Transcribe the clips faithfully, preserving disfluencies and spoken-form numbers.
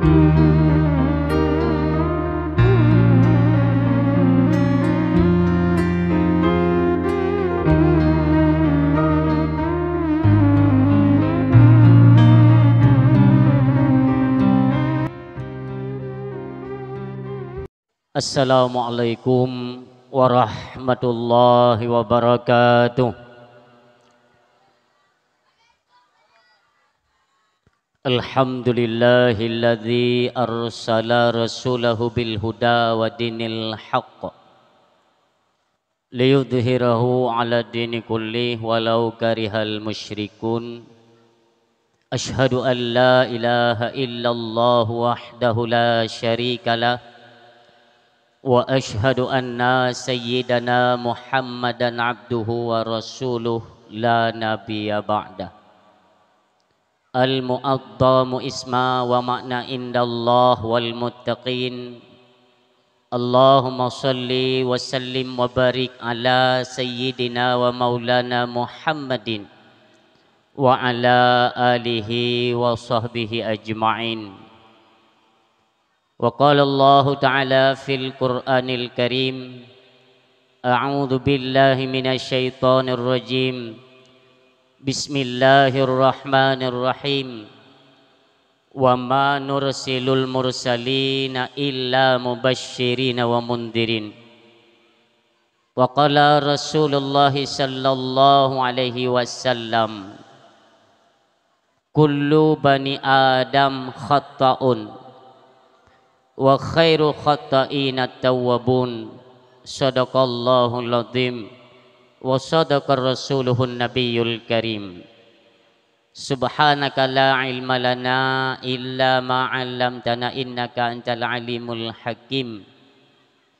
Assalamualaikum warahmatullahi wabarakatuh. Alhamdulillahilladzi arsala rasulahu bil huda wa dinil haqq liyudhhirahu 'ala dini kullih walau karihal musyrikun. Asyhadu an la ilaha illallah wahdahu la syarikalah, wa asyhadu anna sayyidana Muhammadan abduhu wa rasuluh la nabiyya ba'dah. Al-mu'azzamu isma wa ma'na indallah wal muttaqin. Allahumma shalli wa sallim wa barik ala sayyidina wa maulana Muhammadin wa ala alihi wa sahbihi ajma'in. Wa qala Allahu ta'ala fil Qur'anil Karim, a'udzu billahi minasy syaithanir rajim. Bismillahirrahmanirrahim. Wa ma nursilul mursalina illa mubasysyirina wa mundzirin. Wa qala Rasulullah sallallahu alaihi wasallam, "Kullu bani Adam khatta'un, wa khairu khatta'ina tawwabun." Sadaqallahul azim, wa sadaqa rasuluhun nabiyul karim. Subhanaka la ilma lana illa ma 'allamtana innaka antal alimul hakim.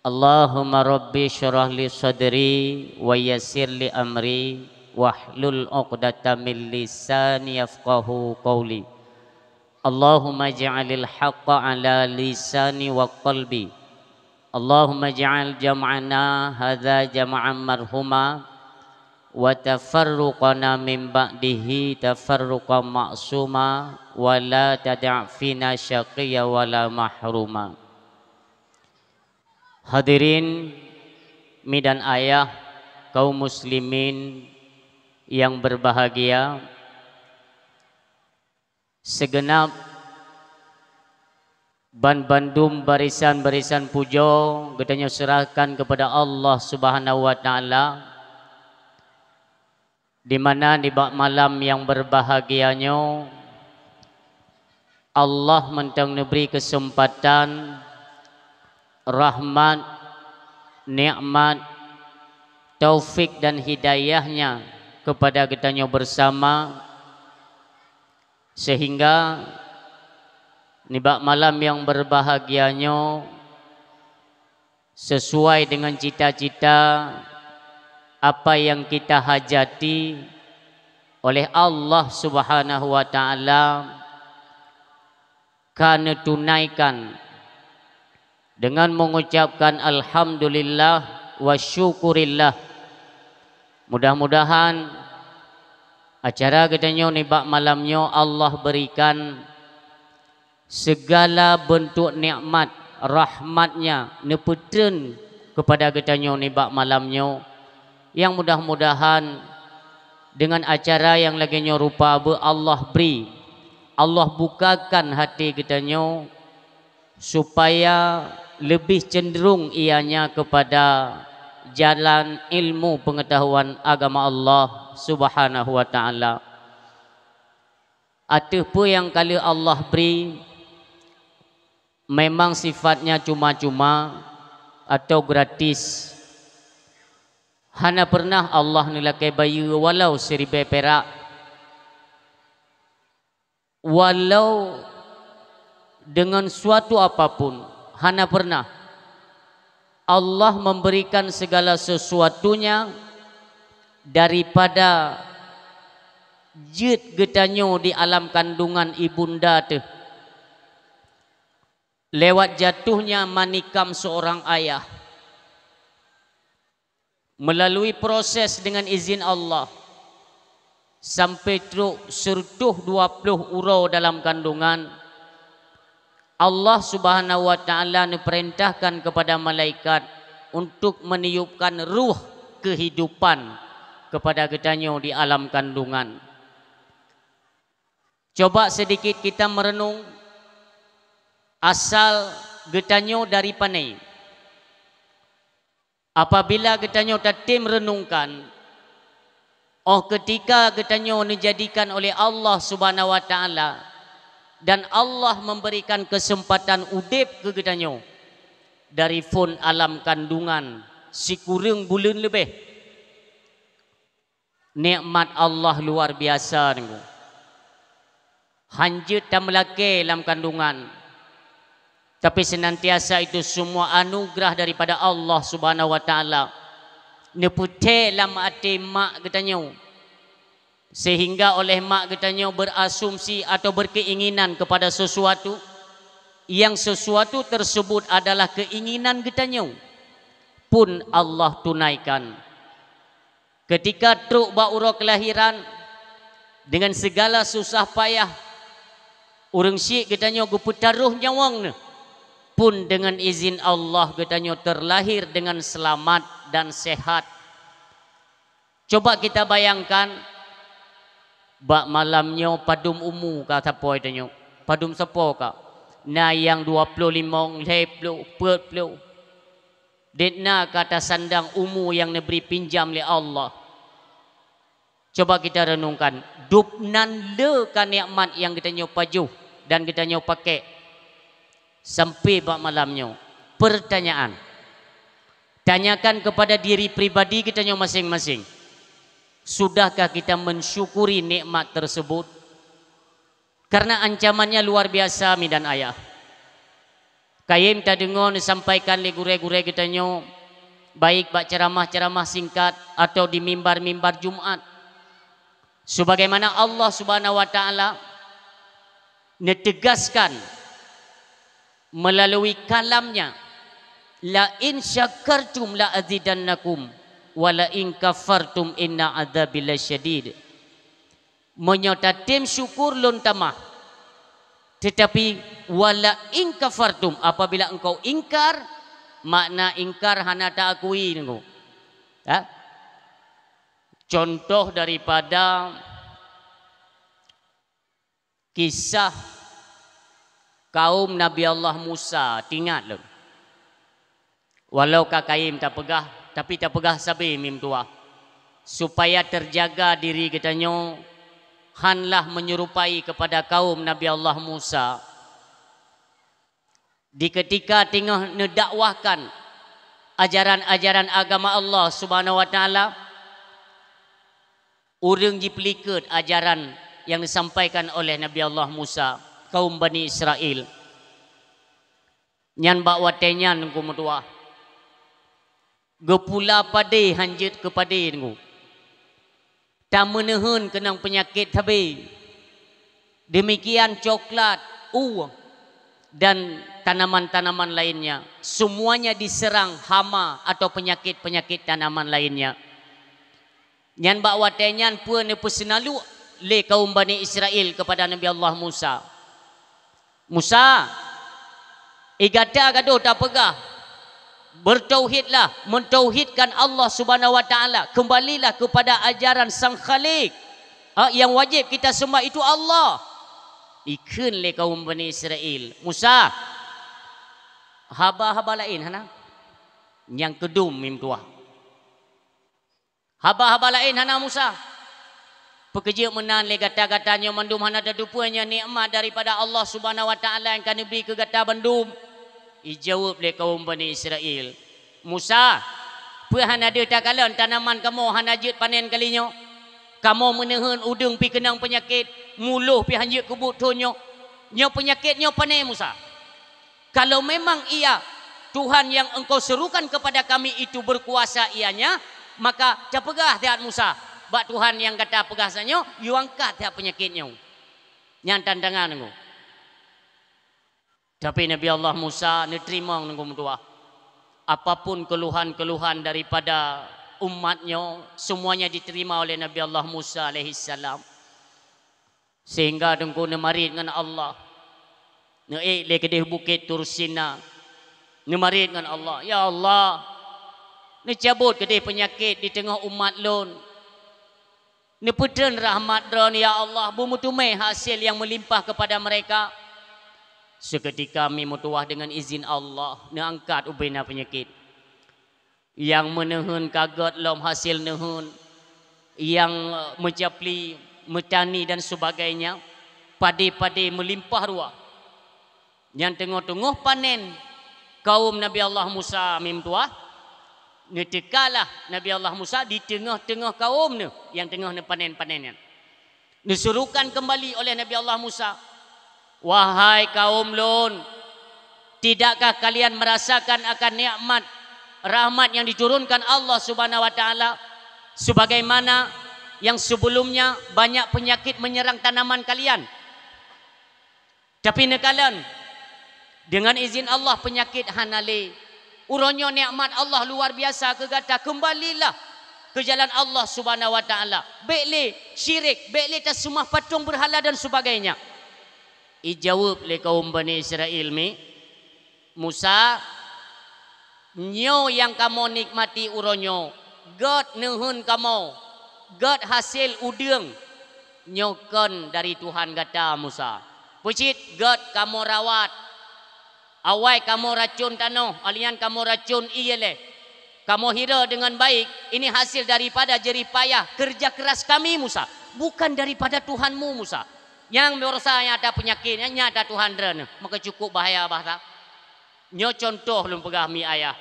Allahumma rabbi syrah li sadri wa yassir li amri wahlul 'uqdatam min lisani yafqahu qauli. Allahumma ij'alil haqqa 'ala lisani wa qalbi. Allahumma ij'al jam'ana hadza jam'an marhuma, wa tafarruqana min ba'dihi tafarruqan ma'suma, wa la tada' fina syaqiyya wa la mahruma. Hadirin mi dan ayah kaum muslimin yang berbahagia, segenap banbandum barisan-barisan pujoe geutanyoe seurahkan keupada Allah Subhanahu wa Ta'ala, di mana nibak malam nyang beurbahagia nyoe Allah mantong neubri keuseumpatan, rahmat, nikmat, taufik dan hidayah-Nya keupada geutanyoe beusama, seuhingga nibak malam nyang beurbahagia nyoe, sisuai deungon cita-cita apa nyang kita hajati oleh Allah Subhanahu wa Ta'ala ka neutunaikan deungon mengucapkan alhamdulillah wa syukurillah. Mudah-mudahan acara geutanyoe nibak malam nyoe Allah berikan segala bentuk nikmat rahmat-Nya neupeutreun keupada geutanyoe nibak malam nyoe, nyang mudah-mudahan deungon acara nyang lagée nyoe rupa beu Allah bri, Allah bukakan hati geutanyoe supaya leubeh cenderung ianya keupada jalan ilmu peungeutahuan agama Allah Subhanahu wa Ta'ala. Ateueh peue nyang ka lheueh Allah bri, memang sifatnya cuma-cuma atau gratis. Hana pernah Allah neulakée bayeue walau siribée pirak, walau deungon suatu apapun, hana pernah. Allah memberikan segala sesuatunya daripada jeuet geutanyoe di alam kandungan ibunda teuh, lewat jatuhnya manikam seorang ayah, melalui proses dengan izin Allah, sampai trok sireutoh dua ploh uroe dalam kandungan, Allah Subhanahu wa Ta'ala neupeurintahkan keupada malaikat untuk meniupkan ruh keuhidupan keupada geutanyoe di alam kandungan. Coba seudikit kita meureunong, asal geutanyoe dari pané. Apabila geutanyoe tatem reunungkan, óh keutika geutanyoe neujadikan oleh Allah Subhanahu wa Ta'ala dan Allah memberikan keuseumpatan udeb keu geutanyoe dari phon alam kandungan sikureueng buleuen leubeh, nikmat Allah luar biasa, Teungku. Hanjeuet tameulakée lam kandungan, tapi seunantiasa itu semua anugerah daripada Allah Subhanahu wa Ta'ala. Neupeuthée lam até mak geutanyoe, sehingga oleh mak geutanyoe berasumsi atau berkeinginan kepada sesuatu yang sesuatu tersebut adalah keinginan geutanyoe pun Allah tunaikan. Keutika trok bak uroe keulahiran, deungon sigala susah payah, ureuëng syiek geutanyoe geupeutaroh nyawöng neuh, pun deungon izin Allah geutanyoe teulahé deungon seulamat dan seuhat. Coba kita bayangkan, bak malam nyoe padum umu ka sapoe tanyoe, padum sapoe ka. Na nyang dua ploh limong, lhée ploh, peuet ploh. Dek na ka tasandang umu nyang neubri pinjam lé Allah. Coba kita renungkan, dub nan le ka nikmat nyang geutanyoe pajoh dan geutanyoe pakék sampai bak malam nyoe. Pertanyaan, tanyakan kepada diri pribadi geutanyoe masing-masing, sudahkah kita mensyukuri nikmat tersebut? Karena ancamannya luar biasa, mi dan ayah. Kayém tadeungoe neusampaikan lé gurée-gurée geutanyoe, baik bak ceramah-ceramah singkat atau di mimbar-mimbar Jumat. Sebagaimana Allah Subhanahu wa Ta'ala neutegaskan melalui kalam-Nya, "La in syakartum la azidannakum, wa la in kafartum inna adzabi lasyadid." Meunyoe tatem syukur lôn tamah, teutapi wala in kafartum, apabila engkau ingkar, makna ingkar hana taakui nunggu. Ya? Contoh daripada kisah kaum Nabi Allah Musa, tingat lom. Walau ka kayém tapeugah, tapi tapeugah sabe mim tuah, supaya teujaga diri geutanyoe hanlah meunyerupai keupada kaum Nabi Allah Musa. Di keutika teungoh neudakwahkan ajaran-ajaran agama Allah Subhanahu wa Ta'ala, ureuëng jipeulikot ajaran nyang disampaikan oleh Nabi Allah Musa, kaum Bani Israel. Nyan bak watée nyan Teungku meutuah, geupula padé hanjeuet keu padé Teungku. Tameuneuheun keunong peunyakét sabe. Demikian coklat, u, dan tanaman-tanaman lainnya, semuanya diserang hama atau penyakit-penyakit tanaman lainnya. Nyan bak watée nyan peue neupeuseunalu lé kaum Bani Israel keupada Nabi Allah Musa. "Musa, i gata gadôh tapeugah, 'Beutauhidlah, meutauhidkan Allah Subhanahu wa Ta'ala, keumbalilah keupada ajaran Sang Khalik. Ha, nyang wajéb kita seumah itu Allah.'" Ikheun lé kaum Bani Israel, "Musa, haba-haba laén hana?" Nyang keudum mim tuah. "Haba-haba laén hana, Musa? Peukeujeuet meunan lé gata-gata nyoe mandum hana tateupeue nyoe nikmat daripada Allah Subhanahu wa Ta'ala nyang ka neubri keu gata bandum?" Ijaweueb lé kaum Bani Israel, "Musa, peue hana deuh takalon tanaman kamoe hana jeuet panen kali nyoe? Kamoe meuneuheun udeueng pih keunong peunyakét, muloh pih hanjeuet keubuet thon nyoe. Nyoe peunyakét nyoe pané, Musa?" Kalau memang Ia, Tuhan yang engkau serukan kepada kami itu berkuasa ianya, maka tapeugah siat Musa bak Tuhan nyang gata peugah sanyoe, yue angkat siat peunyakét nyoe. Nyan tantangan nunggu. Tapi Nabi Allah Musa neuteurimong nunggu meutuah. Apapun keluhan-keluhan daripada umat nyoe, semuanya diterima oleh Nabi Allah Musa alaihissalam. Sehingga Teungku neumarit ngon Allah. Neuék lé keudeh Bukét Tursina, neumarit ngon Allah, "Ya Allah, neucabot keudeh peunyakét di teungoh umat lôn. Neupeutreun rahmat Droeneuh, ya Allah, beumeuteumé hasil nyang meulimpah keupada meureka." Seukeutika Mi meutuwah deungon izin Allah, neuangkat ubena peunyakét. Nyang meuneuheun ka gét lom hasil neuheun, nyang meucapli, meutani dan sebagainya, padé-padé meulimpah ruah. Nyang teungoh-teungoh panen kaum Nabi Allah Musa Mi meutuwah, neuteukalah Nabi Allah Musa di teungoh-teungoh kaum neuh nyang teungoh neupanen-panen nyan. Neusuruhkan keumbali oleh Nabi Allah Musa, "Wahai kaum lôn, tidakkah kalian meurasakan akan nikmat rahmat nyang diturunkan Allah Subhanahu wa Taala, sebagaimana nyang sebelumnya banyak peunyakét meunyeurang tanaman kalian? Tapi neukalon, deungon izin Allah peunyakét hana lé. Uroe nyoe nikmat Allah luar biasa keu gata. Keumbalilah keu jalan Allah Subhanahu wa Taala. Bék lé syirik, bék lé taseumah patong beurhala dan sebagainya." Ijaweueb lé kaum Bani Israel, "Mi, Musa, nyoe nyang kamoe nikmati uroe nyoe, gét neuheun kamoe, gét hasil udeueng, nyoe kon dari Tuhan gata, Musa. Peucit gét kamoe rawat, awai kamoe racon tanoh, alèh nyan kamoe racon ié lé. Kamoe hira deungon baik, ini hasil daripada jerih payah keureuja keuras kami, Musa, bukan daripada Tuhanmu, Musa. Nyang baroesa nyang ata peunyakét, nyang ata Tuhan Droeneuh, maka cukup bahaya bahsa." Nyoe cuntoh lôn peugah, Mi ayah.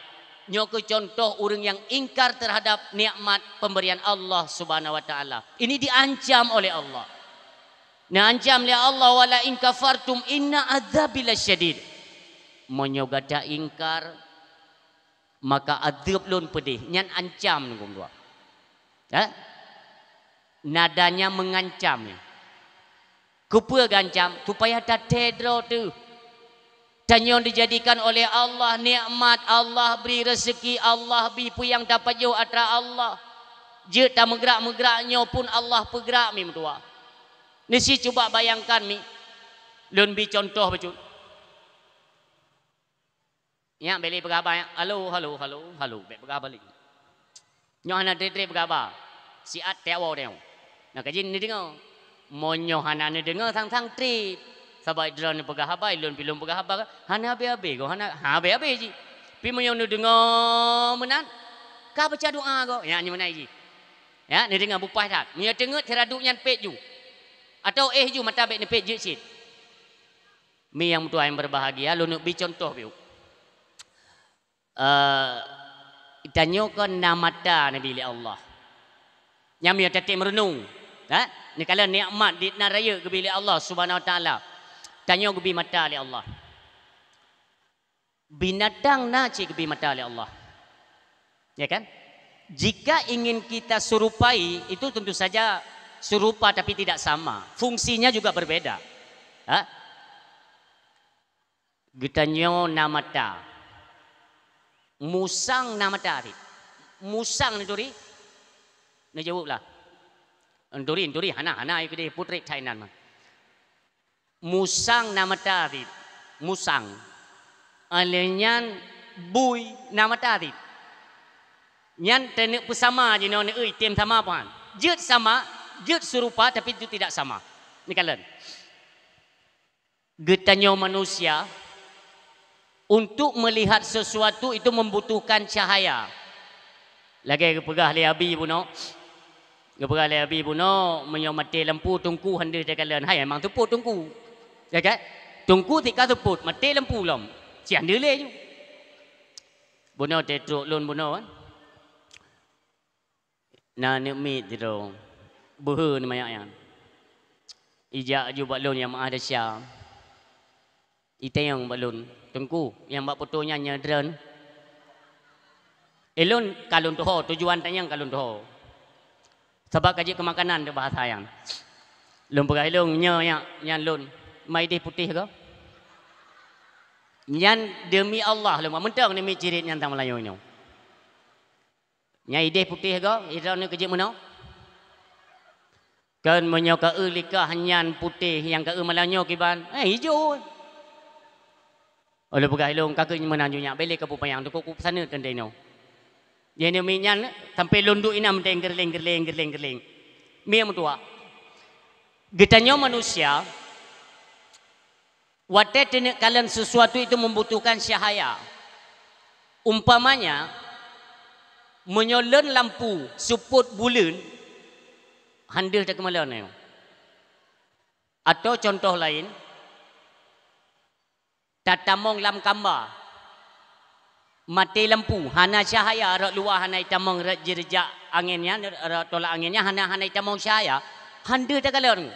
Nyoe keuh cuntoh ureuëng nyang ingkar terhadap nikmat pemberian Allah Subhanahu wa Taala. Ini diancam oleh Allah. Neuancam lé Allah, "Wa la in kafartum inna adzabi lasyadid." Meunyoe gata ingkar, maka adeueb lôn peudeh. Nyan ancam, Teungku meutuah. Eh? Nadanya mengancam nyan. Keupeue geuancam? Supaya tathée droe teuh. Tanyoe dijadikan oleh Allah nikmat, Allah bri reuseuki, Allah bri peue nyang tapajoh atra Allah. Jeuet tameugrak-meugrak nyoe pun Allah peugrak, Mi meutuah. Neusi cuba bayangkan, Mi. Lôn bi cuntoh bacut. Nyak bèk lé peugah haba nyak, "Halo, halo, halo, halo," bèk peugah haba lé. Nyoe hana trép-trép peugah haba. Siat teuwoe teuh. Nah, ka jih neudeungoe. Meunyoe hana neudeungoe, sang-sang trép. Sabab droeneuh peugah haba, lôn pi lôn peugah haba, hana habéh-habéh goe, hana, hana habéh-habéh jih. Pi meunyoe neudeungoe meunan, ka baca doa goe. Nyak nyoe meunan jih. Ya, neudeungoe bupaih that. Meunyoe teungeut, sira duek nyan pét ju. Atawa éh ju mata bèk neupét jeuet cit. Mi nyang meutuah nyang berbahagia, lôn neuk bi cuntoh piôh. Eh, tanyoe kon na mata neubi lé Allah. Nyan meunyoe tatem meureunueng, ha? Neukalon nikmat di na rayeuk geubi lé Allah Subhanahu wa Taala. Tanyoe geubi mata lé Allah. Binatang na cit geubi mata lé Allah. Ya kan? Jika ingin kita serupai, itu tentu saja serupa tapi tidak sama. Fungsinya juga berbeda. Ha? Geutanyoe na mata. Musang na mata cit. Musang neuturi? Neujaweueb lah. Neuturi, neuturi. Hana, hana, ayo keudeh putrek Thailand mah. Musang na mata cit. Musang. Alèh nyan bui na mata cit. Nyan teuneuk peusama jinoe neueu tem sama pahan. Jeuet sama, jeuet serupa, tapi itu tidak sama. Neukalon. Geutanyoe manusia, untuk melihat sesuatu itu membutuhkan cahaya. Lagèe geupeugah lé Abi bunoe, geupeugah lé Abi bunoe, meunyoe maté lampu, teungku han deuh takalon. Hai, memang seupôt teungku. Ya kan? Teungku tika seupôt, maté lampu lom. Sian deuh lé ju. Bunoe teuh trok lôn bunoe kan. Na aneuk miet sidroe, beuhe nyan manyak nyan. Ijak aju bak lôn nyang meu'ah desya. Itanyong bak lôn, "Teungku, nyang bak poto nyan nyoe droeneuh?" Eh, lôn ka lôn tuho, tujuan tanyong ka lôn tuho. Sabab ka jeuet keu makanan teuh bahasa nyan. Lôn peugah ilôn, "Nyoe nyak, nyan lôn." Ma ideh putéh goe? Nyan demi Allah lôn, meuntang aneuk miet cirit nyan tan Meulayu nyoe. Nyan ideh putéh goe, idroeneuh keu jeuet meunoe. Kan meunyoe ka eu likah nyan putéh, nyang ka eu malam nyoe kiban, eh, ijo. Ulôn peugah ilôn ka keuh meunan ju nyak, bèk lé kapeupanyang, teungku kupeusaneut keuntèe inoe. Jadi mi nyan sampoe lôn duek inan mantong geureuléng, geureuléng, geureuléng, geureuléng. Mi meutuah. Geutanyoe manusia, watèe teuneuk kalon sesuatu itu membutuhkan cahaya. Umpamanya, meunyoe lôn lampu seupôt buleuen, han deuh takeumalon nyoe. Atau contoh laén, tatamong lam kamba. Maté lampu, hana cahaya, rot luwa hana jitamong, rot jireujak angén nyan, rot tolak angén nyan, hana, hana jitamong cahaya, han deuh takalon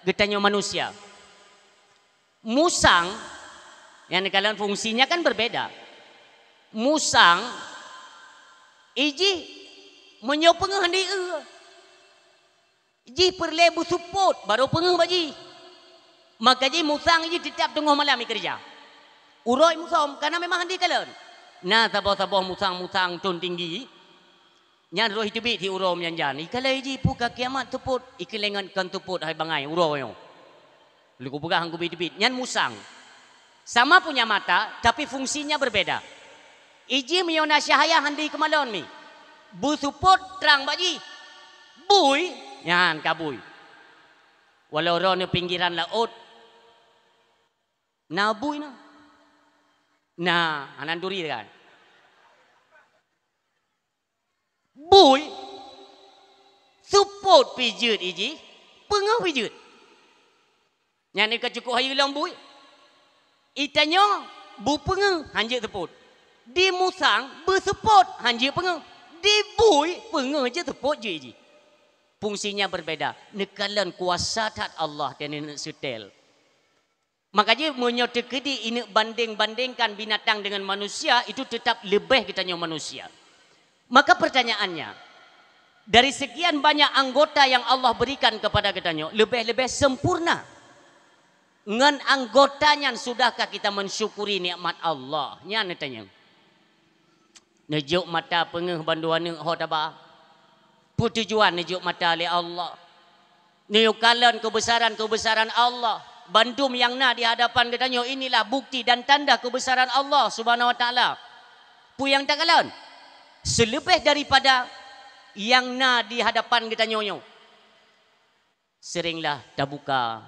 geutanyoe manusia. Musang, nyang neukalon fungsinya kan berbeda. Musang, ijih meunyoe peungeuh han deuh. Jih peureulèe beuseupôt, barô peungeuh bak jih. Maka jih musang jih teutab teungoh malam jikeureuja. Uroe musang, karena memang han deuh kalon. Na saboh-saboh musang-musang thon tinggi, nyan roh jiteubiet si uroe meujan-jan. Jikalon jih peue ka kiamat seupôt, jikheun lé ngon kon seupôt hai bangai uroe nyoe. Lôn kupeugah han kubi teubiet, nyan musang. Sama punya mata, tapi fungsinya berbeda. Ijih meunyoe na cahaya han deuh keumalon mi. Beuseupôt trang bak jih. Bui, nyan ka bui. Walau droeneuh pinggiran laôt, na bui na. Na, hana turi kan. Bui, seupôt pih jeuet ijih, peungeuh pih jeuet. Nyan ka cukôp hayeue lom bui. Geutanyoe beupeungeuh han jeuet seupôt. Di musang beuseupôt han jeuet peungeuh. Di bui peungeuh jeuet seupôt jeuet ijih. Fungsinya berbeda. Neukalon kuasa that Allah dan neuk seutôt. Maka jih meunyoe teukeudi ineuk bandeng-bandengkan binatang dengan manusia, itu tetap leubeh geutanyoe manusia. Maka pertanyaannya, dari sekian banyak anggota yang Allah berikan kepada geutanyoe, leubeh-leubeh sempurna. Ngon anggota nyan sudahkah kita mensyukuri nikmat Allah? Nyan neutanyong. Neujok mata peungeuh bandua neuk ho taba. Peue tujuan neujok mata lé Allah? Neuyue kalon keubeusaran-keubeusaran Allah. Bandum nyang na di hadapan geutanyoe inilah bukti dan tanda keubeusaran Allah Subhanahu wa Taala. Peue nyang takalon? Seuleubeh daripada nyang na di hadapan geutanyoe nyoe. Seringlah tabuka,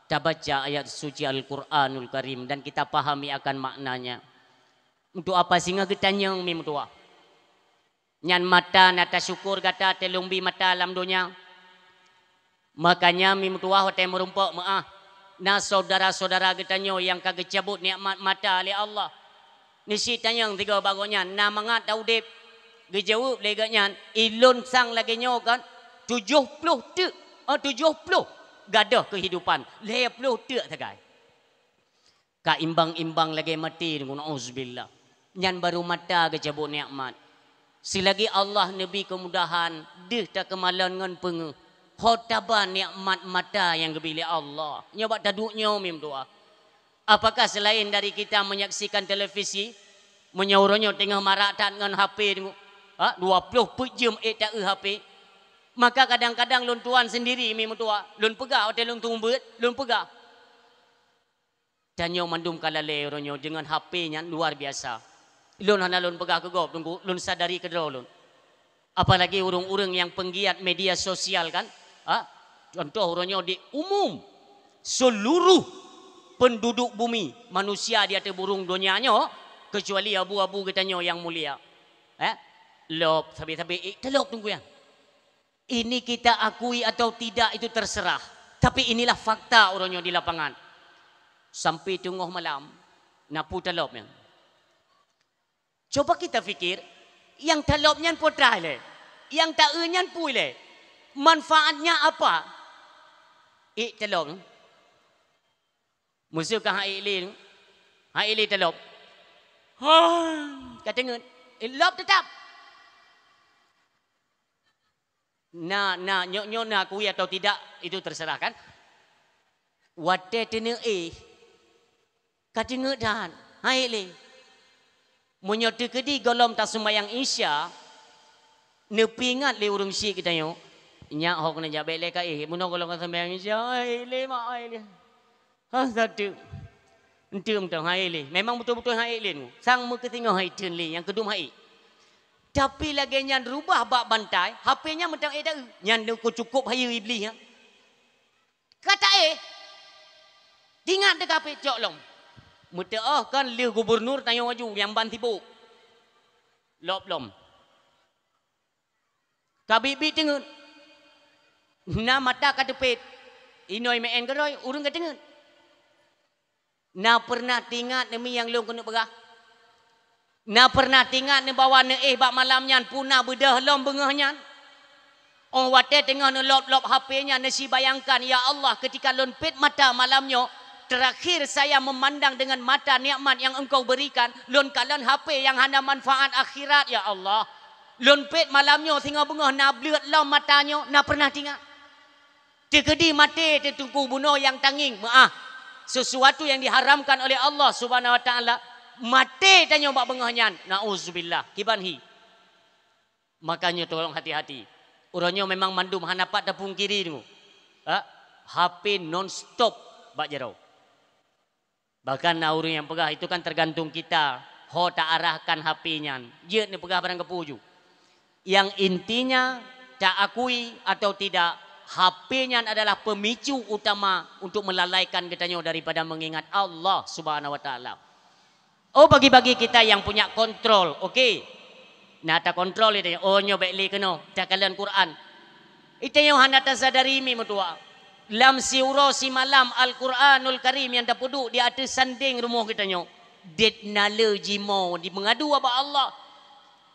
tabaca ayat suci Al-Quranul Karim dan kita pahami akan maknanya. Untuk apa singoh geutanyong mi meutuah? Nyan mata na tasyukur gata teulumbi mata lam donya. Makanya mi meutuah watée meurumpok meuáh, na syedara-syedara geutanyoe nyang ka geucabot nikmat mata lé Allah. Neusitanyong sigoe bak gobnyan, na mangat ta udeb? Geujaweueb lé gobnyan, ilôn sang lagée nyoe kan, tujoh ploh teuk, oh, tujoh ploh gadôh keuhidupan, lhée ploh teuk sagai. Ka imbang-imbang lagée maté, na'uzubillah. Nyan barô mata geucabot nikmat. Seulagi Allah neubri keumudahan, deuh takeumalon ngon peungeuh. Ho taba nikmat mata nyang geubri lé Allah. Nyoe bak taduek nyoe mim doa. Apakah selain dari kita menyaksikan televisi, meunyoe uroe nyoe teungoh marak that ngon H P, ha, dua ploh peuet jeuem ék taeu H P, maka kadang-kadang lôn tuan sendiri mim doa, lôn peugah watée lôn tumbeuet, lôn peugah. Tanyoe mandum ka lalée uroe nyoe deungon H P nyan luar biasa. Lôn hana lôn peugah keu gob, Teungku, lôn sadari keudroe lôn. Apalagi ureuëng-ureuëng nyang penggiat media sosial kan? Ha? Contoh uroe nyoe di umum seluruh penduduk bumi, manusia di ateueh burung donya nyoe, kecuali abu-abu geutanyoe nyang mulia. Eh? Lop, sabe-sabe, eh, telop Teungku ya. Ini kita akui atau tidak itu terserah. Tapi inilah fakta uroe nyoe di lapangan. Sampai teungoh malam, na peue talop nyan. Coba kita fikir, nyang talop nyan peue teuma lé? Nyang taeu nyan peue lé? Manfaatnya apa? Ék talop. Meuseu ka hai lé, hai lé talop. Hah, ka teungeut. Eh, lop teutap. Na, na, nyoe, nyoe na akui atau tidak, itu terserah kan. Watée teuneuek éh, ka teungeut that, hai lé. Meunyoe teukeudi gohlom taseumayang Isya, neupeuingat lé ureuëng syik geutanyoe, nyak ho keuneuk jak bék lé ka éh, meunyoe gohlom ka seumayang Isya, hai lé mak, hai lé. Ha, satu. Enteuk mantong han ék lé. Memang beutôi-beutôi han ék lé nyoe. Sang meukeusingoh han ék theun lé, nyang keudum han ék. Tapi lagée nyan rubah bak bantai, H P nyan mantong ék taeu. Nyan leuko cukôp hayeue Iblih nyan. Ka taéh. Tingat teuka H P cok lom. Meuteuoh kan lheueh gubunur tanyoe aju nyang ban sibôk. Lop lom. Ka biet-biet teungeut. Na mata ka teupet. Inoi meu'en keudroe, ureuëng ka teungeut. Na peureunah teuingat neumi nyang lôn keuneuk peugah? Na peureunah teuingat neubawa neuéh bak malam nyan, peue na beudôh lom beungoh nyan? Óh watée teungoh neulop-lop H P nyan, neusibayangkan, "Ya Allah, keutika lôn pet mata malam nyoe, terakhir saya memandang dengan mata nikmat yang Engkau berikan, lôn kalon H P nyang hana manfaat akhirat, ya Allah. Lôn pet malam nyoe singoh beungoh na bleuet lom mata nyoe," na peureunah teuingat? Teukeudi maté teuh Teungku bunoe nyang tangieng, meu'ah, sesuatu yang diharamkan oleh Allah Subhanahu wa Taala, maté tanyoe bak beungoh nyan, nauzubillah, kiban hi. Makanya tolong hati-hati. Uroe nyoe memang mandum hana pat tapungkiri, Teungku. Ha? H P non stop bak jaroe. Bahkan na ureuëng nyang peugah, itu kan tergantung kita, ho ta arahkan H P nyan. Jeuet neupeugah barang keupeue ju. Yang intinya, ta akui atau tidak, H P nyan adalah pemicu utama untuk melalaikan geutanyoe daripada mengingat Allah Subhanahu wa Taala. Oh, bagi-bagi kita yang punya kontrol, oke. Nah, ta kontrol itu, oh, nyoe bék lé keunoe, ta kalon Quran. Itanyoe hana tasadari mi meutuah. Lam siuroe simalam Al-Quranul Karim nyang tapeuduek di ateueh sandeng rumoh geutanyoe, det na le jimoe di meungadu bak Allah.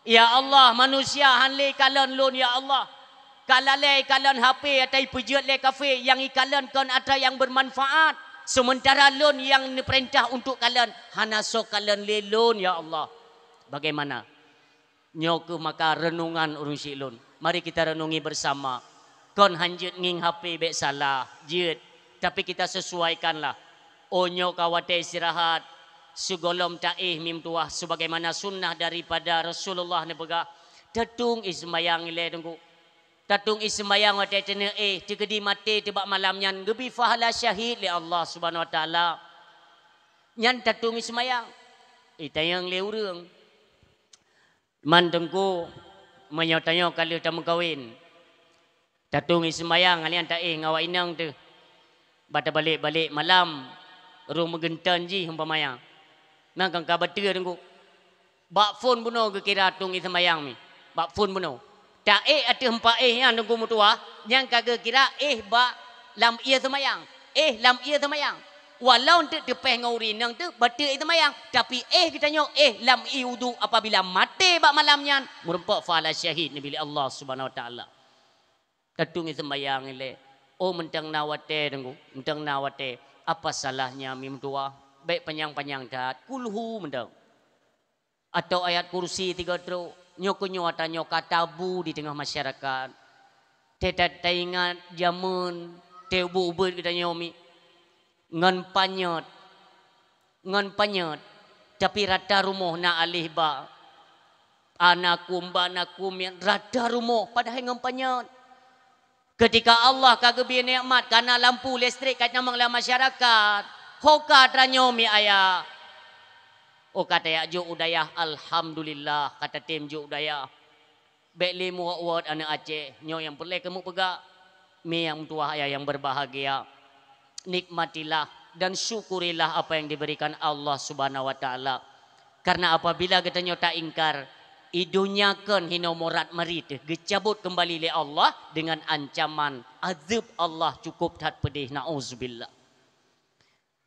Ya Allah, manusia han lé ikalon lôn, ya Allah. Ka lalée ikalon H P ata ipeujeuet lé kafé, nyang ikalon kon ata nyang bermanfaat. Sementara lôn nyang neupeurintah untuk kalon, hana soe kalon lé lôn, ya Allah. Bagaimana? Nyoe kheueh maka renungan ureuëng syik lôn. Mari kita renungi bersama. Kon han jeuet ngieng H P bék salah, jeuet. Tapi kita sesuaikanlah. Oh nyoe ka watée istirahat, sigohlom taéh mi meutuah sebagaimana sunnah daripada Rasulullah neupeugah, "Tatueng éh seumayang ilée Teungku. Tatueng éh seumayang watée teuneuk éh, teukeudi maté teuh bak malam nyan geubi pahala syahid lé Allah Subhanahu wa Taala." Nyan tatueng éh seumayang. Itanyong lé ureuëng, "Man Teungku, meunyoe tanyoe ka lheueh tameukawen, tatueng éh seumayang ngon nyang taéh ngon awak inong teuh, bak tabalek-balek malam, rhung meugeunteun jih umpamanya, meunan kan ka bateue Teungku." Bak phon bunoe geukira tueng éh seumayang mi. Bak phon bunoe. Taéh ateueh empat éh nyan Teungku meutuah, nyang ka geukira éh bak lam ié seumayang. Éh lam ié seumayang. Walau eunteuk teupéh ngon ureuëng inong teuh bateue éh seumayang, tapi éh geutanyoe éh lam ié udhu apabila maté bak malam nyan, meurumpok pahala syahid neubi lé Allah Subhanahu wa Taala. Tatueng éh seumayang ilée. Oh, meuntang na watée Teungku, meuntang na watée. Apa salahnya mi meutuah? Bék panyang-panyang that, kulhu meuntang. Atau ayat kursi tiga trok, nyoe keuh nyoe ata nyoe ka tabu di teungoh masyarakat. Teutab taingat jameun, teuh ubeuet-ubeuet geutanyoe mi ngon panyöt, ngon panyöt, tapi rata rumoh na alih ba, ana kum, ba na kum, rata rumoh padahai ngon panyöt. Keutika Allah ka geubri nikmat, ka na lampu listrik ka tamong lam masyarakat, ho ka tanyoe mi ayah. Oh, ka tajak jok u dayah, alhamdulillah, ka tatem jok u dayah. Bék lé meuwot-wot aneuk Aceh, nyoe nyang peureulée keumeung peugah, mi nyang meutuwah ayah nyang berbahagia. Nikmatilah dan syukurilah apa yang diberikan Allah Subhanahu wa Taala. Karena apabila geutanyoe taingkar, i donya kon hinoe murat marit geucabot keumbali lé Allah dengan ancaman azab Allah cukup that peudeh. Nauzubillah.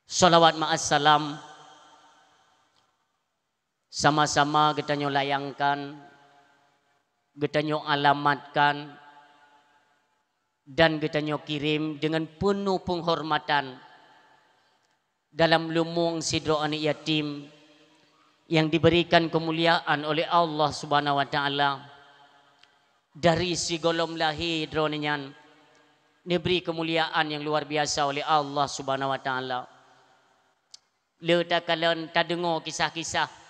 Salawat ma'as salam sama-sama geutanyoe layangkan, geutanyoe alamatkan, dan geutanyoe kirém deungon peunoh peunghormatan dalam lumueng sidroe aneuk yatim nyang diberikan keumuliaan oleh Allah Subhanahu wa Taala. Dari sigohlom lahé droeneuh nyan neubri keumuliaan nyang luar biasa oleh Allah Subhanahu wa Taala. Le takalon tadeungoe kisah-kisah.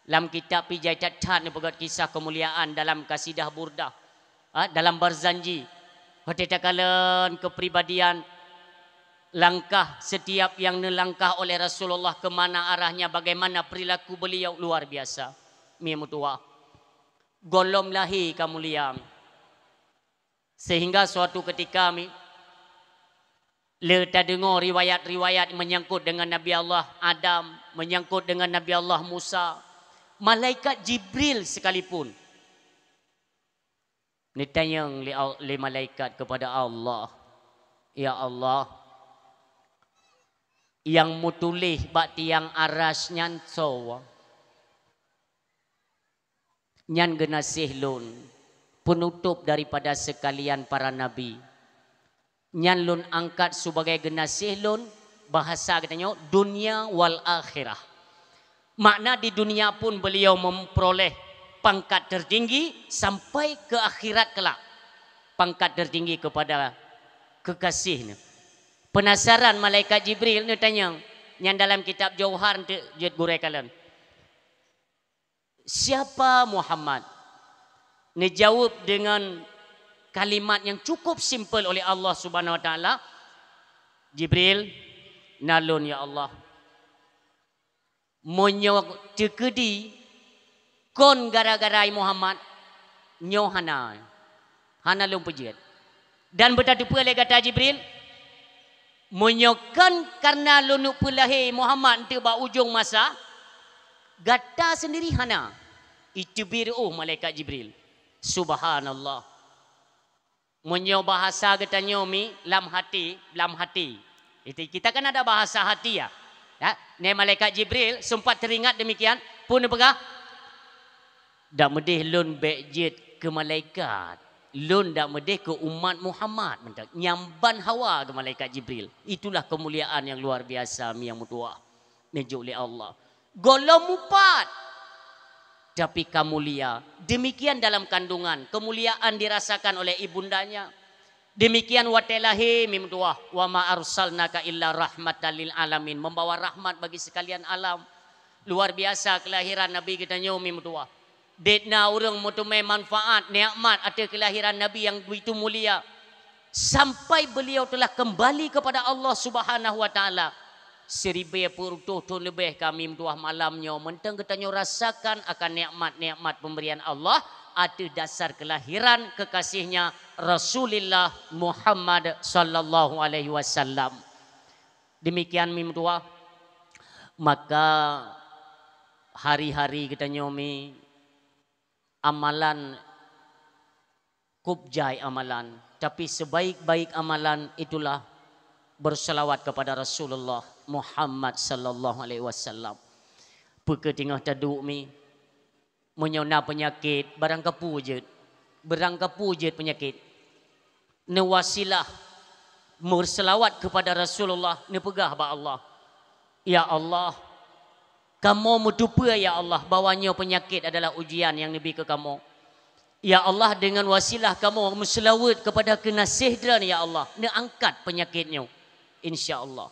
Lam kitab pih jai that-that neupeugét kisah keumuliaan dalam kasidah Burdah, ha, dalam Barzanji. Watée takalon keupribadian Langkah setiap yang neulangkah oleh Rasulullah, ke mana arahnya, bagaimana perilaku beliau, luar biasa. Mi meutuwah. Gohlom lahé ka mulia. Sehingga suatu ketika mi, le tadeungoe riwayat-riwayat menyangkut dengan Nabi Allah Adam, menyangkut dengan Nabi Allah Musa, malaikat Jibril sekalipun neutanyong lé Al-, lé malaikat kepada Allah, "Ya Allah, nyang meutuléh bak tiang aras nyan soe?" "Nyan geunaséh lôn, peunutôp daripada seukalian para nabi. Nyan lôn angkat sibagai geunaséh lôn, bahasa geutanyoe, dunia wal akhirah." Makna di dunia pun beliau memperoleh pangkat tertinggi, sampai ke akhirat kelak pangkat tertinggi kepada kekasih nyoe. Penasaran malaikat Jibril neutanyong, nyan dalam kitab Jauhar eunteuk jeuet gurée kalon. "Siapa Muhammad?" Neujaweueb dengan kalimat nyang cukup simpel oleh Allah Subhanahu Wa Taala, "Jibril, na lôn ya Allah." Meunyoe teukeudi kon gara-gara Muhammad, nyoe hana, hana lôn peujeuet. Dan beutateupeue lé gata Jibril, meunyoe kon kareuna lôn peulahé Muhammad eunteuk bak ujong masa, gata seundiri hana. Iteubiet reuôh malaikat Jibril. Subhanallah. Meunyoe bahasa geutanyoe mi lam hati, lam hati. Itu kita kan ada bahasa hati ya. Ya, nyan malaikat Jibril sempat teringat demikian, pun peugah, "Dak meudeh lôn bék jeuet keu malaikat. Lôn dak meudeh keu umat Muhammad mantong." Nyang ban hawa keu malaikat Jibril. Itulah kemuliaan yang luar biasa mi nyang meutuwah neujok lé Allah. Gohlom mupat, tapi ka mulia. Demikian dalam kandungan, kemuliaan dirasakan oleh ibundanya. Demikian watée lahé mi meutuwah, "Wa ma arsalnaka illa rahmatan lil alamin", membawa rahmat bagi sekalian alam. Luar biasa kelahiran Nabi geutanyoe mi meutuwah. Dek na ureuëng meuteumé manfaat, nikmat ateueh kelahiran Nabi nyang begitu mulia, sampai beliau telah kembali kepada Allah Subhanahu Wa Taala. Siribée peuet reutôh thon leubeh ka mi meutuwah malam nyoe, mantong geutanyoe rasakan akan nikmat-nikmat pemberian Allah ateueh dasar kelahiran kekasihnya Rasulullah Muhammad sallallahu alaihi wasallam. Demikian mi meutuwah, maka hari-hari geutanyoe mi amalan kôb jai amalan, tapi sebaik-baik amalan itulah berselawat kepada Rasulullah Muhammad sallallahu alaihi wasallam. Peu kheueh teungoh taduek mi, meunyoe na peunyakét, barang kapeue jeuet, barang kapeue jeuet peunyakét, neuwasilah meuseulawat keupada Rasulullah, neupeugah bak Allah, "Ya Allah, kamoe meuteupeue, ya Allah, bahwa nyoe peunyakét adalah ujian nyang neubi keu kamoe. Ya Allah, deungon wasilah kamoe meuseulaweuet keupada keunaséh Droen, ya Allah, neuangkat peunyakét nyoe, insya Allah."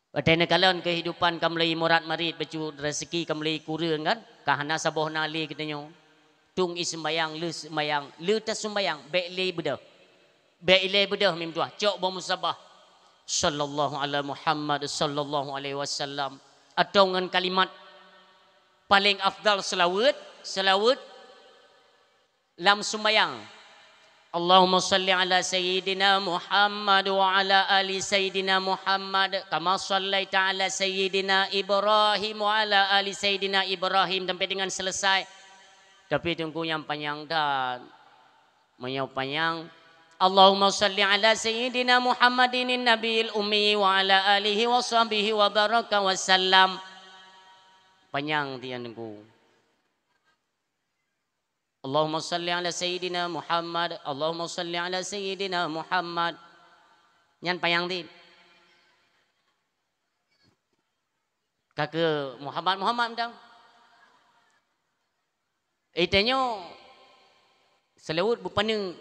Watée neukalon keuhidupan ka mulai murat-marit, bacut raseuki ka mulai kureueng kan, ka hana saboh na lé geutanyoe. Tueng ie seumbayang, lheueh seumbayang, lheueh taseumbayang, bék lé beudôh. Bék ilée beudôh mi meutuwah, cok boh musabah, "Sallallahu ala Muhammad, sallallahu alaihi wasallam." Atau ngon kalimat paléng afdal seulaweuet, seulaweuet lam seumbayang. "Allahumma salli ala Sayyidina Muhammad wa ala ali Sayyidina Muhammad, kama sallaita ala Sayyidina Ibrahim wa ala ali Sayyidina Ibrahim," sampai dengan selesai. Tapi teungku nyang panyang that. Meunyoe panyang, "Allahumma salli ala Sayyidina Muhammadin nabiyil ummi wa ala alihi wa sahbihi wa baraka wa sallam." Panyang tian teungku. "Allahumma salli ala Sayyidina Muhammad, Allahumma salli ala Sayyidina Muhammad." Nyan panyang ti. Ka keu Muhammad, Muhammad mantong. Eh, tanyoe seulaweuet beupaneuk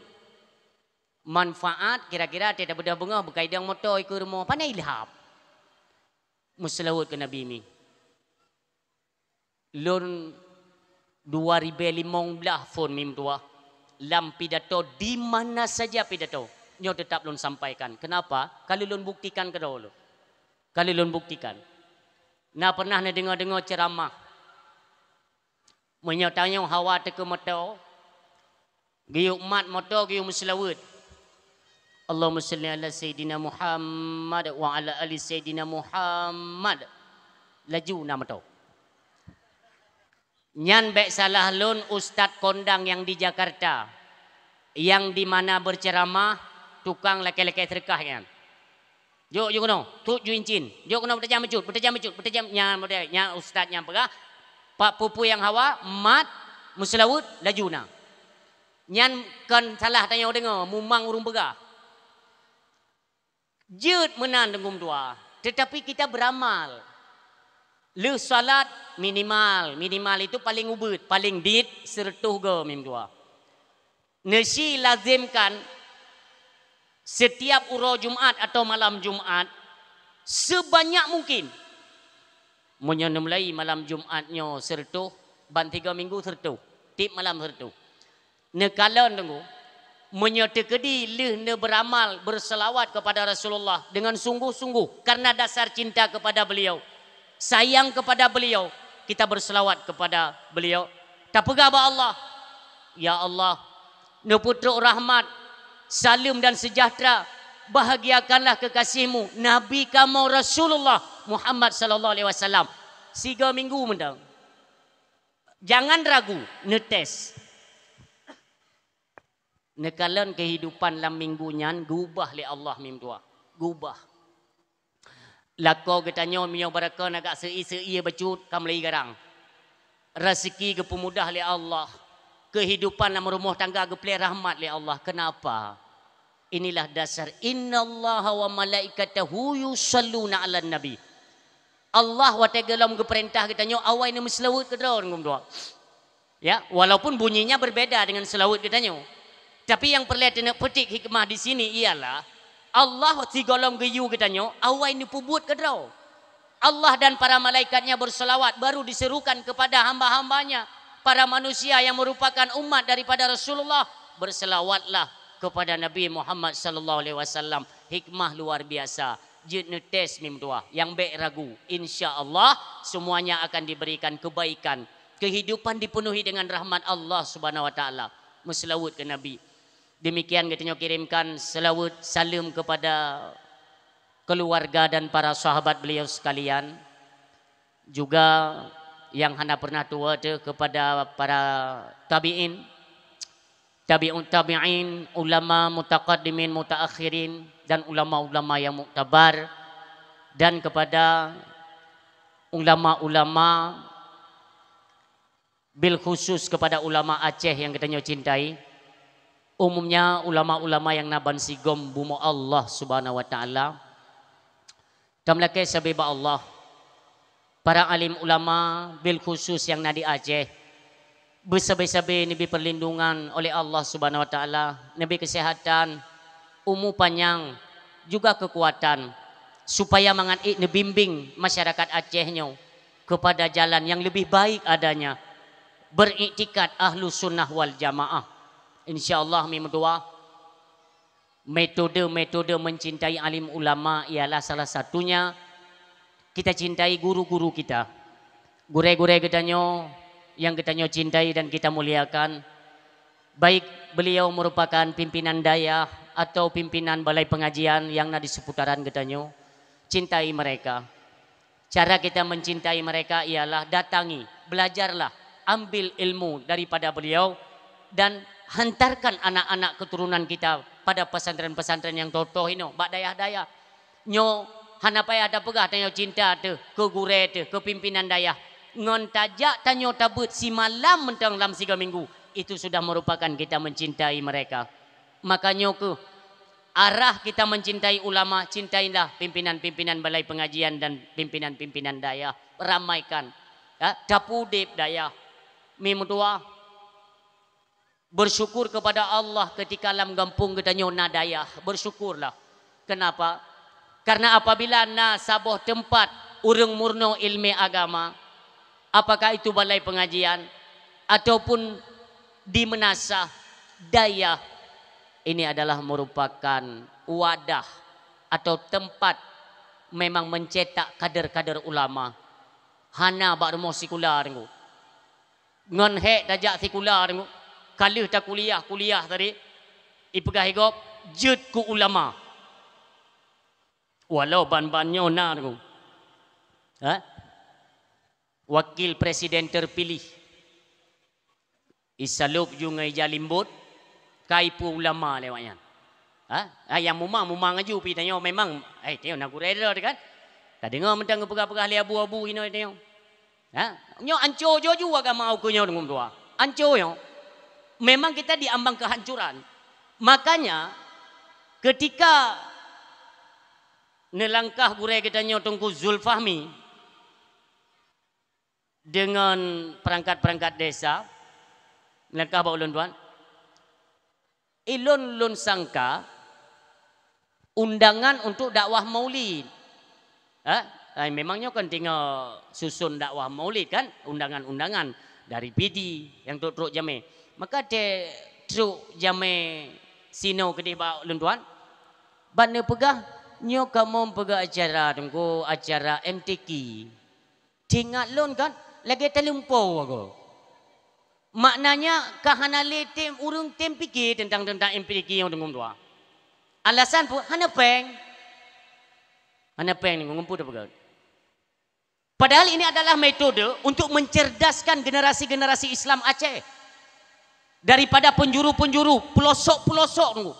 manfaat, kira-kira teuh tabeudôh beungoh beukaidong moto ikeue rumoh, pane ilham. Meuseulaweuet keu Nabi mi. Lôn dua ribèe limong blaih phon mi meutuwah, lam pidato di mana saja pidato. Nyoe teutap lôn sampaikan. Kenapa? Ka lheueh lôn buktikan keudroe lôn. Ka lheueh lôn buktikan. Na pernah neudeungoe-deungoe ceuramah. Meunyoe tanyoe hawa teuh keu moto, geuyue mat moto, geuyue meuseulaweuet. Allahumma shalli ala Sayyidina Muhammad wa ala ali Sayyidina Muhammad. Laju na moto. Nyan bék salah lôn ustaz kondang nyang di Jakarta, nyang di mana berceramah tukang lakée-lakée seudeukah nyan. Jok, jok keunoe, tut ju incin. Jok keunoe, beutajam bacut, beutajam bacut, beutajam. Nyan model, nyan ustaz nyang peugah, bak peue-peue nyang hawa, mat, meuseulaweuet, laju na. Nyan kon salah tanyoe deungoe, mumang ureuëng peugah. Jeuet meunan deungon dua, tetapi kita beramal. Lheueh salat minimal, minimal itu paling ubit, paling dit seratus go mim dua. Neusi lazimkan setiap uroe Jumat atau malam Jumat sebanyak mungkin. Meunyoe neumulai malam Jumat nyoe seratus, ban tiga minggu seratus, tiep malam seratus. Neukalon deungoe, meunyoe teukeudi lheueh neuberamal berselawat kepada Rasulullah dengan sungguh-sungguh karena dasar cinta kepada beliau, sayang kepada beliau, kita berselawat kepada beliau. Tapeugah bak Allah, "Ya Allah, neupeutrok rahmat, saleuem dan sejahtera, bahagiakanlah kekasih-Mu, Nabi kamoe Rasulullah Muhammad sallallahu alaihi wasallam." Siga minggu mantong. Jangan ragu, neutés. Neukalon keuhidupan lam minggu nyan geubah lé Allah mim dua. Geubah. Lakoe geutanyoe meunyoe baraka na gak seuie-seuie bacut ka meulai garang. Raseuki geupeumudah lé Allah. Keuhidupan lam rumoh tangga geupleh rahmat lé Allah. Kenapa? Inilah dasar, "Innallaha wa malaikatahu yusalluna 'alan nabi." Allah watée gohlom geupeurintah geutanyoe awai neumeuseulaweuet keudroe ngon dua. Ya, walaupun bunyinya berbeda dengan selawat geutanyoe. Tapi nyang peureulée taneuk peutik hikmah di sini ialah Allah sigohlom geuyue geutanyoe awai neupeubuet keudroe. Allah dan para malaikat-Nya berselawat baru diserukan kepada hamba-hamba-Nya, para manusia yang merupakan umat daripada Rasulullah, "Berselawatlah kepada Nabi Muhammad sallallahu alaihi wasallam." Hikmah luar biasa. Jeuet neutés mim dua, nyang bék ragu. Insya Allah semuanya akan diberikan kebaikan. Kehidupan dipenuhi dengan rahmat Allah Subhanahu wa Taala. Meuseulaweuet keu Nabi. Demikian geutanyoe kirimkan seulaweuet saleuem kepada keluarga dan para sahabat beliau sekalian. Juga nyang hana pernah tuwoe teuh kepada para tabi'in, tabi'ut tabi'in, ulama mutaqaddimin, mutaakhirin, dan ulama-ulama yang muktabar, dan kepada ulama-ulama, bil khusus kepada ulama Aceh yang geutanyoe cintai, umumnya ulama-ulama yang na ban sigom bumoe Allah Subhanahu wa Taala. Tameulakée sabe bak Allah, para alim ulama, bil khusus nyang na di Aceh, beusabe-sabe neubri perlindungan oleh Allah Subhanahu wa Taala, neubri keuseuhatan, umu panyang, juga keukuatan, supaya mangat ék neubimbing masyarakat Aceh nyoe kepada jalan yang lebih baik adanya, beriktikad Ahlus Sunnah wal Jamaah. Insya Allah, meudoa. Metode-metode mencintai alim ulama ialah salah satunya kita cintai guru-guru kita. Gurée-gurée geutanyoe yang geutanyoe cintai dan kita muliakan, baik beliau merupakan pimpinan dayah atau pimpinan balai pengajian yang na di seputaran geutanyoe, cintai mereka. Cara kita mencintai mereka ialah datangi, belajarlah, ambil ilmu daripada beliau, dan hantarkan anak-anak keturunan kita pada pesantren-pesantren yang totoh inoe, bak dayah-dayah. Nyoe hana payah tapeugah tanyoe cinta teuh keu gurée teuh, keu pimpinan dayah. Ngon tajak tanyoe tabeuet simalam mantong lam siga minggu, itu sudah merupakan kita mencintai mereka. Maka nyoe keuh arah kita mencintai ulama, cintailah pimpinan-pimpinan balai pengajian dan pimpinan-pimpinan dayah. Ramaikan, ya, tapeudeb dayah. Mi meutuah, bersyukur kepada Allah ketika lam gampông geutanyoe na dayah. Bersyukurlah. Kenapa? Karena apabila na saboh teumpat ureuëng meurunoe iéleumé agama, apakah itu balai pengajian ataupun di meunasah dayah, Ini adalah merupakan wadah atau tempat memang mencetak kader-kader ulama. Hana bak rumoh sikula, Teungku. Ngon hék tajak sikula, Teungku. Ka lheueh takuliah-kuliah tadi, ipeugah lé gob, "Jeuet keu ulama." Walau ban-ban nyoe na, Teungku. Ha? Wakil presiden terpilih. Isalop ju ngon ija limbot, ka ipeue ulama lé awak nyan. Ha? Ha, nyang mumang, mumang aju pi tanyoe memang, eh, tanyoe na gurée droe kan? Tadeungoe mantong geupeugah-peugah lé abu-abu inoe tanyoe. Ha? Nyoe anco joju agama ukeue nyoe deungon dua. Anco nyoe. Memang kita diambang kehancuran. Makanya, ketika neulangkah gurée geutanyoe Teungku Zulfahmi, deungon peurangkat-peurangkat desa, langkah bak ulôn tuan, ilôn lôn sangka undangan untuk dakwah maulid. Ha? Ai, memang nyoe kan tinggai susun dakwah maulid kan, undangan-undangan dari Pidie nyang trok-trok jamé. Maka te trok jamé sinoe keudeh bak ulôn tuan, ban neupeugah, nyoe kamoe peugah acara Teungku, acara M T Q. Teuingat lôn kan, lagée talumpoe agoe. Maknanya ka hana lé tem ureuëng tem pike teuntang-teuntang M P Q nyang deungon dua. Alasan peue? Hana péng. Hana péng deungon peue teupeugah. Padahal ini adalah metode untuk mencerdaskan generasi-generasi Islam Aceh daripada penjuru-penjuru, pelosok-pelosok Teungku.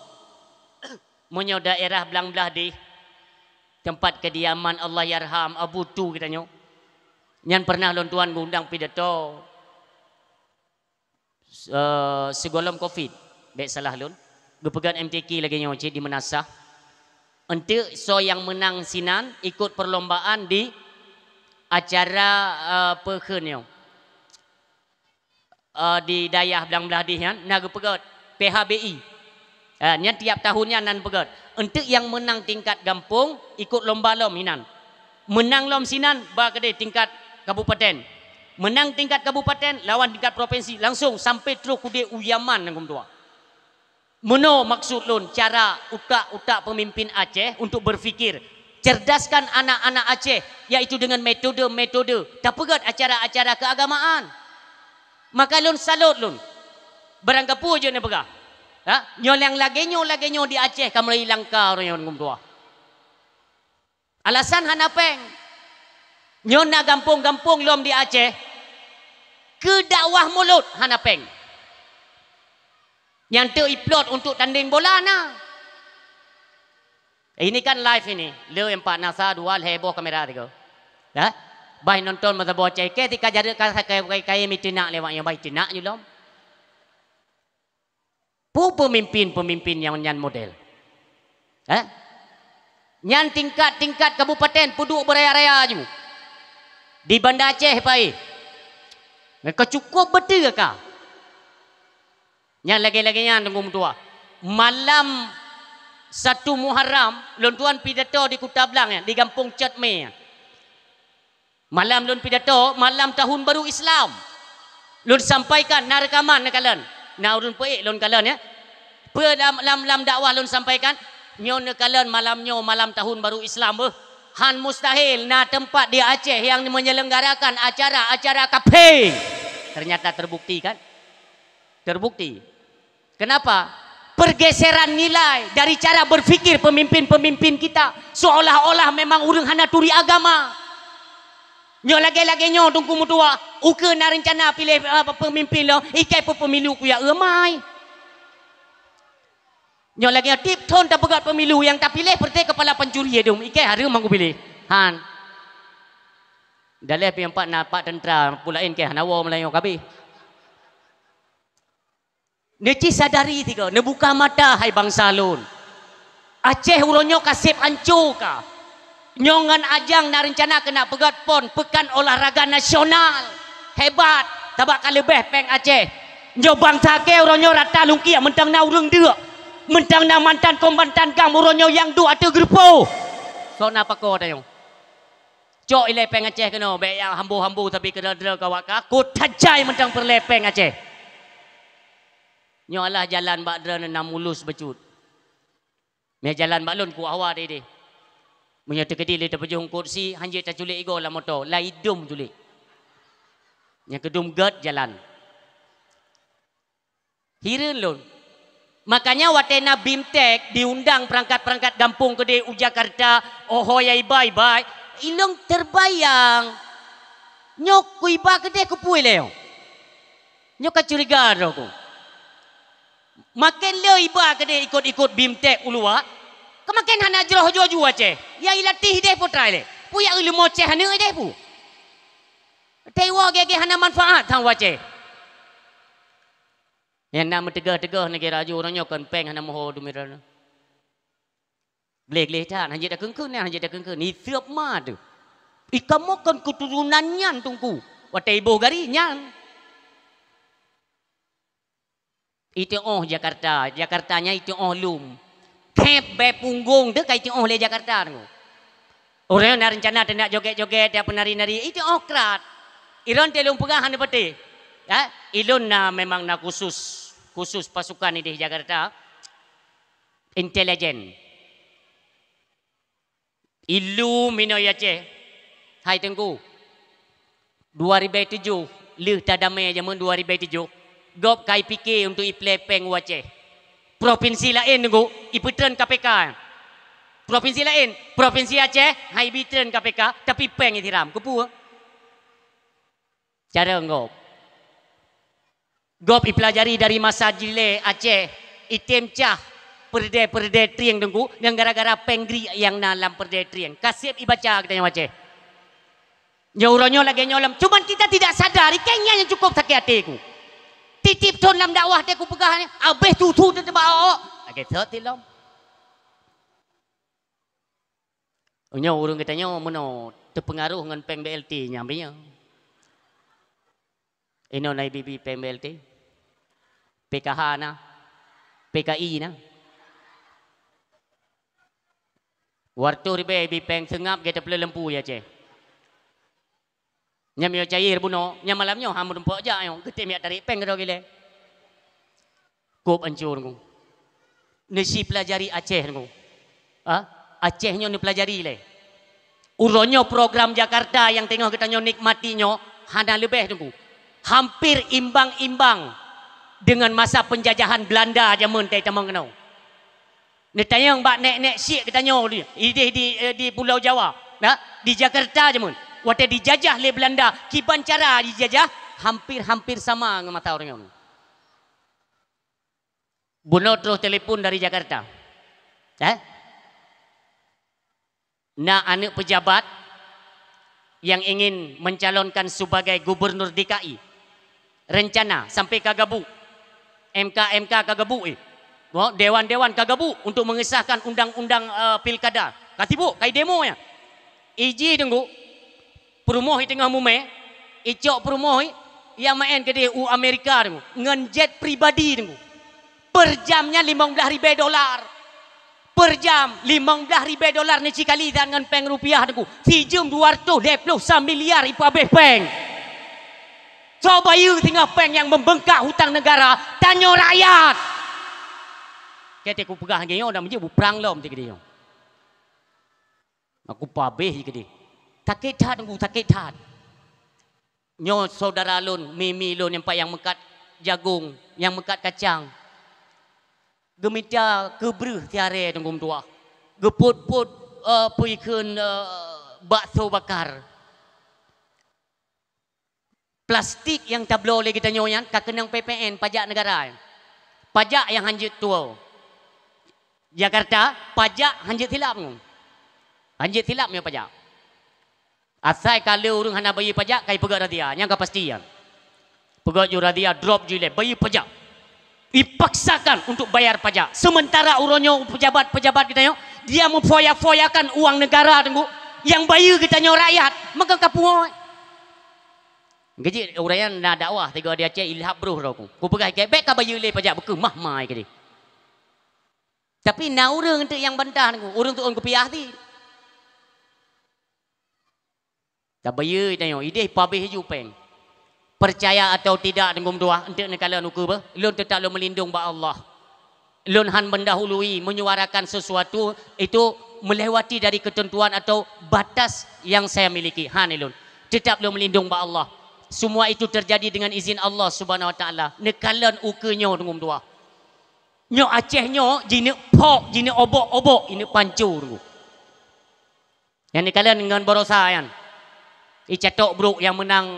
Meunyoe daerah Blang Blahdeh, tempat kediaman Allahyarham Abu Tu geutanyoe, nyan pernah lôn tuan geuundang pidato, eh, sigohlom covid, bék salah lôn, geupeugét M T Q lagée nyoe cit di Meunasah. Eunteuk soe nyang meunang sinan ikot perlombaan di acara, eh, peue kheun nyoe. Eh, di dayah Blang Blahdeh nyan na geupeugét P H B I. Eh, nyan tiap tahun nyan nan peugét. Eunteuk nyang meunang tingkat gampông ikot lomba lom hinan. Meunang lom sinan ba keudeh tingkat kabupaten. Meunang tingkat kabupaten lawan tingkat provinsi langsung sampai trok keudeh u Yaman nyang geumeudua. Meunoe maksud lôn cara utak-utak peumimpin Aceh untuk berfikir, cerdaskan anak-anak Aceh, yaitu dengan metode-metode tapeugét acara-acara keagamaan. Maka lôn salot lôn. Barangkapeue jeuet neupeugah. Ha? Nyoe nyang lagée nyoe, lagée nyoe di Aceh ka mulai langka uroe nyoe geumeudua. Alasan hana péng. Nyoe na gampông-gampông lom di Aceh, keu dakwah mulod hana péng. Nyang teuk iplot untuk tandeng bola na. Ini kan live ini, le empat nasa dua lhée boh kamera tiga. Ya? Bah nonton meusaboh cai ke tika jareuet ka sakai kayém iteunak lewat nyang bah iteunak ju lom. Peue peumimpin-peumimpin nyang nyan model? Eh? Nyan tingkat-tingkat kabupaten peuduek beuraya-raya ju. Di Banda Aceh pai. Ka cukup beutôi ka. Nyan lagée-lagée nyan Teungku meutuah. Malam satu Muharram, lôn tuan pidato di Kuta Blang nyan, di Gampông Cot Mé nyan. Malam lôn pidato, malam tahun baru Islam. Lôn sampaikan, na reukaman neukalon. Na ureuëng peuék lôn kalon ya. Peue lam, lam, lam dakwah lôn sampaikan, nyoe neukalon malam nyoe malam tahun baru Islam beuh. Han mustahil na teumpat di Aceh nyang menyelenggarakan acara-acara kafé. Ternyata terbukti kan? Terbukti. Kenapa? Pergeseran nilai dari cara berfikir pemimpin-pemimpin kita, seolah-olah memang ureuëng hana turi agama. Nyoe lagée-lagée nyoe Teungku meutuah, ukeue na reuncana piléh, eh, pemimpin lom, ikai peupemilu kuya eumai. Nyoe lagée tip thon tapeugét pemilu nyang tapiléh peureté kepala pancuri dum, ikai hareuem manggu piléh. Han. Daleh pi empat na pat teuntara, pulaén keh hana woe meulayeue kabeh. Neuci sadari tiga, neubuka mata hai bansa lôn. Aceh uroe nyoe ka seb anco ka. Nyoe ngon ajang na reuncana keunak peugét pon Pekan Olahraga Nasional. Hebat, tabak ka leubeh péng Aceh. Nyoe bansa kée uroe nyoe rata lungkiek meuntang na ureuëng deuk. Meuntang na mantan kombatan GAM uroe nyoe nyang duek ateueh geureupo. Soe na pakoe tanyoe? Cok ilée péng Aceh keunoe, bék nyang hambo-hambo tapi keudroe-droe kawak ka, kota jai mantong peureulée péng Aceh. Nyoe alah jalan bak droeneuh na mulus bacut. Mé jalan bak lôn kuah hawa deh deh. Meunyoe teukeudi lé tapajoh eungkôt si, hanjeuet taculék igoe lam moto, lai dum culék. Nyang keudum gét jalan. Hireuen lôn. Makanya watée na BIMTEK diundang peurangkat-peurangkat gampông keudeh u Jakarta, oh ho ya iba-iba, ilôn teubayang. Nyoe ku iba keudeh keupeue lé nyoe? Nyoe ka curiga droe ku. Maken le iba keudeh ikot-ikot BIMTEK u luwa, keumaken hana jroh ju-ju Aceh. Ya ilatih ideh putra ilée. Pu ya ileumo Aceh aneuk ideh pu. Taiwo gege hana manfaat thang u Aceh. Nyang na meuteugah-teugah neugara ju uroe nyoe kon péng hana meuho dumira. Gleh-gleh that, hanjeuet takeungkeun, hanjeuet takeungkeun. Ni siab ma tu. Ikamoe kon keuturonan nyan teungku. Watée iboh gari nyan. Iteuoh Jakarta, Jakarta nyan iteuoh lom. Khép bée punggong teuh ka iteuoh lé Jakarta teungku. Ureuëng na reuncana teunak joget-joget, ya penari-nari, iteuoh krat. Ilôn teuh lôn peugah hana patéh. Ya, ilôn na memang na khusus, khusus pasukan ideh Jakarta. Intelijen. Ilum inoe Aceh. Hai Teungku. Dua ribée tujoh, lheueh tadamé jameun dua ribée tujoh, gob ka ipike untuk iplé péng u Aceh. Provinsi laén Teungku, ipeutreun K P K. Provinsi laén, Provinsi Aceh, hai ipeutreun K P K, tapi péng isiram. Keupeue? Cara gob. Gob ipeulajari dari masa jilée Aceh, item cah peureudée-peureudée trieng Teungku, nyang gara-gara péng gri nyang na lam peureudée trieng. Ka seb ibaca geutanyoe Aceh. Nyoe uroe nyoe lagée nyoe lom. Cuman kita tidak sadar, ikei nyan nyang cukup sakét até ku. Tieb-tieb thon lam dakwah teuh kupeugah nyan, abéh tutu teuh teuba awak. Lagée sot ti lom. Nyoe ureuëng geutanyoe meunoe teupeungaruh ngon péng B L T nyan beu nyoe. Inoe na ibi-bi péng B L T, P K H na, P K I na. Dua reutôh ribée ibi péng seungab gét teupeuleueh lampu ya Aceh. Nyan meunyoe cair bunoe, nyan malam nyoe han meurumpok jak nyoe, geutem jak tarék péng keudroe gilée. Kop ancur Teungku. Neusi peulajari Aceh Teungku. Ha? Aceh nyoe neupeulajari lé. Uroe nyoe program Jakarta nyang teungoh geutanyoe nikmati nyoe hana leubeh Teungku. Hampir imbang-imbang dengan masa penjajahan Belanda jameun teuh tamong keunoe. Neutanyong bak nek-nek syik geutanyoe di, ideh di, eh, di Pulau Jawa, na, di Jakarta jameun. Watée dijajah lé Belanda, kiban cara dijajah hampir-hampir sama ngon masa uroe nyoe. Bunoe troh telepon dari Jakarta. Eh? Na aneuk pejabat yang ingin mencalonkan sebagai gubernur D K I. Rencana sampai ka gabuk. M K, M K ka gabuk, eh. Bo, dewan-dewan ka gabuk untuk mengesahkan undang-undang, eh, pilkada. Ka sibuk, ka idemo nyan. Iji Teungku, peurumoh i teungoh mumé, icok peurumoh i, ya maén keudeh u Amerika Teungku, ngon jet pribadi Teungku. Per jam nyan limong blaih ribée dolar. Per jam, limong blaih ribée dolar neuci kali that ngon péng rupiah Teungku. Sijeuem dua reutôh lhée ploh sa miliar ipeuabéh péng. Soe bayeue singoh péng nyang meubengkak hutang neugara, tanyoe rakyat. Keu teuh kupeugah lagée nyoe dan meujeuet buprang lom teuh keudeh nyoe. Aku pabéh keudeh. Sakét that Teungku, sakét that. Nyoe syedara lôn, mimi lôn nyang pat nyang meukat jagong, nyang meukat kacang. Geumita keubreuh siarée Teungku meutuah. Geupot-pot, eh, peue ikheun, eh, bakso bakar. Plastik nyang tabloe lé geutanyoe nyan ka keunong P P N, pajak neugara. Pajak nyang hanjeuet tuwoe. Jakarta, pajak hanjeuet silap ngon. Hanjeuet silap ngon pajak. Asai ka lheueh ureuëng hana bayeue pajak, ka ipeugét razia. Nyang ka pasti nyan. Peugét ju razia, drop ju ilée, bayeue pajak. Dipaksakan untuk bayar pajak. Sementara uroe nyoe pejabat-pejabat geutanyoe, dia memfoya-foyakan uang negara Teungku, nyang bayeue geutanyoe rakyat, maka ka puwoe. Geujeuet ureuëng nyan na dakwah, tiga di Aceh ilhab broh droe ku. Kupeugah ikei, bék ka bayeue lé pajak beukeumah mai keudeh. Tapi na ureuëng teuk nyang bantah Teungku, ureuëng tuon kupiah ti. Tabayeue tanyoe, ideh pabéh ju péng. Percaya atau tidak, teungku meutuah, enteuk neukalon ukeue beuh, lôn teutap lôn meulindong bak Allah. Lôn han mendahului menyuarakan sesuatu itu melewati dari ketentuan atau batas yang saya miliki. Han lôn. Teutap lôn meulindong bak Allah. Semua itu terjadi dengan izin Allah Subhanahu Wa Taala. Neukalon ukeue nyoe, teungku meutuah. Nyoe Aceh nyoe jineuk phok, jineuk obok-obok, jineuk pancô, teungku. Nyang neukalon ngon baroesa nyan. Icatok brok nyang meunang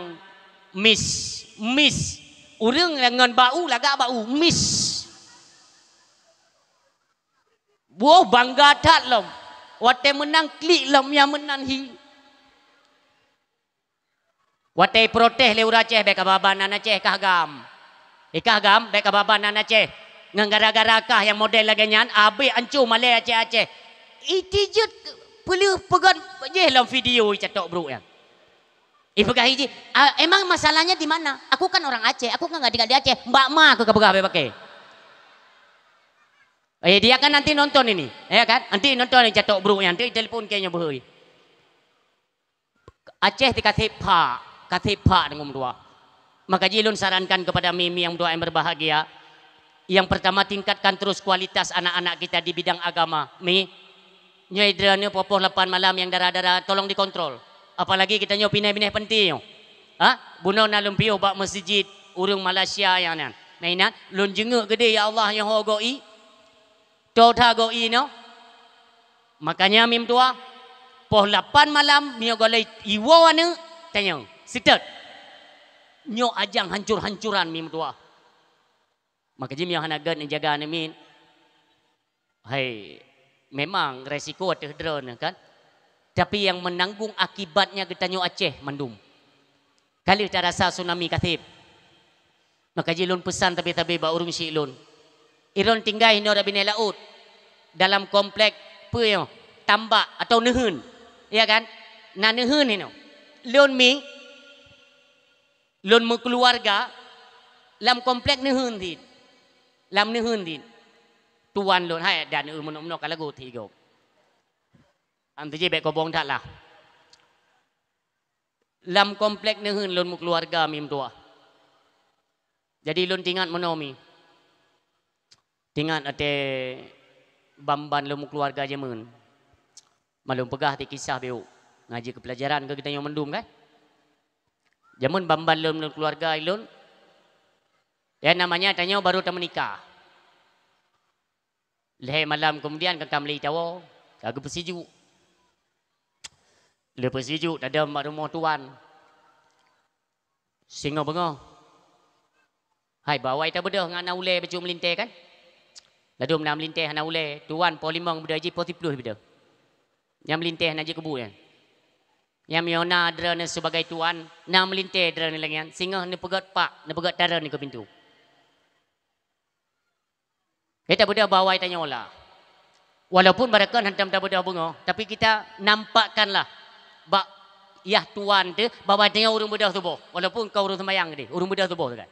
Miss, Miss. Ureuëng nyang ngon bak u, lagak bak u, Miss. Boh bangga that lom. Watée meunang klik lom nyang meunan hi. Watée protes lé ureuëng Aceh, bék kaba-ba nan Aceh kah gam. Ikah gam, bék kaba-ba nan Aceh. Ngon gara-gara kah nyang model lagée nyan, abéh ancô malée Aceh-Aceh. Itijeuet peuleueh peugét jih lom video icatok brok nyan. Ipeugah iji, "Ah, emang masalahnya di mana? Aku kan orang Aceh, aku kan nggak tinggal di Aceh." Mbak ma aku kepeugah bék pakai. Eh, dia kan nanti nonton ini, ya kan? Nanti nonton icatok brok nyan, nanti telepon ke nyoe beuhoi. Aceh ti kaseb phak, kaseb phak deungon meutuah. Maka jih lôn sarankan kepada mi-mi nyang meutuah nyang berbahagia, yang pertama, tingkatkan terus kualitas anak-anak kita di bidang agama. Mi, nyoe droeneuh poh-poh lapan malam nyang dara-dara tolong dikontrol. Apalagi kita nyoe binéh-binéh penting nyoe. Ha? Bunoe na lôn piôh bak meuseujid ureuëng Malaysia nyang nyan. Nah, inan, lôn jeungeuk geudeh, ya Allah, nyoe ho go i. Toh that go i nyoe. Makanya mi meutuah, poh lapan malam, meunyoe gohlom iwoe aneuëk, tanyoe, seutôt. Nyoe ajang hancur-hancuran mi meutuah. Maka jih meunyoe hana gét neujaga aneuëk miet, hai, memang resiko ateueh droeneuh kan. Tapi nyang menanggung akibatnya geutanyoe Aceh mandum. Ka lheueh tarasa tsunami kaseb. Maka jih lôn peusan sabe-sabe bak ureuëng syiek lôn. Droeneuh tinggai hinoe di binéh laôt, dalam komplek peue nyoe, tambak atau neuheun. Ya kan? Na neuheun hinoe. Lôn mi, lôn meukeuluwarga lam komplek neuheun cit. Lam neuheun cit. Tuan lôn, hai, dan eu meunoe-meunoe ka lagot cit gob. Am teuji bék kobong that lah. Lam komplek neuheun lôn meukeuluwarga mi meutuah. Jadi lôn tingat meunoe mi. Tingat até ban-ban lôn meukeuluwarga jameun. Malum peugah ti kisah biôk. Ngaji keu pelajaran keu geutanyoe mandum kan? Jameun ban-ban lôn meukeuluwarga lôn. Ya namanya tanyoe baru tameunikah. Lhée malam keumudian ka, ka meuli tawoe, ka geupeusijuek. Lé peusijuek tadong bak rumoh tuan. Singoh beungoh. Hai, bawai tabeudôh ngon na ulée bacut meulintée kan? Ladôm na meulintée hana ulée, tuan poh limong beudôh jih poh siplôh beudôh. Nyang meulintée na jikeubu nyan. Nyang meunyoe na droeneuh sibagai tuan, na meulintée droeneuh lagée nyan, singoh neupeugét pak, neupeugét tarön nikeue pintoe. Kita beudôh bawai tanyoe lah. Walaupun barangkapeue hantom tabeudôh beungoh, tapi kita nampakkanlah bak yah tuan teuh bahwa tanyoe ureuëng beudôh tuboh, walaupun ka ureuëng seumayang deh, ureuëng beudôh tuboh teuh kan.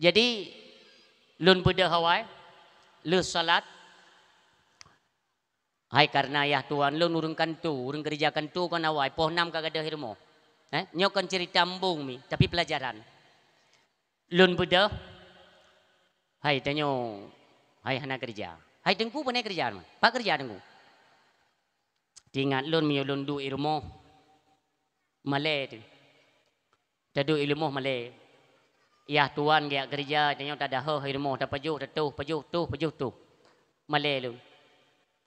Jadi lôn beudôh awai, lheueh salat, hai karena yah tuan lôn ureuëng kanto, ureuëng keureuja kanto kon awai, poh nam ka gadôh i rumoh. Eh, nyoe kon cerita embong mi, tapi pelajaran. Lôn beudôh, hai tanyoe, hai hana keureuja. Hai teungku, pane keureuja, pat keureuja teungku? Teuingat lôn meunyoe lôn duek i rumoh, malée teuh. Taduek i rumoh malée. Yah tuan geujak keureuja, tanyoe tadahôh i rumoh, tapajoh, tatoh, pajoh, toh, pajoh, toh. Malée lôn.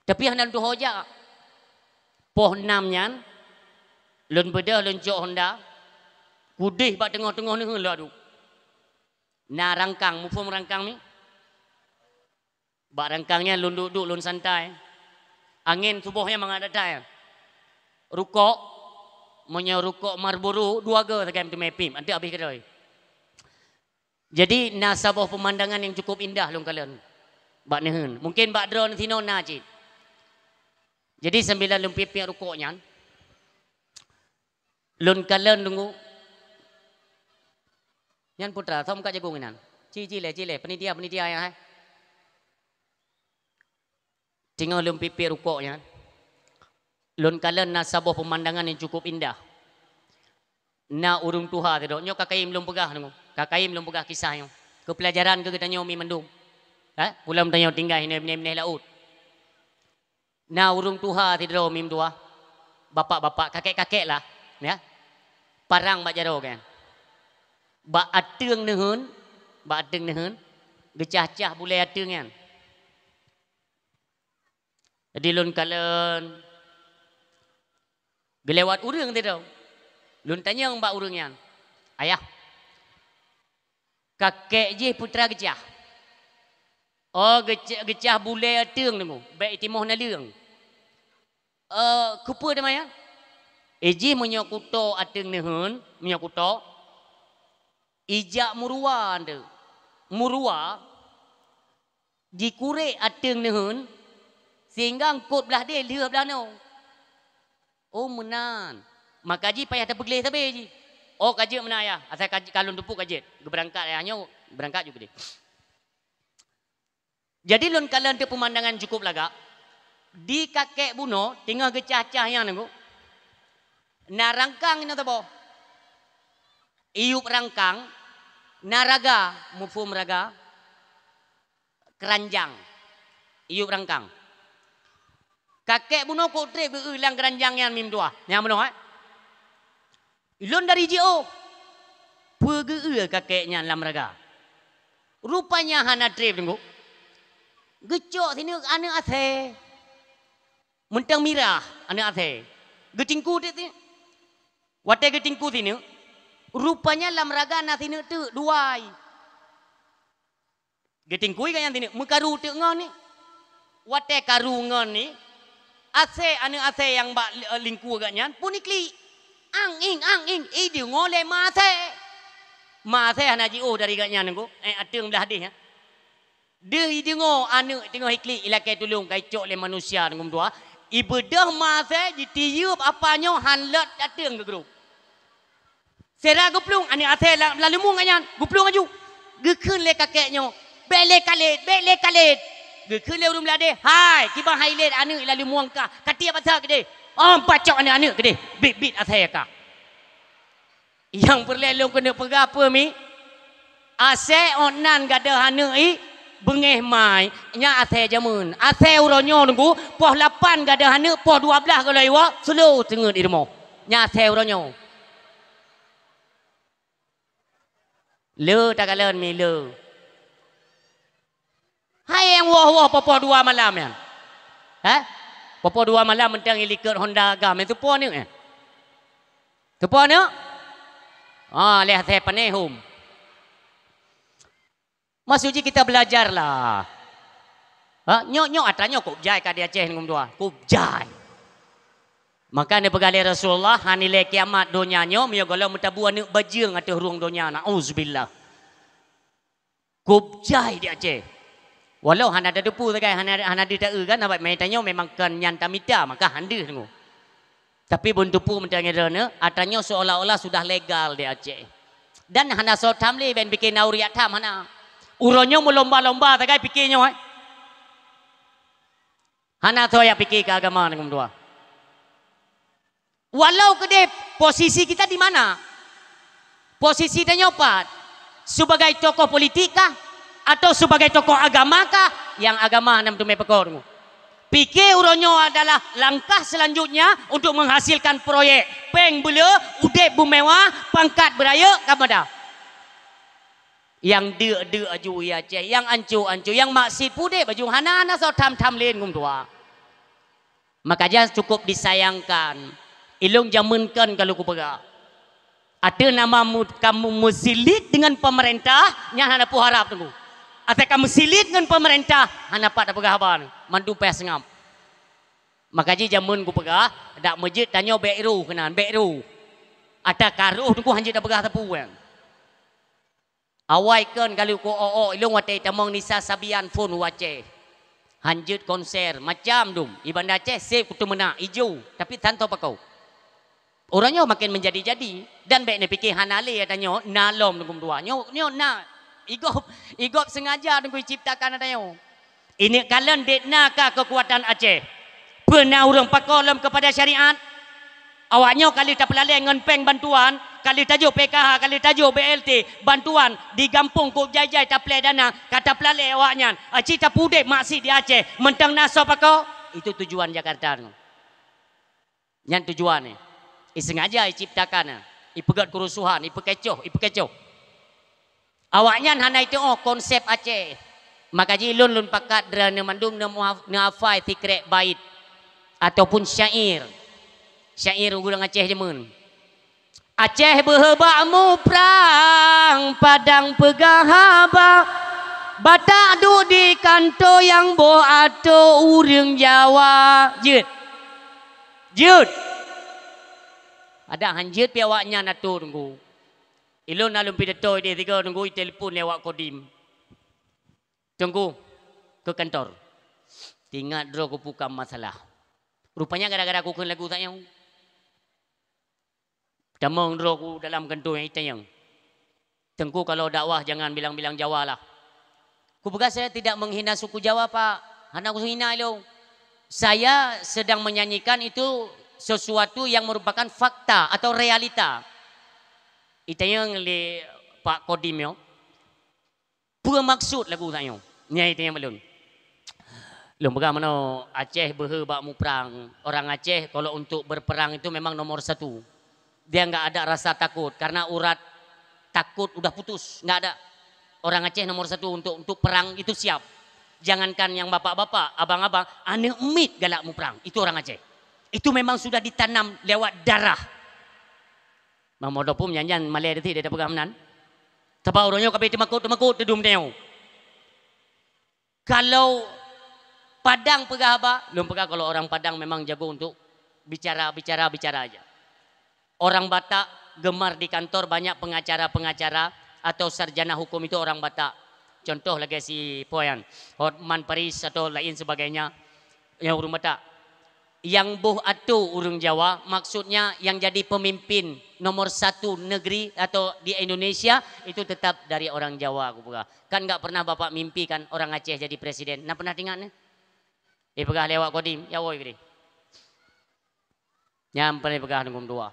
Tapi hana lôn tuho jak. Poh nam nyan, lôn beudôh lôn cok honda, kudeh bak teungoh-teungoh neuheun lôn aduek. Na rangkang, muphom rangkang mi? Bak rangkang nyan lôn duek-duek lôn santai. Angén suboh nyan mangat that-that nyan. Rukok, meunyoe rukok Marlboro dua go sagai meuteumé pim, anteuk habéh keudroe. Jadi na saboh peumandangan nyang cukup indah lôn kalon bak neuheun. Mungken bak droeneuh sinoe na cit. Jadi sambilan lôn piep-piep rukok nyan, lôn kalon deungoe. Nyan putra, thom ka jagong inan. Ci, ci lé, ci lé, panitia, panitia nyan hai. Teungoh lôn piep-piep rukok nyan, lôn kalon na saboh peumandangan nyang cukup indah. Na ureuëng tuha sidroe, nyoe ka kayém lôn peugah deungoe, ka kayém lôn peugah kisah nyoe. Keu peulajaran keu geutanyoe mi mandum. Ha? Ulôn tanyoe tinggai hinoe binéh-binéh laôt. Na ureuëng tuha sidroe mi meutuah, bapak-bapak, kakek-kakek lah, ya. Parang bak jaroe kan. Bak ateueng neuheun, bak ateueng neuheun, geucah-cah bulée ateueng nyan. Jadi lôn kalon geulewat ureuëng sidroe. Lôn tanyong bak ureuëng nyan, "Ayah, kakek jih peue teuma geucah?" "Oh, geucah, geucah bulée ateueng deungoe, bék itimoh naleueng." "Eh, keupeue teuma nyan?" "Eh, jih meunyoe kuto ateueng neuheun, meunyoe kuto, ijak meuruwa teuk. Meuruwa, jikurek ateueng neuheun, sehingga eungkot blah deh lheueh blah noe." "Oh, meunan. Maka jih payah tapeugleh sabe jih." "Oh, ka jeuet meunan, Ayah. Asai ka, ka lôn teupeu ka jeuet." Geubeurangkat ayah nyoe, beurangkat ju keudeh. Jadi lôn kalon teuk peumandangan cukup lagak. Di kakek bunoe teungoh geucah-cah nyan nanggu. Na rangkang inoe saboh. Iyup rangkang, na raga, muphom raga, keuranjang. Iyup rangkang. Kakek bunoe kok treb geu-eu lam keuranjang nyan mi meutuah. Nyang bunoe, eh? Lôn dari jiôh. Peue geu-eu kakek nyan lam raga. Rupanya hana treb deungoe. Geucok sineuk aneuëk asée. Meuntang mirah aneuëk asée. Geutingku teuk sineuk. Watée geutingku sineuk, rupanya lam raga na sineuk teuk duai. Geutingkui gobnyan sineuk, meukaru teuk ngon ni. Watée karu ngon ni, asée aneuëk asée nyang bak li-, lingku gobnyan pun iklik. Ang ing, ang ing, ideungoe lé ma asée. Ma asée hana jiôh dari gobnyan nanggu, eh, ateueng blah deh, ya. Deuh ideungoe aneuëk teungoh iklik ilakée tulông ka icok lé manusia nanggu meutuah. Ibeudôh ma asée jitiyeueb apa nyoe han lôt ateueng geugrôp. Sira geuplueng aneuëk asée la-, lam leumueng nyan, geuplueng laju. Geukheun lé kakek nyoe, "Bék lé kalét, bék lé kalét." Geukheun lé ureuëng blah deh, "Hai, kiban hai lét aneuëk lam leumueng kah, ka tieb asée keudeh. Oh, pacok aneuëk-aneuëk keudeh, biet-biet asée kah." Nyang peureulée lôn keuneuk peugah peue mi? Asée ôt nan gadôh aneuëk i beungéh mai, nyan asée jameun. Asée uroe nyoe nunggu, poh lapan gadôh aneuëk, poh dua blaih gohlom iwoe, seulo teungeut i rumoh. Nyan asée uroe nyoe. Le takalon mi le. Hai nyang woh-woh poh-poh dua malam nyan. Hah? Poh-poh dua malam mantong ilikot Honda agam nyan teupo neuk nyan. Teupo neuk? Ah, leh asée panéh hom. Maksud jih kita belajarlah. Ha, nyoe, nyoe atra nyoe kok jai ka di Aceh ngon dua. Kok jai. Maka neupeugah lé Rasulullah, "Ha nilai kiamat donya nyoe meunyoe gohlom meutabu aneuëk bajeueng ateueh rueng donya." Nauzubillah. Kop jai di Aceh. Walau hana tateupeue sagai, hana, hana deuh taeu kan, sabab meutanyoe memang kon nyan tamita, maka han deuh deungoe. Tapi beunteupeue meutanyoe droeneuh, atra nyoe seolah-olah sudah legal di Aceh. Dan hana soe tham lé, ban pike na uriak tham hana. Uroe nyoe meulomba-lomba sagai pike nyoe, eh. Hana soe jak pike keu agama deungon dua. Walau keudeh posisi kita di mana? Posisi tanyoe pat? Sebagai tokoh politik kah? Atau sebagai tokoh agama kah? Nyang agama hana meuteumé peuko deungoe. Pike uroe nyoe adalah langkah selanjutnya untuk menghasilkan proyek, péng beuleu, udeb beumewah, pangkat beurayeuk, ka meudah. Nyang deuk-deuk aju i Aceh, nyang ancô-ancô, nyang maksiet pudeb aju, hana, hana soe tham-tham lé deungon dua. Maka jan cukup disayangkan. Ilôn jameun kon ka lôn kupeugah. Ateueh nama mu-, kamoe meusilet deungon pemerintah, nyan hana peue harab teungku. Asai ka meusilet ngon pemerintah, hana pat tapeugah haba, mandum payah seungab. Maka jih jameun kupeugah, dak meujeuet tanyoe bék roh keunan, bék roh. Ata ka roh teungku han jeuet tapeugah sapeue. Awai kon ka lheueh ku ôk-ôk ilôn watée tamong Nisa Sabian phon u Aceh. Han jeuet konser, macam dum. I Banda Aceh seb kuteumeunak, ijo, tapi tan tao pakon. Uroe nyoe makin menjadi-jadi. Dan bék neupike hana lé ata nyoe, na lom deungon dua. Nyoe, nyoe na, i gob, i gob sengaja deungon iciptakan ata nyoe. Ineuk kalon dek na ka keukuatan Aceh. Peue na ureuëng pakon lom keupada syariat? Awaknyoe ka lheueh tapeulalée ngon péng bantuan, ka lheueh tajok P K H, ka lheueh tajok B L T, bantuan di gampông kok jai-jai taplé dana, ka tapeulalée awaknyan. Aci tapudeb maksiet di Aceh, mantong na soe pakoe? Itu tujuan Jakarta nyoe. Nyan tujuan nyoe. Isengaja iciptakan, ipeugét keurusuhan, ipeukecoh, ipeukecoh. Awaknyan hana iteu'oh konsep Aceh. Maka jih lôn, lôn pakat droeneuh mandum neuhafai sikrek bait ataupun syair. Syair ureuëng Aceh jameun. Aceh beuhe bak muprang, Padang peugah haba, Batak duek di kantô nyang boh atô ureuëng Jawa. Jeuet. Jeuet. Padahai han jeuet pih awaknyan atô, Teungku. Ilôn na lôn pidato ideh sigoe, Teungku, itelepon lé awak Kodim. "Teungku, keu kantor. Teuingat droe kupeugah masalah." Rupanya gara-gara kukheun lagu tanyoe. Tamong droe ku dalam kantô nyang itanyong. "Teungku, kalau dakwah jangan bilang-bilang Jawa lah." Kupeugah, "Saya tidak menghina suku Jawa, Pak. Hana kuhina ilôn. Saya sedang menyanyikan itu sesuatu yang merupakan fakta atau realita." Itanyong lé Pak Kodim nyoe, "Peue maksud lagu tanyoe?" Nyan itanyong bak lôn. Lôn peugah meunoe, "Aceh beuhe bak muprang. Orang Aceh kalau untuk berperang itu memang nomor satu. Dia nggak ada rasa takut, karena urat takut udah putus, nggak ada. Orang Aceh nomor satu untuk, untuk perang itu siap. Jangankan yang bapak-bapak, abang-abang, aneuk miet galak muprang. Itu orang Aceh. Itu memang sudah ditanam lewat darah." Meunyoe pun nyan-nyan malée teuti dia peugah meunan. Sabab uroe nyoe ka abéh teumakot-teumakot teudum tanyoe. Kalau Padang peugah haba, lôn peugah kalau orang Padang memang jago untuk bicara, bicara, bicara aja. Orang Batak gemar di kantor banyak pengacara-pengacara atau sarjana hukum itu orang Batak. Contoh lagée si Poyan, Hotman Paris atau lain sebagainya, nyang ureuëng Batak. Nyang boh atô ureuëng Jawa, maksudnya yang jadi pemimpin nomor satu negeri atau di Indonesia itu tetap dari orang Jawa, kupeugah. Kan nggak pernah Bapak mimpi kan orang Aceh jadi presiden? Na pernah teuingat nyoe? Ipeugah lé awak Kodim, ya woi gede. Nyan pernah ipeugah Teungku meutuah.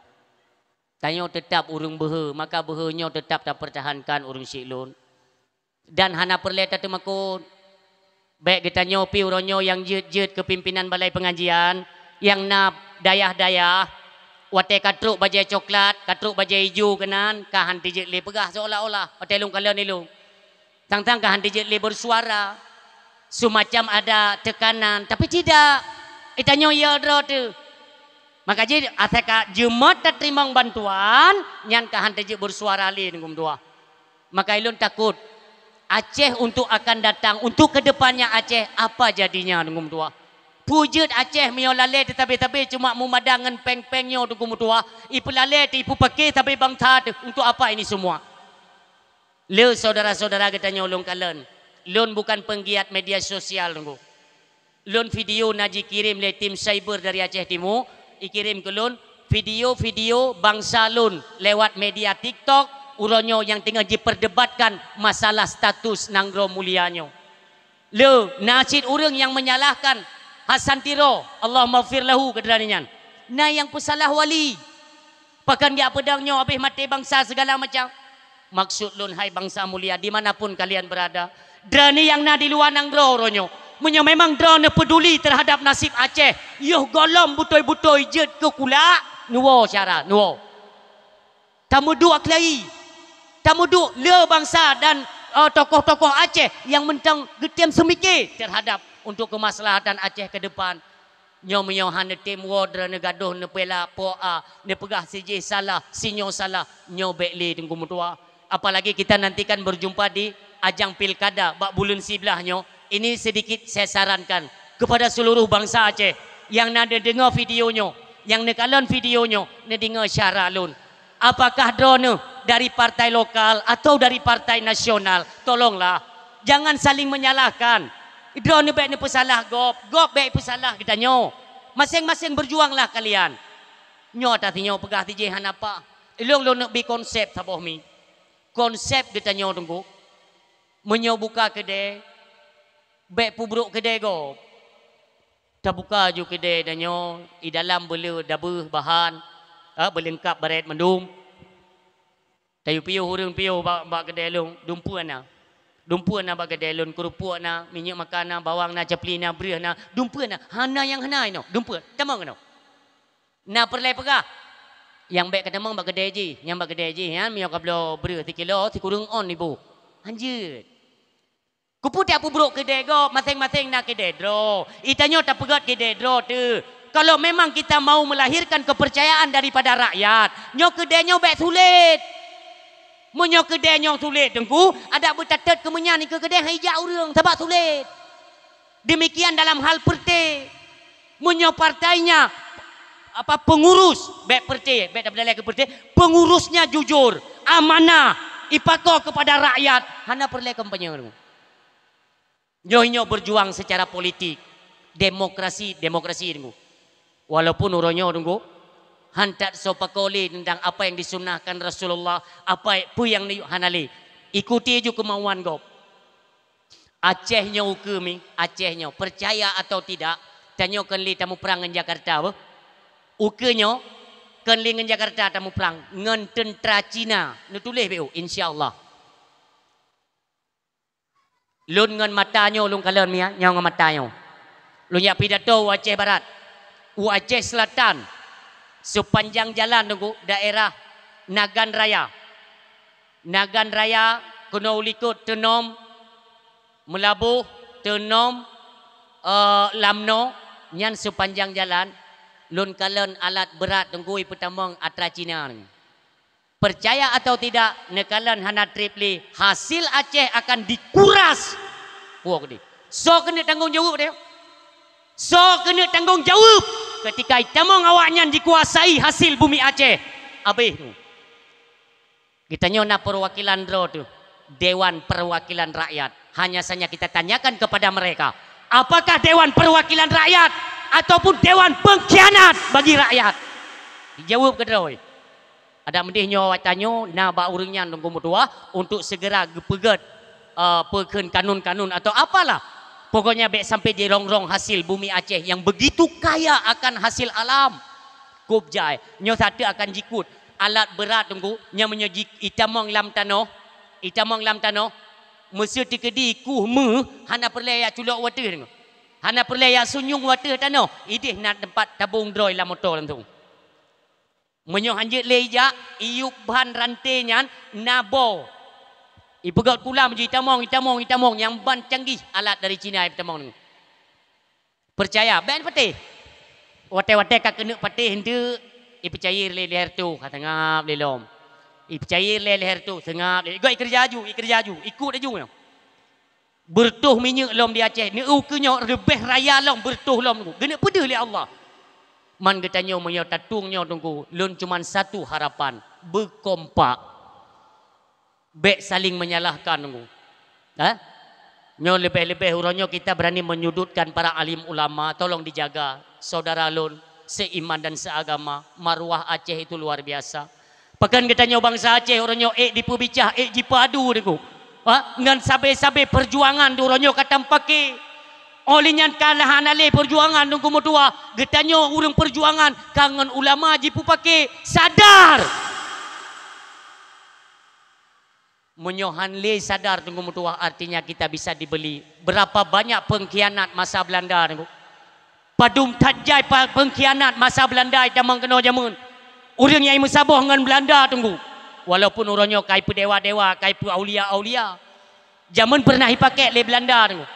Tanyoe tetap ureuëng beuhe, maka beuhe nyoe tetap tapertahankan ureuëng syik lôn. Dan hana peureulée tateumakot. Bék geutanyoe pi uroe nyoe nyang jeuet-jeuet keu pimpinan balai pengajian, nyang na dayah-dayah, watée ka trok bajée coklat, ka trok bajée ijo keunan, ka han teujeuet lé peugah seolah-olah watée lôn kalon ilôn. Tang-tang ka han teujeuet lé bersuara, semacam ada tekanan, tapi tidak. Itanyoe ya droe teuh. Maka jih asai ka jeuet tateurimong bantuan, nyan ka han teujeuet bersuara lé Teungku meutuah. Maka ilôn takot, Aceh untuk akan datang, untuk kedepannya Aceh, apa jadinya Teungku meutuah? Peue jeuet Aceh meunyoe lalée teutabé-tabé cuma meumadang ngon péng-péng nyoe Teungku meutuah, ipeulalée teuh, ipeupaké sabe bansa teuh, untuk apa ini semua? Le syedara-syedara geutanyoe lôn kalon, lôn bukan penggiat media sosial Teungku. Lôn video na jikirém lé tim cyber dari Aceh Timu, ikirém keu lôn video-video bansa lôn lewat media TikTok, uroe nyoe nyang teungoh jiperdebatkan masalah status nanggroe mulia nyoe. Le, na cit ureuëng nyang menyalahkan Hasan Tiro, Allahummaghfir lahu keu droeneuh nyan. Na nyang peusalah wali. Pakon jak peudong nyoe habéh maté bansa segala macam. Maksud lôn, hai bansa mulia, di mana pun kalian berada, droeneuh nyang na di luwa nanggroe uroe nyoe, meunyoe memang droeneuh peduli terhadap nasib Aceh, yoh gohlom beutôi-beutôi jeuet keu kulak, neuwoe syara, neuwoe. Tameuduek keulayie, tameuduek le bansa dan, eh, tokoh-tokoh Aceh nyang mantong geutem seumiké terhadap untuk keumaslahatan Aceh ke depan. Nyoe meunyoe hana tem woe droeneuh gadoh neupela po a, neupeugah sijih salah, sinyoe salah, nyoe bék lé Teungku meutuah. Apalagi kita nantikan berjumpa di ajang pilkada bak buleuen siblaih nyoe. Ini sedikit saya sarankan kepada seluruh bansa Aceh nyang na neudeungoe video nyoe, nyang neukalon video nyoe, neudeungoe syara lôn. Apakah droeneuh dari partai lokal atau dari partai nasional? Tolonglah, jangan saling menyalahkan. Droeneuh bék neupeusalah gob, gob bék peusalah geutanyoe. Maséng-maséng berjuanglah kalian. Nyoe ata sinyoe peugah sijih hana pah. Ilôn lôn neuk bi konsep saboh mi. Konsep geutanyoe Teungku, meunyoe buka keudè, bék peubrok keudè gob. Tabuka ju keudè tanyoe, i dalam beuleu dabeuh bahan, Ah, beulengkap barét mandum. Tayue piôh ureuëng piôh bak, bak keudè lôn, dumpeue na. Dumpeue na bak keudè lôn, keurupuk na, minyeuk makan na, bawang na, capli na, breueh na, dumpeue na. Hana nyang hana inoe, dumpeue. Tamong inoe. Na peureulée peugah. Nyang bék ka tamong bak keudè jih, nyang bak keudè jih nyan meunyoe ka bloe breueh sikilo, sikureueng ôn iboh. Hanjeuet. Keupeue tapeubrok keudè gob, maséng-maséng na keudè droe. Itanyoe tapeugét keudè droe teuh. Kalau memang kita mau melahirkan kepercayaan daripada rakyat, nyoe keudè nyoe bék sulet. Meunyoe keudè nyoe sulet, Teungku, adak beutatet keu meunyan ikeue keudè han ijak ureuëng, sabab sulet. Demikian dalam hal partai. Meunyoe partainya, apa, pengurus, bék partai, bék tapeudalah keu partai, pengurusnya jujur, amanah, ipako kepada rakyat, hana peureulée kampanye. Nyoe, nyoe berjuang secara politik, demokrasi, demokrasi, Teungku. Walaupun uroe nyoe, Teungku, han that soe pako lé tentang apa yang disunnahkan Rasulullah, apa peue nyang neuyue hana lé. Ikuti ju kemauan gob. Aceh nyoe ukeue mi, Aceh nyoe, percaya atau tidak, tanyoe kon lé tamuprang ngon Jakarta, beuh. Ukeue nyoe, kon lé ngon Jakarta tamuprang, ngon teuntra Cina. Neutuléh beu, insya Allah. Lôn ngon mata nyoe lôn kalon mi, nyoe ngon mata nyoe. Lôn jak pidato u Aceh Barat, u Aceh Selatan, sepanjang jalan, Teungku, daerah Nagan Raya. Nagan Raya, keunoe u likot teunom Meulaboh, teunom, eh, Lamno, nyan sepanjang jalan, lôn kalon alat beurat, Teungku, ipeutamong atra Cina nyoe. Percaya atau tidak, neukalon hana treb lé, hasil Aceh akan dikuras. Puwoe keudeh. Soe keuneuk tanggong jaweueb deh? Soe keuneuk tanggong jaweueb ketika itamong awaknyan jikuasai hasil bumi Aceh? Abéh. Geutanyoe na perwakilan droe teuh, Dewan Perwakilan Rakyat. Hanya saja kita tanyakan kepada mereka, apakah Dewan Perwakilan Rakyat ataupun Dewan Pengkhianat bagi rakyat? Dijaweueb keudroe. Adak meudeh nyoe awak tanyoe na bak ureuëng nyan Teungku meutuah untuk segera geupeugét, eh, peue kheun kanun-kanun atau apalah. Pokoknya bék sampai jirongrong hasil bumi Aceh yang begitu kaya akan hasil alam. Kub jai. Nyoe sateue akan jikut alat beurat, Teungku, nyang meunyoe ji-, itamong lam tanoh, itamong lam tanoh, meuseu teukeudi kuh méuh hana peureulée jak culok u ateueh, Teungku. Hana peureulée jak sunyueng u ateueh tanoh, ideh na teumpat tabong droe lam moto langsong. Meunyoe hanjeuet lé ijak, iyueb ban ranté nyan na boh. Ipeugét kulam jih itamong, itamong, itamong, nyang ban canggih alat dari Cina itamong, Teungku. Peucaya, bék patéh. Watée-watée ka keuneuk patéh eunteuk, ipeucair lé leher tu, ka seungab lé lom. Ipeucair lé leher tu, seungab lé. Igoe ikeureuja aju, ikeureuja aju, ikut aju nyoe. Beureutoh minyeuk lom di Aceh, neu-eu keu nyoe leubeh raya lom, beureutoh lom, Teungku. Geuneuk peudeuh lé Allah. Man geutanyoe meunyoe tatueng nyoe, Teungku, lôn cuman satu harapan, beukompak. Bék saling menyalahkan, Teungku. Eh? Nyoe leubeh-leubeh uroe nyoe kita berani menyudutkan para alim ulama, tolong dijaga, saudara lôn, seiman dan seagama, marwah Aceh itu luar biasa. Pakon geutanyoe bansa Aceh uroe nyoe ék dipeubicah, ék jipeuadu, Teungku. Ha? Ngon sabe-sabe perjuangan di uroe nyoe ka tampake. Óh lheueh nyan ka hana lé perjuangan, Teungku meutuah. Geutanyoe ureuëng perjuangan ka ngon ulama jipeupaké. Sadar! Meunyoe han lé sadar, Teungku meutuah, artinya kita bisa dibeli. Berapa banyak pengkhianat masa Belanda, Teungku? Padum that jai pa-, pengkhianat masa Belanda itamong keunoe jameun. Ureuëng nyang meusaboh ngon Belanda, Teungku. Walaupun uroe nyoe ka ipeudewa-dewa, ka ipeuaulia-aulia. Jameun pernah ipakék lé Belanda, Teungku.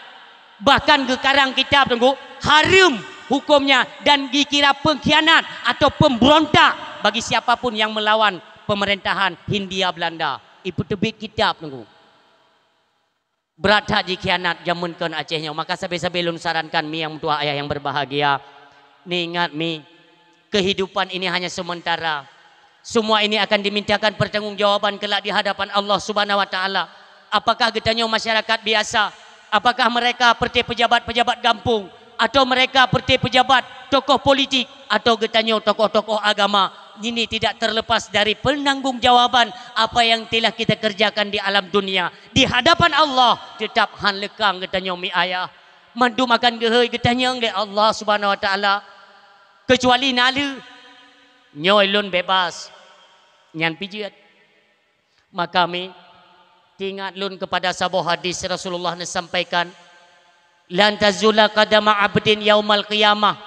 Bahkan geukarang kitab, Teungku, hareuem hukumnya dan dikira pengkhianat atau pemberontak bagi siapa pun yang melawan pemerintahan Hindia Belanda. Ipeuteubiet kitab, Teungku. Brat that jikhianat jameun kon Aceh nyoe. Maka sabe-sabe lôn sarankan, mi nyang meutuah ayah yang berbahagia, ni ingat, mi, kehidupan ini hanya sementara. Semua ini akan dimintakan pertanggungjawaban kelak di hadapan Allah Subhanahu wa Taala. Apakah geutanyoe masyarakat biasa? Apakah mereka seperti pejabat-pejabat gampong? Atau mereka seperti pejabat, tokoh politik? Atau geutanyoe tokoh-tokoh agama? Ini tidak terlepas dari penanggung jawaban apa yang telah kita kerjakan di alam dunia. Di hadapan Allah, tetap han leukang geutanyoe, mi ayah. Mandum akan geuhôi geutanyong lé Allah Subhanahu wa Taala. Keucuali na lheueh, Nyoe lôn bebas, nyan pijeuet. Maka mi, teuingat lôn keupada saboh hadis Rasulullah neusampaikan, "Lan tazula qadama abdin yaumal qiyamah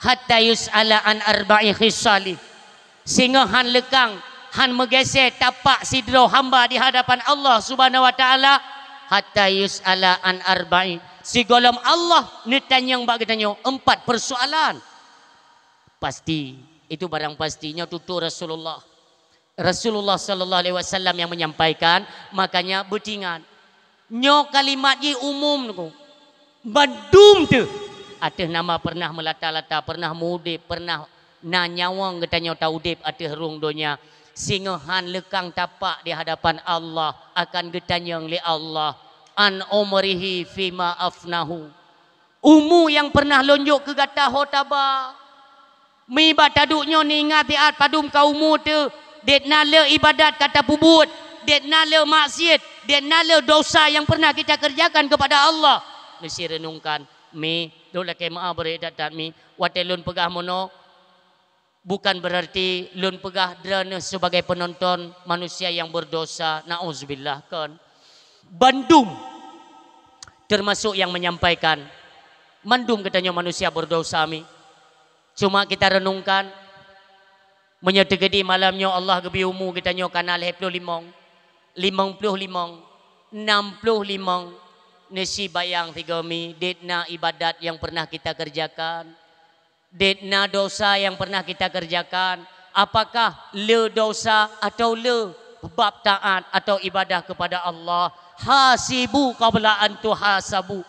hatta yus'ala an arba'i khisali." Singoh han leukang, han meugeusé tapak sidroe hamba di hadapan Allah Subhanahu wa Taala, hatta yus'ala an arba'i. Sigohlom Allah neutanyong bak geutanyoe empat peusoalan. Pasti, itu barang pasti, nyoe tutoe Rasulullah. Rasulullah sallallahu alaihi wasallam nyang menyampaikan, makanya beutingat. Nyoe kalimat jih umum, bandum teuh. Ateueh nama pernah meulata-lata, pernah mudeb, pernah na nyawöng geutanyoe taudeb ateueh rhueng donya. Singoh han leukang tapak di hadapan Allah, akan geutanyong lé Allah, "An umrihi fima afnahu." Umu nyang pernah lôn jok keu gata ho taba. Mi bak taduek nyoe neuingat siat padum ka umu teuh, det na le ibadat ka tapeubuet, det na le maksiet, det na le dosa nyang pernah kita kerjakan kepada Allah. Neusi renungkan, mi, lôn lakée meu'ah bri that-that mi, watée lôn peugah meunoe, bukan berarti lôn peugah droeneuh sebagai penonton manusia nyang berdosa, na'uzubillah, kon. Bandum, termasuk nyang menyampaikan, mandum geutanyoe manusia berdosa mi. Cuma kita renungkan, meunyoe teukeudi malam nyoe Allah geubri umu geutanyoe kana lhée ploh limong, limong ploh limong, nam ploh limong, neusi bayang sigoe mi, det na ibadat nyang pernah kita kerjakan, det na dosa nyang pernah kita kerjakan, apakah le dosa atau le bab taat atau ibadah kepada Allah? Hasibu qabla an tuhasabu.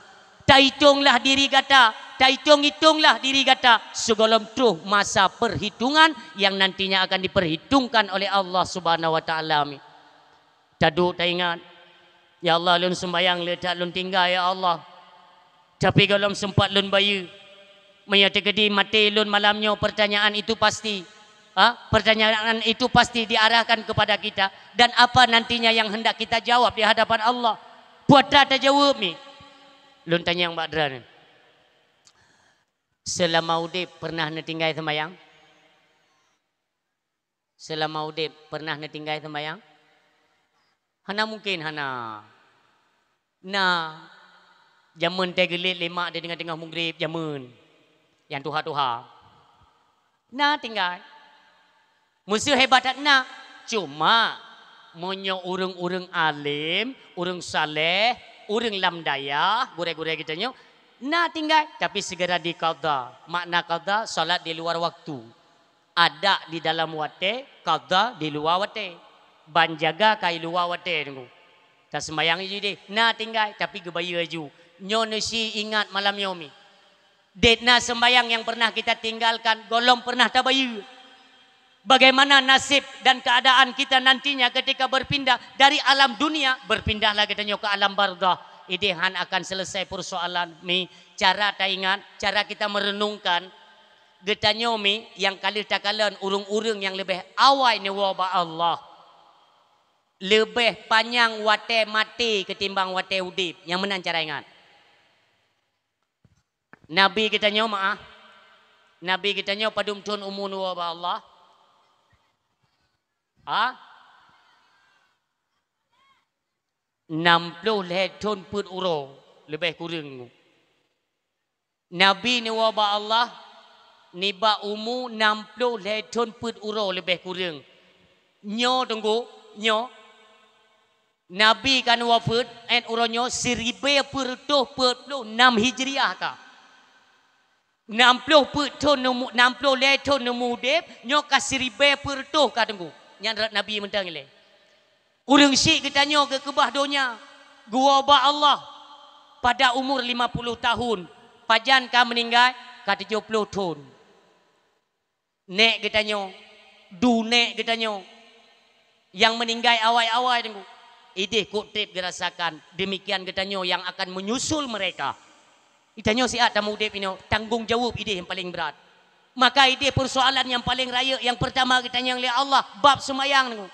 Taitonglah diri gata, taitong-itonglah diri gata, sigohlom troh masa perhitungan yang nantinya akan diperhitungkan oleh Allah Subhanahu wa Taala. Taduek taingat, "Ya Allah, lôn seumbayang le that lôn tinggai, ya Allah. Tapi gohlom seumpat lôn bayeue. Meunyoe teukeudi maté lôn malam nyoe, pertanyaan itu pasti, ha? Pertanyaan itu pasti diarahkan kepada kita. Dan apa nantinya yang hendak kita jawab di hadapan Allah?" Peue atra tajaweueb mi? Lôn tanyong bak droeneuh. Seulama udeb pernah neutinggai seumbayang? Seulama udeb pernah neutinggai seumbayang? Hana mungken hana. Na, jameun teuh geulet lé mak di teungoh-teungoh mugreb jameun. Nyang tuha-tuha. Na tinggai. Meuseu hebat that na. Cuma, meunyoe ureuëng-ureuëng além, ureuëng saleh, ureuëng lam dayah, gurée-gurée geutanyoe, na tinggai, tapi segera diqadha. Makna qadha, salat di luar waktu. Adak di dalam watée, qadha di luwa watée. Ban jaga ka i luwa watée teungku. Taseumbayang aju deh, na tinggai, tapi geubayeue aju. Nyoe neusi ingat malam nyoe mi. Det na seumbayang nyang pernah kita tinggalkan, gohlom pernah tabayeue. Bagaimana nasib dan keadaan kita nantinya ketika berpindah dari alam dunia, berpindahlah geutanyoe ke alam barzakh. Ideh han akan selesai persoalan mi. Cara taingat, cara kita merenungkan, geutanyoe mi nyang ka lheueh takalon ureuëng-ureuëng nyang leubeh awai neuwoe bak Allah. Leubeh panyang watée maté ketimbang watée udeb. Nyang meunan cara ingat. Nabi geutanyoe meu'ah. Nabi geutanyoe padum thon umu neuwoe bak Allah? Ha? Nam ploh lhée thon peuet uroe leubeh kureueng. Nabi neuwoe bak Allah nibak umu nam ploh lhée thon peuet uroe leubeh kureueng. Nyoe teungku, nyoe. Nabi ka neuwafeuet, 'et uroe nyoe siribée peuet reutôh peuet ploh nam Hijriah ka. Nam ploh peuet thon neumu-, nam ploh lhée thon neumu udeb, nyoe ka siribée peuet reutôh ka teungku. Nyan rot Nabi mantong ilée. Ureuëng syiek geutanyoe geukeubah donya, geuwoe bak Allah pada umur lima puluh tahun, pajan ka meuninggai, ka tujoh ploh thon. Nék geutanyoe, du nék geutanyoe, nyang meuninggai awai-awai teungku, ideh kok treb geurasakan, deumikian geutanyoe nyang akan menyusul mereka. Geutanyoe siat tameudeb inoe, tanggong jaweueb ideh nyang paleng brat. Maka ideh peusoalan nyang paleng rayeuk nyang peurtama geutanyong lé Allah bab seumayang nyoe.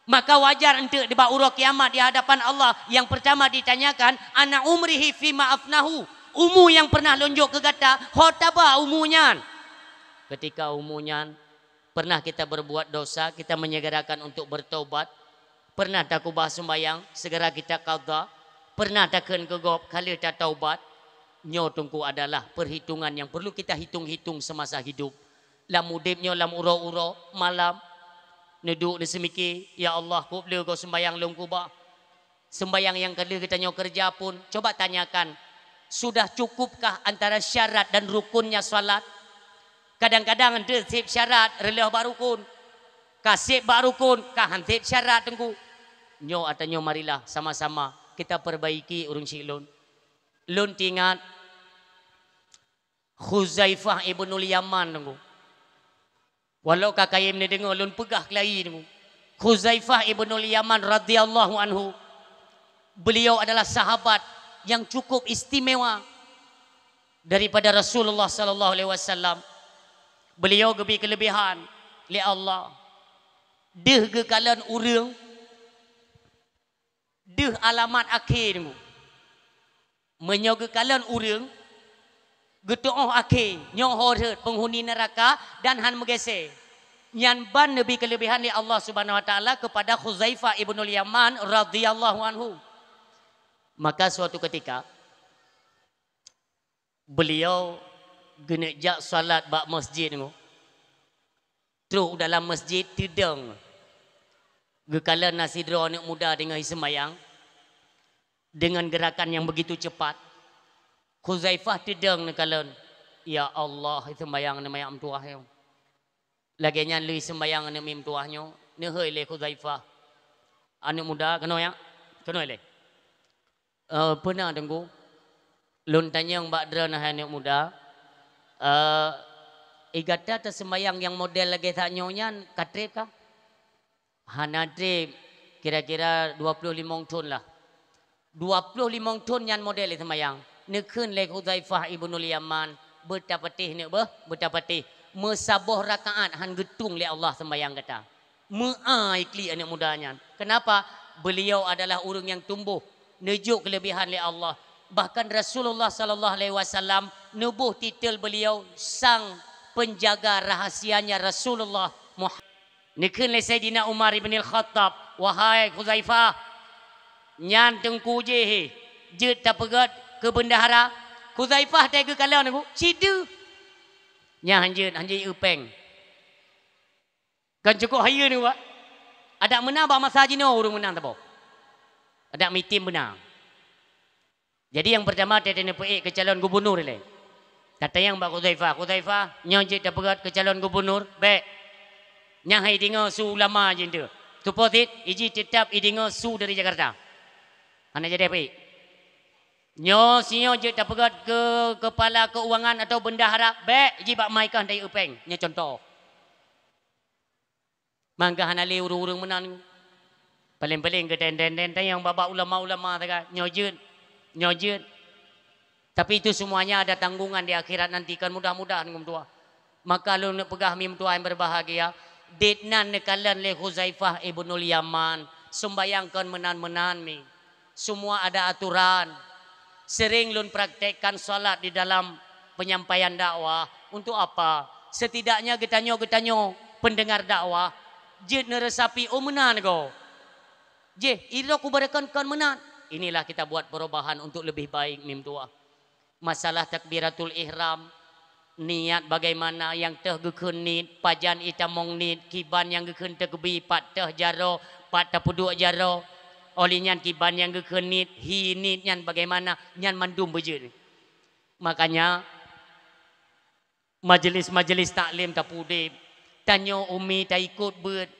Maka wajar eunteuk dibak uroe kiamat di hadapan Allah nyang peurtama ditanyakan, "Ana umrihi fima afnahu?" Umu nyang pernah lôn jok keu gata, ho taba umu nyan? Keutika umu nyan Pernah kita berbuat dosa, kita menyegerakan untuk bertobat. Pernah takubah sembahyang, segera kita qadha. Pernah takheun keu gob, ka lheueh tataubat. Nyoe teungku adalah perhitungan yang perlu kita hitung-hitung semasa hidup. Lam udeb nyoe, lam uroe-uroe malam, neuduek neuseumike, "Ya Allah, kub le gob sembahyang lôn kubah?" Sembahyang nyang ka lheueh geutanyoe keureuja pun, coba tanyakan, sudah cukupkah antara syarat dan rukunnya salat? Kadang-kadang teuh seb syarat reuloh bak rukun. Ka seb bak rukun, ka han seb syarat teungku. Nyoe ata nyoe marilah sama-sama kita perbaiki ureuëng syiek lôn. Lôn teuingat Khuzaifah ibnul Yaman teungku. Walau ka kayém neudeungoe lôn peugah keulayi teungku. Khuzaifah ibnul Yaman radhiyallahu anhu, beliau adalah sahabat yang cukup istimewa daripada Rasulullah sallallahu alaihi wasallam. Beliau geubri keuleubehan lé Allah. Deuh geukalon ureuëng, deuh alamat akhé teungku. Meunyoe geukalon ureuëng, geuteuôh akhé, nyoe ho rhot peunghuni neuraka dan han meugeusé. Nyan ban neubri keuleubehan lé Allah Subhanahu wa Taala keupada Khuzaifah ibnul Yaman radhiyallahu anhu. Maka suatu ketika, beliau geuneuk jak salat bak masjid teungku. Trok u dalam masjid teudong. Geukalon na sidroe aneuëk muda teungoh jiseumbahyang dengan gerakan yang begitu cepat. Khuzaifah teudong neukalon, "Ya Allah, jiseumbahyang aneuëk manyak meutuwah nyoe." Lagée nyan lé jiseumbahyang aneuëk mi meutuwah nyoe, neuhôi lé Khuzaifah, "Aneuëk muda, keunoe ya, keunoe lé." "Eh, peue na teungku?" "Lôn tanyong bak droeneuh hai aneuëk muda, eh, i gata taseumbahyang nyang model lagée that nyoe nyan ka treb kah?" "Hana treb, kira-kira dua ploh limong thon lah." "Dua ploh limong thon nyan model jiseumbahyang?" Neukheun lé Khuzaifah ibnul Yaman, "Beutapatéh neuk beuh, beutapatéh. Meusaboh rakaat han geutueng lé Allah seumbahyang gata." Meu'ai klik aneuëk muda nyan. Kenapa? Beliau adalah ureuëng nyang tumboh neujok keuleubehan lé Allah. Bahkan Rasulullah sallallahu alaihi wasallam neuboh titel beliau sang penjaga rahasianya Rasulullah Muhammad. Neukheun lé Saidina Umar ibn al-Khattab, "Wahai Khuzaifah, nyan teungku jih, jeuet tapeugét keu bendahara." Khuzaifah teuh geukalon, "Teungku, ci deuh." "Nyan han jeuet, han jeuet eu péng." Kan cukôp hayeue ni, Pak. Adak meunan bak masa jinoe ureuëng meunan teuboh. Adak mitem beuna. Jadi nyang peurtama teuh taneupeuék keu calon gubunur ilée. Tatanyong bak Khuzaifah, "Khuzaifah, nyoe jeuet tapeugét keu calon gubunur?" "Bék." Nyan hai deungoe su ulama jih teuh. Teupeue cit, iji teutap ideungoe su dari Jakarta. Hana jadi peuék. "Nyoe sinyoe jeuet tapeugét keu kepala keuangan atau bendahara?" "Bék, iji bak mai kah tayue péng." Nyoe contoh. Mangka hana lé ureuëng-ureuëng meunan. Paleng-paleng geutén-tén-tén nyang babah ulama-ulama teuka, nyoe jeuet, nyoe jeuet. Tapi itu semuanya ada tanggungan di akhirat nanti, kan mudah-mudahan geumeudua. Maka lôn peugah mi meutuah yang berbahagia, dit nan neukalon lé Huzaifah ibnul Yaman, sembayang kon meunan-meunan mi. Semua ada aturan. Sering lôn praktekkan salat di dalam penyampaian dakwah. Untuk apa? Setidaknya geutanyoe-geutanyoe pendengar dakwah jeuet neuresapi, "Oh, meunan go. Jih, iroh kubeureukon kon meunan." Inilah kita buat perubahan untuk lebih baik, mim tuah. Masalah takbiratul ihram, niat bagaimana, nyang teuh geukheun niet, pajan itamong niet, kiban nyang geukheun takbir, pat teuh jaroe, pat tapeuduek jaroe. Óh lheueh nyan kiban nyang geukheun niet, hi niet nyan bagaimana, nyan mandum beujeuet. Makanya, majelis-majelis taklim tapeuudeb, tanyoe umi taikot beuet,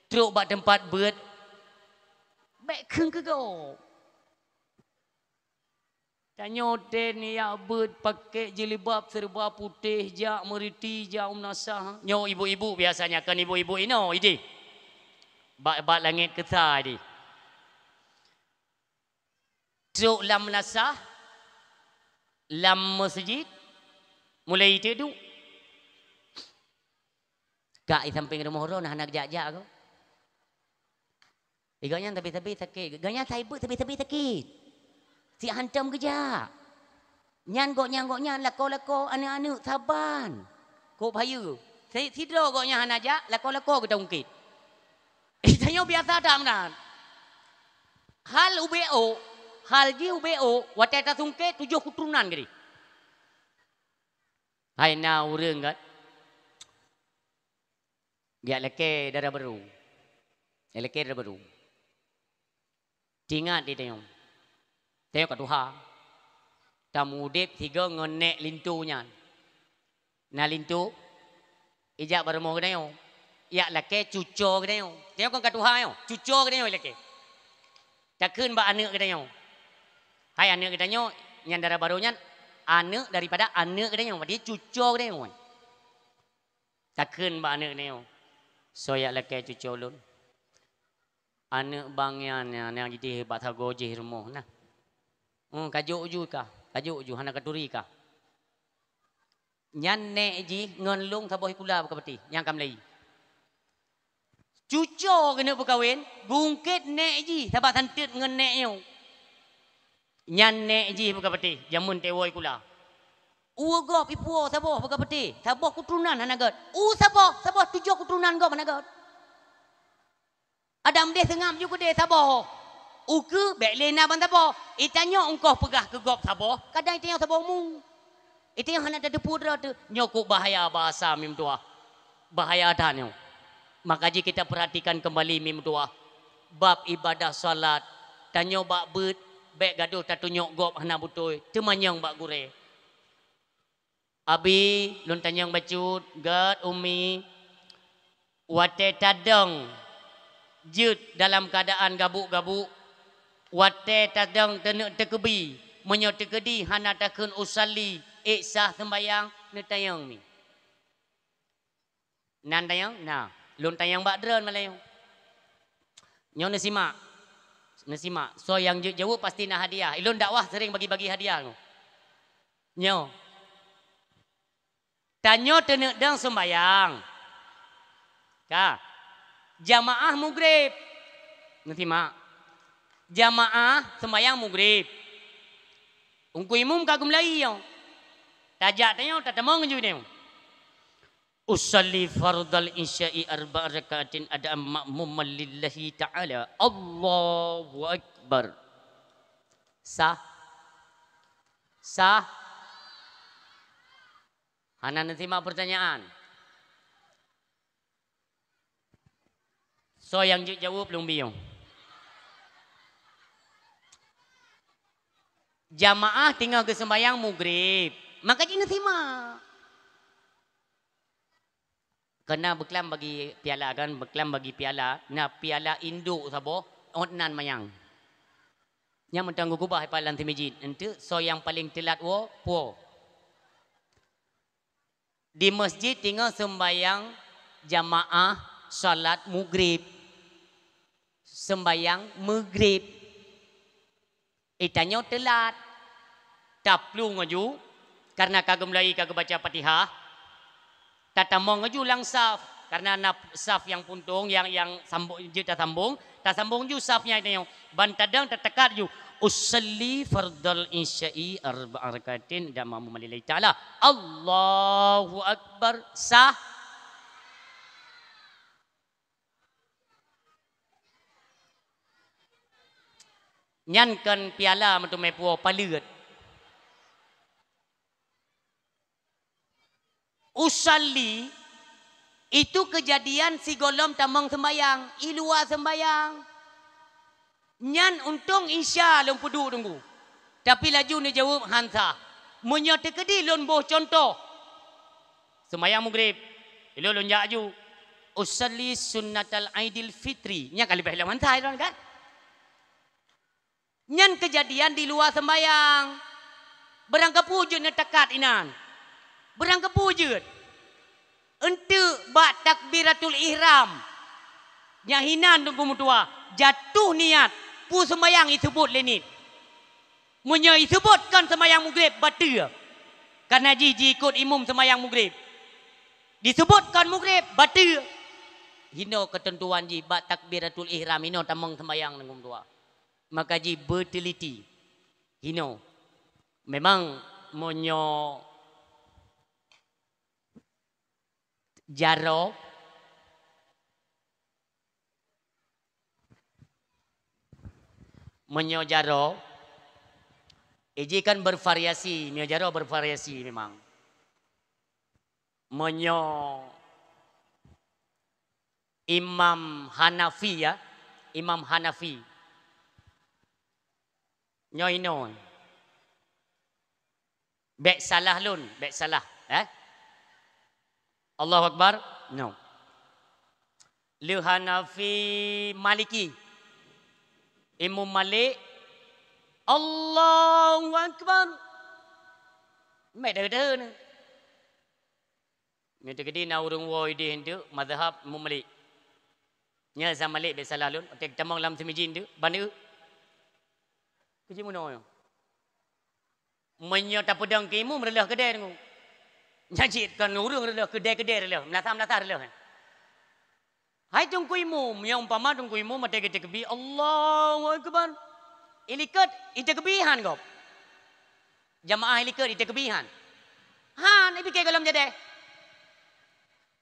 trok bak teumpat beuet, bék kheun keu gob. Tanyoe teuh jak beuet pakai jilbab serba putéh, jak meureuti, jak u meunasah. Nyoe ibu-ibu biasanya, kan ibu-ibu inoe ideh. Bak, bak langét keusa ideh. Trok lam meunasah, lam meuseujid, mulai teuduek. Ka i sampéng rumoh droe na hana geujak-jak ko. Gobnyan sabe-sabe sakét. Gobnyan sai beuet sabe-sabe sakét. Siat hantom geujak. Nyan gobnyan-gobnyan lakoe-lakoe aneuk-aneuk saban. Kôb hayeue. Si-, sidroe gobnyan hana jak, lakoe-lakoe geutasungkét. Tanyoe biasa that meunan. Hal ubé ôk, hal jih ubé ôk, watée tasungkét tujoh keuturonan keudeh. Hai na ureuëng kan, jak lakée dara barô. Jak lakée dara barô. Teuingat di tanyoe. Tanyoe ka tuha. Tameudeb sigoe ngon nék linto nyan. Na linto, ijak bak rumoh geutanyoe. Jak lakée cucoe geutanyoe. Tanyoe kon ka tuha nyoe, cucoe geutanyoe ilakée. Takheun bak aneuëk geutanyoe. Hai aneuëk geutanyoe, nyan dara barô nyan aneuëk daripada aneuëk geutanyoe, berarti cucoe geutanyoe. Takheun bak aneuëk geutanyoe, "Soe jak lakée cucoe lôn?" Aneuëk bang nyan, nyan, nyang jideh bak sagoe jih rumoh na. "Oh, kajok ju kah, kajok ju, hana katuri kah." Nyan nék jih ngon lôn saboh sikula beuka patéh, nyang ka meulayi. Cucoe keuneuk peukawen, geungkét nék jih sabab santeut ngon nék nyoe. Nyan nék jih beuka patéh, jameun tewoe sikula. Ueh gob ipuwoe saboh beuka patéh, saboh keuturonan hana gét. Ueh saboh, saboh tujoh keuturonan gob hana gét. Adam deh seungab ju keudeh saboh. Ukeue bék lé na ban saboh. Itanyoe ungkoh peugah keu gob saboh, kadang itanyoe saboh mu. Itanyoe hana tateupeue droe teuh. Nyoe kok bahaya bahasa mi meutuwah. Bahaya that nyoe. Maka jih kita perhatikan kembali mi meutuwah. Bab ibadah salat. Tanyoe bak beuet, bék gadoh tatunyok gob hana beutôi, teumanyong bak gurée. Abi, lôn tanyong bacut, gét Umi, watée tadong jeuet dalam keuadaan gabuk-gabuk, watée tadong teuneuk teukeudi, meunyoe teukeudi hana takheun usalli, ék sah seumbayang, neutanyong mi. Nan tanyong? Na. Lôn tanyong bak droen malam nyoe. Nyoe neusimak. Neusimak. Soe nyang jeuet jaweueb pasti na hadiah. Ilôn dakwah sering bagi-bagi hadiah nyoe. Nyoe. Tanyoe teuneuk dong seumbayang. Ka. Jamaah mugrib. Neusimak. Jamaah seumbayang mugrib. Ungku imum ka geumulai nyoe. Tajak tanyoe, tatamong ju nyoe. "Usalli fardal isya'i arba'a raka'atin ad'an ma'muman lillahi ta'ala. Allahu Akbar." Sah? Sah? Hana neusimak pertanyaan. Soe nyang jeuet jaweueb lôn biyong. Jamaah teungoh geuseumbayang mugrib. Maka jih neusimak. Keunan beuklam bagi piala kan, beuklam bagi piala, na piala induk saboh, ôt nan manyang. Nyang mantong geukeubah ipat lam teumijit, eunteuk soe nyang paleng teulat woe, puwoe. Di masjid teungoh seumbayang jamaah salat mugrib. Seumbayang mugrib. Eh, tanyoe teulat. Taplueng laju, kareuna ka geumulai ka geubaca Fatihah. Tatamong laju lam saf, kareuna na saf nyang puntông, nyang, nyang sambung, jeuet tasambung. Tasambung laju saf nyan tanyoe. Ban tadong tateukat laju. "Usalli fardal isya'i arba'a raka'atin ad'an ma'muman lillahi ta'ala. Allahu Akbar." Sah. Nyan kon piala meuteumé puwoe, paleuet. Usalli, itu keujadian sigohlom tamong seumbayang, i luwa seumbayang. Nyan untông Isya lôn peuduek teungku. Tapi laju neujaweueb, "Han sah." Meunyoe teukeudi lôn boh cuntoh. Seumayang mugrib, ilôn lôn jak aju. "Usalli sunnatal Aidil Fitri." Nyan ka leubeh lom han sah ilôn kan? Nyan keujadian di luwa seumbayang. Beurangkapeue jeuet neuteukat inan. Beurangkapeue jeuet. Eunteuk bak takbiratul ihram. Nyang hinan teungku meutuwa, jatuh niat, peue seumayang iseubot lé niet. Meunyoe iseubot kon seumayang mugrib, bateue. Kareuna jih jiikot imum seumayang mugrib. Diseubot kon mugrib, bateue. Hinoe keuteuntuan jih bak takbiratul ihram, hinoe tamong seumayang teungku meutuwa. Maka jih beuteuliti. Hinoe. Memang meunyoe Jaroe. Meunyoe jaroe, iji kan bervariasi, meunyoe jaroe bervariasi memang. Meunyoe Imam Hanafi ya, Imam Hanafi. Nyoe inoe. Bék salah lôn, bék salah, eh? Allahu Akbar. No. Le Hanafi, Maliki. Imam Malik. Allahu Akbar. Mek dah dah ni. Nyoe teukeudi na ureuëng woe ideh nteuk mazhab Imam Malik. Nyan mazhab Malik bék salah lôn, watée tamong lam seumiji nteuk, ban eu. Keuji meunoe. Meunyoe tapeudong keu imum reuloh keudè deungoe. Nyan cit kon ureuëng reuloh, keudè-keudè reuloh, meulasah-meulasah reuloh. Hai teungku imum, nyang umpama teungku imum watée geutakbir, Allahu Akbar. Ilikot, itakbir han gob. Jamaah ilikot, itakbir han. Han, ipike gohlom jadeh.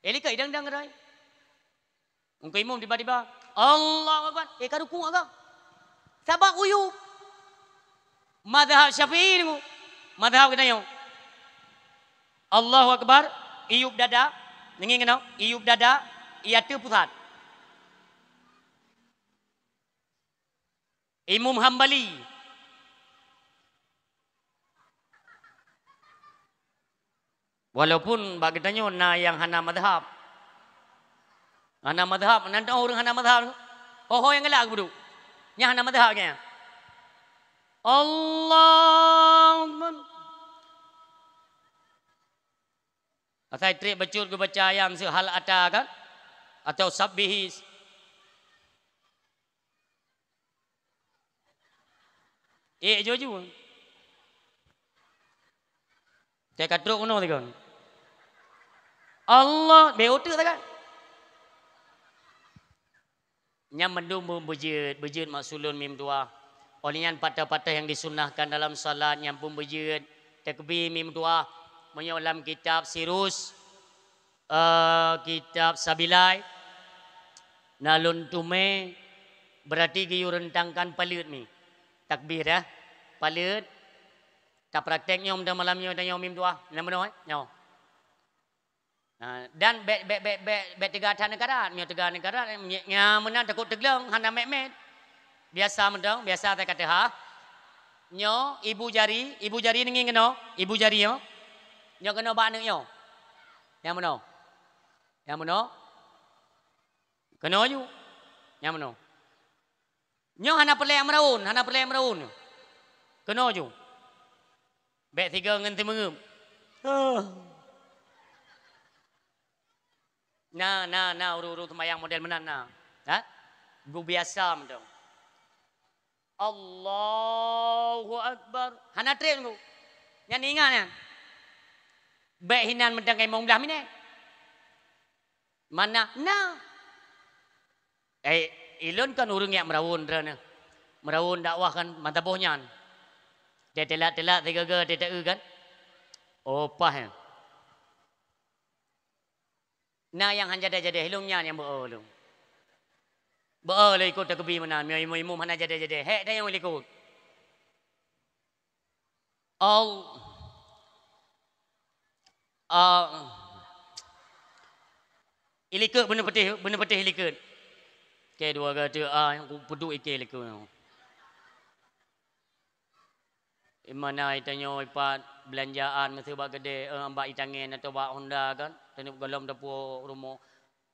Ilikot idang-dang roi. Teungku imum tiba-tiba, Allahu Akbar. Eh, ka ruku agak. Sabab uyub. Mazhab Syafi'i deungoe. Mazhab geutanyoe. Allahu Akbar, iyub dada, deungoe keunoe, iyub dada, ié ateueh pusat. Imum Hambali. Walaupun bak geutanyoe na nyang hana mazhab. Hana mazhab, nan teuh ureuëng hana mazhab. Ho-ho nyang galak geupeuduek. Nyang hana mazhab nyan. Allahu Akbar. Asai treb bacut geubaca ayat miseu hal ata kan? Atau sabbihi. Eh, jujur. Cai ka trok keunoe sigon. Allah, beu uteuk sagai. Nyang mandum beujeuet, beujeuet maksud lôn mim tuah. Oleh nyan patah-patah nyang disunnahkan dalam salat nyang pun beujeuet. Takbir mim tuah. Meunyoe lam kitab Sirus, eh, kitab Sabilai, na lôn teumé, berarti geuyue rentangkan paleuet mi. Takbir, ya. Paleuet, tapraktek nyoe, malam nyoe, tanyoe mim tuah. Nyang meunoe, eh? Nyoe. Ha, dan bék, bék, bék, bék, bék teuga that neukarat. Meunyoe teuga neukarat, nya, nya meunan takot teugleng, hana mét-mét. Biasa mantong, biasa that ka teuhah. Nyoe, ibu jari, ibu jari neungieng keunoe, ibu jari nyoe. Nyoe keunoe bak aneuk nyoe. Nyang meunoe. Nyang meunoe. Keunoe ju. Nyang meunoe. Nyoe hana peureulée meuraun, hana peureulée meuraun. Keunoe ju. Bék sigoe ngon simeungeueb. Na, na, na, ureuëng-ureuëng seumayang model meunan na. Ha? Geubiasa mantong. Allahu Akbar. Hana treb nyoe. Nyan ingat nyan. Bék hinan mantong ka limong blaih minét. Mana? Na. Eh, ilôn kan ureuëng nyang meuraun droeneuh. Meuraun dakwah kan mata boh nyan. Teutelat-telat sigoe-goe teuteue kan? Oh, paih. Na nyang han jadeh-jadeh, ilôn nyan nyang beu-o lôn. Beu-o lôn ikot takbir meunan, meunyoe imum-imum hana jadeh-jadeh. Hék tayong likot. Al-, a-, ilikot beuneuh peutéh, beuneuh peutéh ilikot. Oke, dua gata, a, nyang kupeuduek iké likot. Imana itanyoe ipat beulanjaan meuseu bak keudè, eh, bak itangen atau bak honda kan, taneuk gohlom tapuwoe rumoh.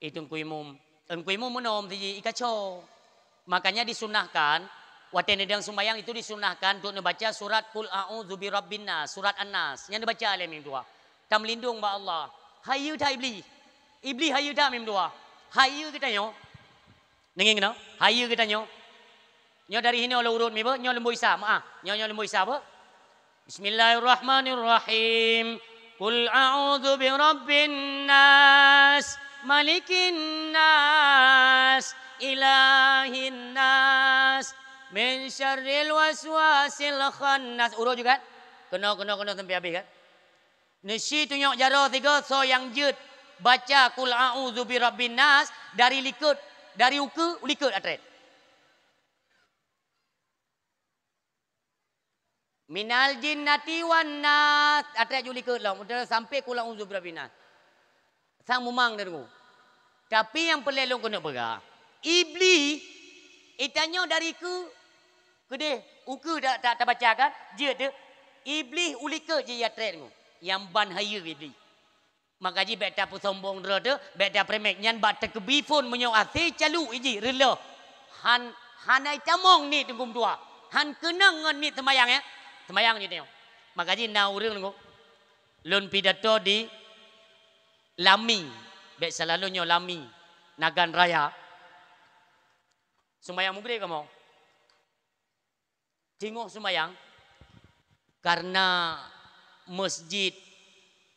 I teungku imum, teungku imum meunoe meuseujid ikaco. Makanya disunahkan, watée neudong sumbayang itu disunahkan untuk neubaca surat Qul A'udzu Birabbin Nas, surat An-Nas. Nyan neubaca lé mim tuah. Tameulindong bak Allah. Hayeue that Iblih. Iblih hayeue that mim tuah. Hayeue geutanyoe. Neungieng keunoe, hayeue geutanyoe. Nyoe dari hinoe lôn urot mibe, nyoe leumboi sa, meuah. Nyoe, nyoe leumboi sa, beuh. Bismillahirrahmanirrahim. Qul a'udzu birabbin nas, malikin nas, ilahin nas, min syarril waswasil khannas. Urot juga. Keunoe, keunoe, keunoe sampai habis kan? Neusi tunyok jaroe sigoe soe nyang jeuet. Baca qul a'udzu birabbin nas dari likot, dari ukeue u likot atrét. Minal jinnati wan nas, atrét ju likot lom, udah sampai qul a'udzu birabbin nas. Sang mumang deungoe. Tapi nyang peureulée lôn keuneuk peugah, Iblih, itanyoe dari keu, keudeh, ukeue ta-, ta-, tabaca kan, jeuet teuh, Iblih u likot jih atrét deungoe. Nyang ban hayeue Iblih. Maka jih bék tapeusombong droe teuh, bék tapeureméh. Nyan bak takeubi phon meunyoe asé caluk jih reuloh. Han, hana itamong niet teungku meutuah. Han keunong ngon niet seumayang, ya. Seumayang jih tanyoe. Maka jih na ureuëng teungku. Lôn pidato di Lami. Bék salah lôn nyoe Lami. Nagan Raya. Seumayang Maghrib kamoe. Teungoh seumayang, karena masjid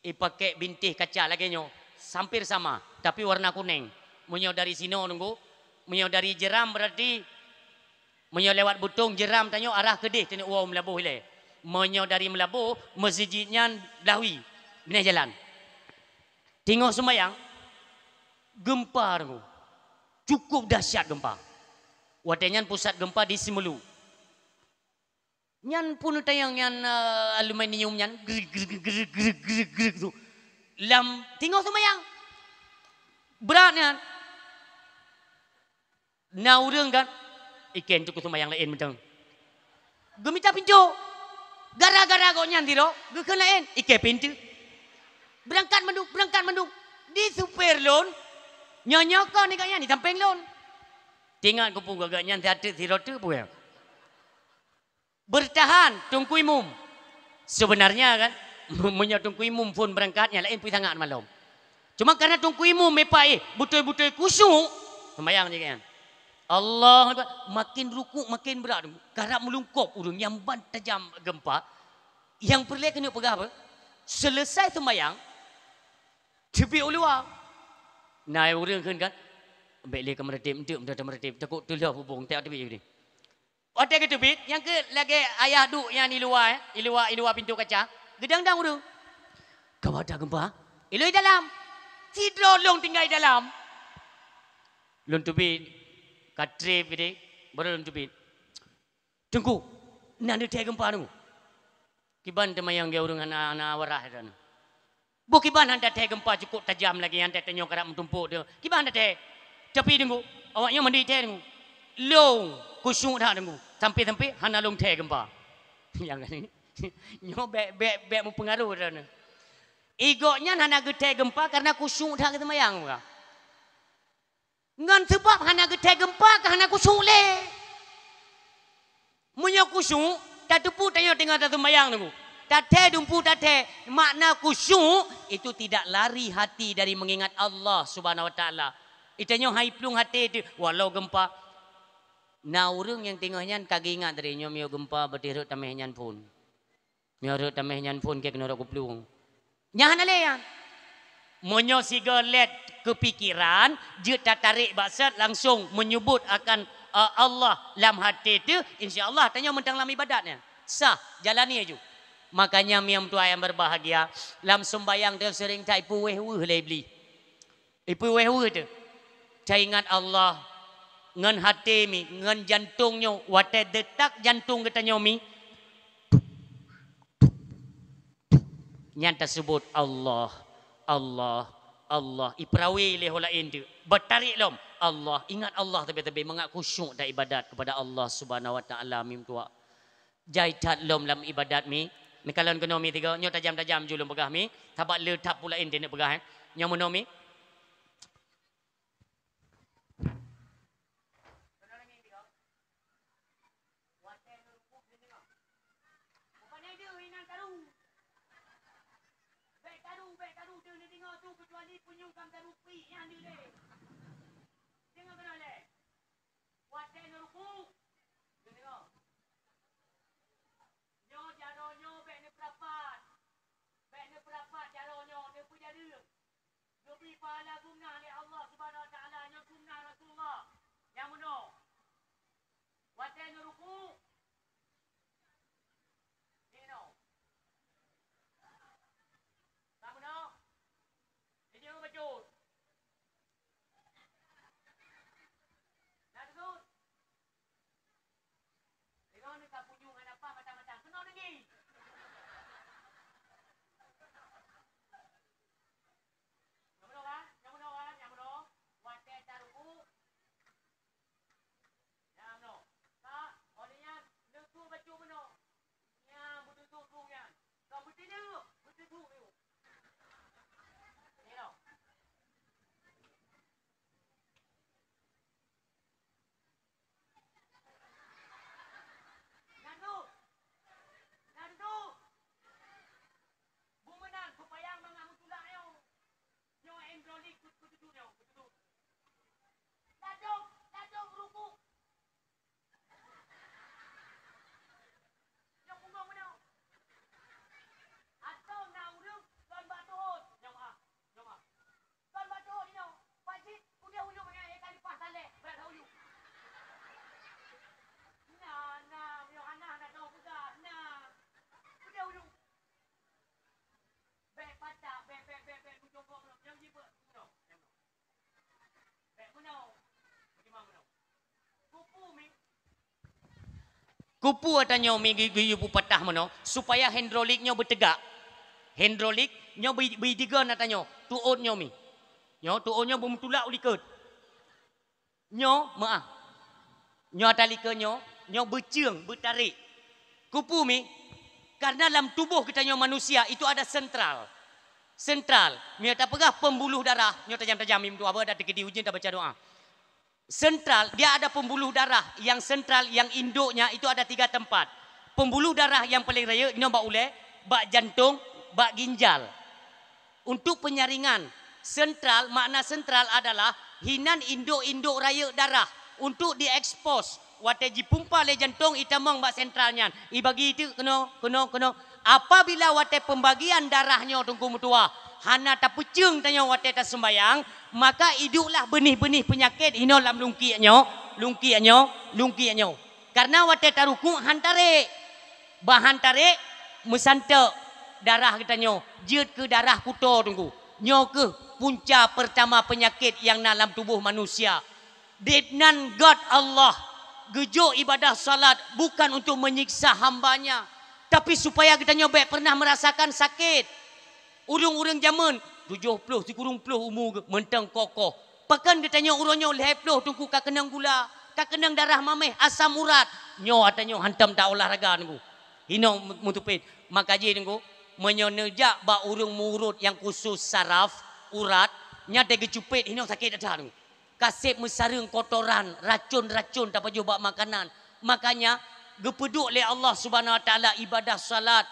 ipakék bintéh kaca lagée nyoe, hampir sama, tapi warna kunéng. Meunyoe dari sinoe teungku, meunyoe dari Jeram berarti, meunyoe lewat Butong Jeram tanyoe arah keudeh tanyoe woe Meulaboh ilée. Meunyoe dari Meulaboh, masjid nyan Blahui, binéh jalan. Teungoh seumayang, gempa teungku. Cukup dahsyat gempa. Watée nyan pusat gempa di Simeulue. Nyan pun tayang nyan, eh, aluminium nyan, grik, grik, grik tu. Lam teungoh seumayang. Brat nyan. Na ureuëng kan, ikén teungku seumayang laén mantong. Geumita pintoe. Gara-gara gobnyan sidroe, geukheun laén, ikén pintoe. Beurangkat mandum, beurangkat mandum. Di supir lôn, nyoe-nyoe kon di gobnyan di sampéng lôn. Teuingat keupeue gobnyan siat teuk sidroe teuk peue. Bertahan Teungku Imum. Sebenarnya kan, meunyoe Teungku Imum phon beurangkat, nyang laén pih sangat malom. Cuma karena Teungku Imum meupah, eh, beutôi-beutôi khusyuk, seumayang jih kan. Allahu Akbar, makin rukuk makin brat, karab meulungkop ureuëng nyang ban tajam gempa. Nyang peureulée keuneuk peugah apa? Selesai seumayang, teubiet u luwa. Na ureuëng kheun kan, bék lé ka meureuteb, enteuk meureuteb, takot teulheueh bubong, tak teubiet. Watée geuteubiet, nyang keu lagée ayah duek nyan i luwa, eh, i luwa, i luwa pintoe kaca, geudang-dang ureuëng. Ka bak that gempa, ilôn i dalam. Sidroe lôn tinggai i dalam. Lôn teubiet, ka treb keudeh, baru lôn teubiet. Teungku, na neuthée gempa teungku. Kiban teuma nyang geu ureuëng hana, hana waras droeneuh. Boh kiban han tathée gempa cukup tajam lagée nyan, tanyoe karab meutumpôk teuh. Kiban han tathée. Tapi teungku, awak nyoe mandum ithée teungku. Lôn khusyuk that teungku. Sampai-sampai hana lôn thée gempa. Nyang nyoe bék, bék, bék meupeungaruh droeneuh. Gobnyan hana geuthée gempa karena khusyuk that geuseumayang, bukan? Ngon seubab hana geuthée gempa ka hana khusyuk lé. Meunyoe khusyuk, tateupeue tanyoe teungoh taseumayang teungku. Tathée dumpeue tathée, makna khusyuk itu tidak lari hati dari mengingat Allah Subhanahu Wa Taala. Itanyoe hai plueng até teuh walau gempa. Na ureuëng nyang teungoh nyan ka geuingat dari nyoe meunyoe gempa beutih rhot tameh nyan phon. Meunyoe rhot tameh nyan phon keu keunoe rot geuplueng. Nyan hana lé nyan. Meunyoe sigoe lét keupikiran, jeuet tatarek bak sat langsong menyebut akan, eh, Allah lam até teuh, insya Allah tanyoe mantong lam ibadat nyan. Sah, jalani aju. Makanya, mi meutuah nyang berbahagia, lam sumbayang teuh seuring that ipeuweh-weh lé Iblih. Ipeuweh-weh teuh. Taingat Allah ngon até mi, ngon jantong nyoe, watée detak jantong geutanyoe mi, nyan taseubut Allah, Allah, Allah. Ipeurawe lé ho laén teuh. Beutarek lom Allah, ingat Allah teubi-teubi, mangat khusyuk dan ibadat kepada Allah Subhanahu Wa Taala, mi meutuah. Jai that lom lam ibadat mi. Neukalon keunoe mi tiga, nyoe tajam-tajam ju lôn peugah mi. Sabab le that pula inti neuk peugah, eh. Nyoe meunoe mi. Watée neurukuk, neudeungoe. Nyoe jaroe nyoe bék neupeurapat. Bék neupeurapat jaroe nyoe, neupeujareueng. Geubri pahala sunnah lé Allah Subhanahu Wa Taala, nyoe sunnah Rasulullah. Nyang meunoe. Watée neurukuk, neudeungoe. Ka meunoe. Neujeuet bacut. Keupeue ata nyoe mi geu-, geuyue peupatah meunoe, supaya hidrolik nyoe beuteugak. Hidrolik nyoe beu-, beuidegan ata nyoe, tuot nyoe mi. Nyoe tuot nyoe beumeutulak u likot. Nyoe meuah. Nyoe ata likot nyoe, nyoe beucieng, beutarek. Keupeue mi? Karena lam tuboh geutanyoe manusia itu ada sentral. Sentral, meunyoe tapeugah pembuluh darah, nyoe tajam-tajam, mim doa, ada teukeudi ujeuen tabaca doa. Sentral, dia ada pembuluh darah yang sentral, yang induknya itu ada tiga tempat. Pembuluh darah yang paling rayeuk nyoe bak ulèe, bak jantong, bak ginjal. Untuk penyaringan, sentral, makna sentral adalah hinan induk-induk rayeuk darah untuk diekspos. Watèe jipumpa lé jantong, itamong bak sentral nyan, ibagi teuk keunoe, keunoe, keunoe. Apabila watèe pembagian darah nyoe Teungku meutuwah, hana tapeuceueng tanyoe watèe taseumbayang, maka idueklah beunih-beunih peunyakét hinoe lam lungkiek nyoe, lungkiek nyoe, lungkiek nyoe. Karena watèe tarukuk han tarek, bah han tarek meusanteuk darah geutanyoe jeuet keu darah kuto Teungku. Nyoe keuh punca peurtama peunyakét nyang na lam tuboh manusia. Debnan göt Allah geujok ibadah salat bukan untuk menyiksa hamba-Nya, tapi supaya geutanyoe bèk pernah merasakan sakét. Ureueng-ureueng jameun tujoh ploh sikureueng ploh umu geuh mantong kokoh. Pakon geutanyoe uroe nyoe lhèe ploh Teungku ka keunong gula, ka keunong darah maméh, asam urat. Nyoe ata nyoe hantom ta olahraga Teungku. Hinoe mu-, meutupét. Maka jih Teungku, meunyoe neujak bak ureueng meuurot nyang khusus saraf, urat, nyan teuh geucupét hinoe sakét that Teungku. Ka sép meusareueng kotoran, racon-racon tapajoh bak makanan. Makanya, geupeuduek lé Allah Subhanahu Wa Taala ibadah salat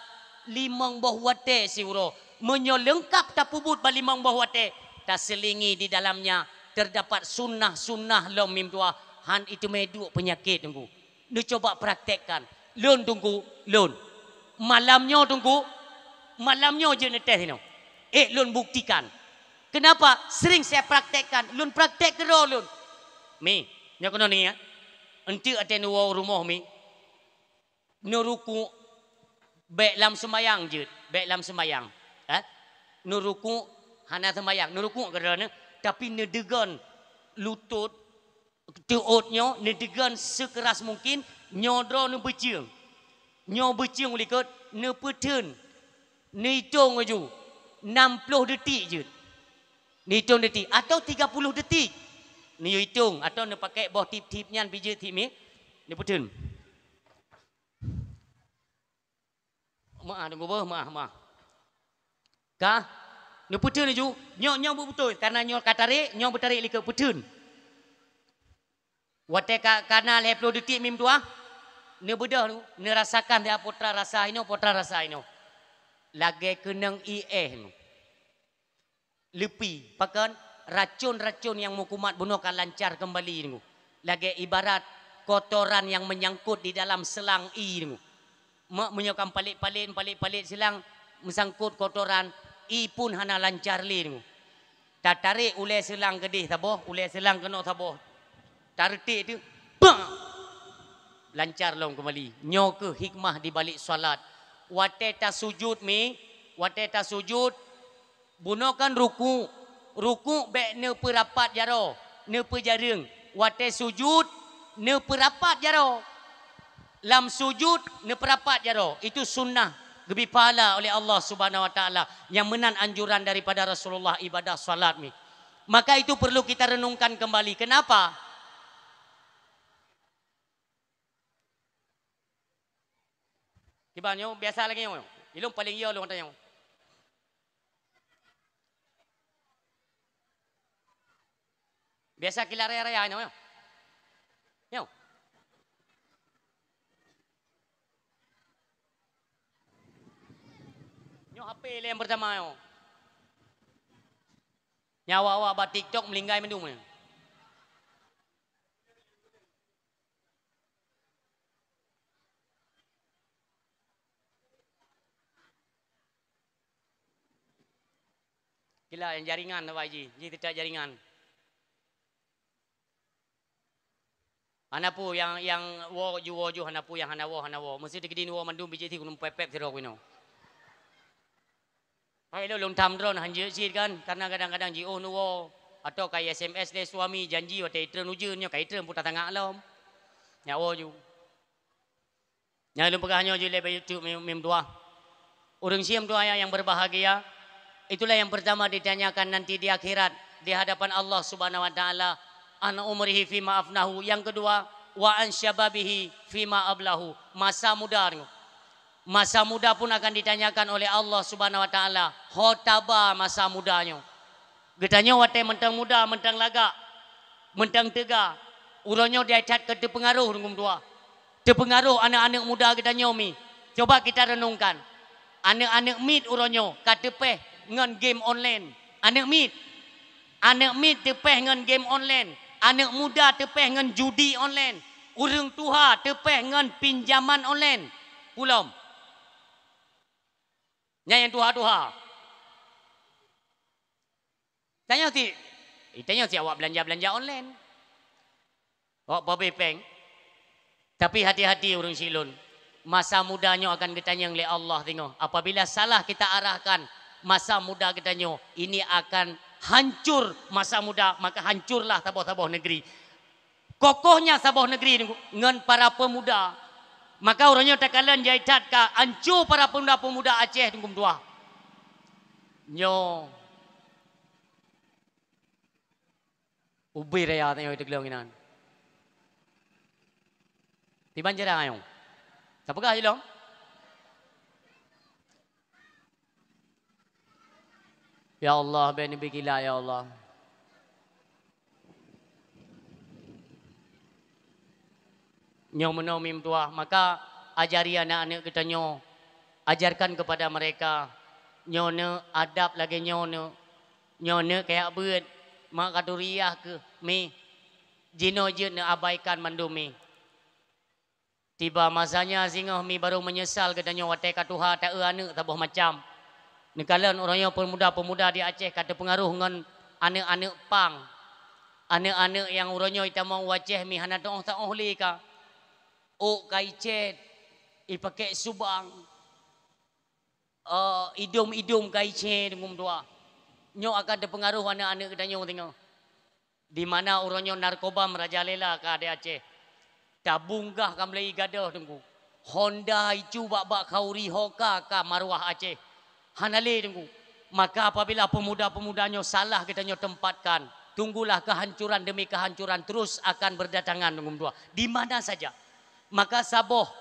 limong boh watèe siuroe. Meunyoe leungkap tapeubuet bak limong boh watèe, taseulingi di dalamnya terdapat sunnah-sunnah lom mim tuwah, han iteumé duek peunyakét Teungku. Neucoba praktekkan. Lôn Teungku, lôn. Malam nyoe Teungku, malam nyoe jeuet neutés inoe. Eh, lôn buktikan. Kenapa? Sering saya praktekkan. Lôn praktek keudroe lôn. Mi, nyoe keunoe ni ya. Enteuk até neuwoe rumoh mi. Neurukuk bèk lam seumayang jeuet, bèk lam seumayang. Eh? Neurukuk hana seumayang, neurukuk keudroe neuh, tapi neudeugon lutôt teuôt nyoe neudeugon seukeras mungkin, nyoe droe neubeuceueng. Nyoe beuceueng u likot, neupeutheun, neuitong laju, nam ploh detik jeuet. Neuitong detik, atau tiga puluh detik. Neuitong, atau neupakèk boh tiep-tiep nyan pih jeuet tiep mi, neupeutheun. Meu'ah, Teungku beuh, meu'ah, meu'ah. Ka? Neupeutheun laju, nyoe, nyoe beubeutôi, karena nyoe ka tarek, nyoe beutarek likot peutheun. Watèe ka, ka na lhèe ploh detik mim tuwah, neubeudôh, neurasakan di apotra rasa inoe, potra rasa inoe. Lagèe keunong ié inoe. Leupi, pakon? Racon-racon nyang meukumat bunoe ka lancar keumbali Teungku. Lagèe ibarat kotoran nyang meunyangkot di dalam seulang ie Teungku. Mak meunyoe kan palét-palét, palét-palét seulang meusangkot kotoran, ie pun hana lancar lé Teungku. Tatarek ulèe seulang keudeh saboh, ulèe seulang keunoe saboh. Tareutèk teuk, bang! Lancar lom keumbali. Nyoe keuh hikmah di balek salat. Watèe tasujud mi, watèe tasujud, bunoe kan rukuk. Rukuk bèk neupeurapat jaroe, neupeujareueng. Watèe sujud, neupeurapat jaroe. Lam sujud, neupeurapat jaroe. Itu sunnah geubri pahala oleh Allah Subhanahu Wa Taala. Nyang meunan anjuran daripada Rasulullah ibadah salat mi. Maka itu perlu kita renungkan kembali. Kenapa? Kiban nyoe biasa lagèe nyoe. Ilôn paleng yo lôn ata nyoe. Biasa kila raya-raya nyoe. Nyoe. Nyoe H P lé nyang pertama nyoe. Nyawa awak bak TikTok meulinggai mandum nyoe. Kila nyang jaringan awai jih, jih teutak jaringan. Hana peue nyang, nyang woe ju woe ju, hana peue nyang hana woe, hana woe. Meuseuti keudin woe mandum bijéh ti gunong pép-pép sidroe keunoe. Hai lôn, lôn tham droe hanjeuet cit kan, karena kadang-kadang jiôh neuwoe, atau ka i S M S lé suami, janji watèe itreun ujeuen nyoe ka itreun puta tangak lom. Nyak woe ju. Nyang lôn peugah nyoe jeuet lé bacut mim-, mim tuah. Ureuëng syiek tuah yang berbahagia, itulah yang pertama ditanyakan nanti di akhirat di hadapan Allah Subhanahu wa Taala, an umrihi fima afnahu. Yang kedua, wa an syababihi fima ablahu. Masa muda nyoe. Masa muda pun akan ditanyakan oleh Allah Subhanahu wa Taala, ho taba masa muda nyoe. Geutanyoe watée mantong muda, mantong lagak, mantong teuga, uroe nyoe jai that ka teupeungaroh deungon dua. Teupeungaroh aneuëk-aneuëk muda geutanyoe mi. Coba kita renungkan. Aneuëk-aneuëk miet uroe nyoe ka teupéh ngon game online. Aneuëk miet. Aneuëk miet teupéh ngon game online. Aneuëk muda teupéh ngon judi online. Ureuëng tuha teupéh ngon pinjaman online. Pulom. Nyan nyang tuha-tuha. Tanyoe ti, eh, tanyoe ti awak belanja-belanja online. Awak pabeh peng. Tapi hati-hati ureuëng syiek lôn. Masa muda nyoe akan geutanyong lé Allah singoh. Apabila salah kita arahkan masa muda geutanyoe, ini akan hancur masa muda, maka hancurlah saboh-saboh negeri. Kokohnya saboh negeri ngon para pemuda. Maka uroe nyoe takalon jai that ka anco para pemuda-pemuda Aceh deungon dua. Nyoe ubé raya tanyoe teuglong inan. Tiban jarang ayong. Tapeugah ilong. Ya Allah, bèk neubi kila, ya Allah. Nyoe meunoe mim tuah, maka ajari aneuk-aneuk geutanyoe, ajarkan kepada mereka, nyoe neuk adab lagèe nyoe neuk, nyoe neuk kayak beuet, mak katuriah keuh, mi, jinoe jeuet neuabaikan mandum mi. Tiba masanya singoh mi barô meunyeusal geutanyoe watèe ka tuha ta-eu aneuk saboh macam. Neukalon uroe nyoe peumuda-peumuda di Aceh ka teupeungaroh ngon aneuk-aneuk pang. Aneuk-aneuk nyang uroe nyoe itamong u Aceh mi hana teuôh-teuôh lé ka. Ôk ka icèt, ipakèk subang. Oh, idôm-idôm ka icèt deungon dua. Nyoe akan teupeungaroh aneuk-aneuk geutanyoe singoh. Di mana uroe nyoe narkoba meurajalela ka di Aceh. Tabong gah ka meulai gadôh Teungku. Honda icu bak-bak khauri ho ka, ka maruah Aceh. Hana lé Teungku. Maka apabila peumuda-peumuda nyoe salah geutanyoe tempatkan, tunggulah kehancuran demi kehancuran terus akan berdatangan deungon dua. Di mana saja. Maka saboh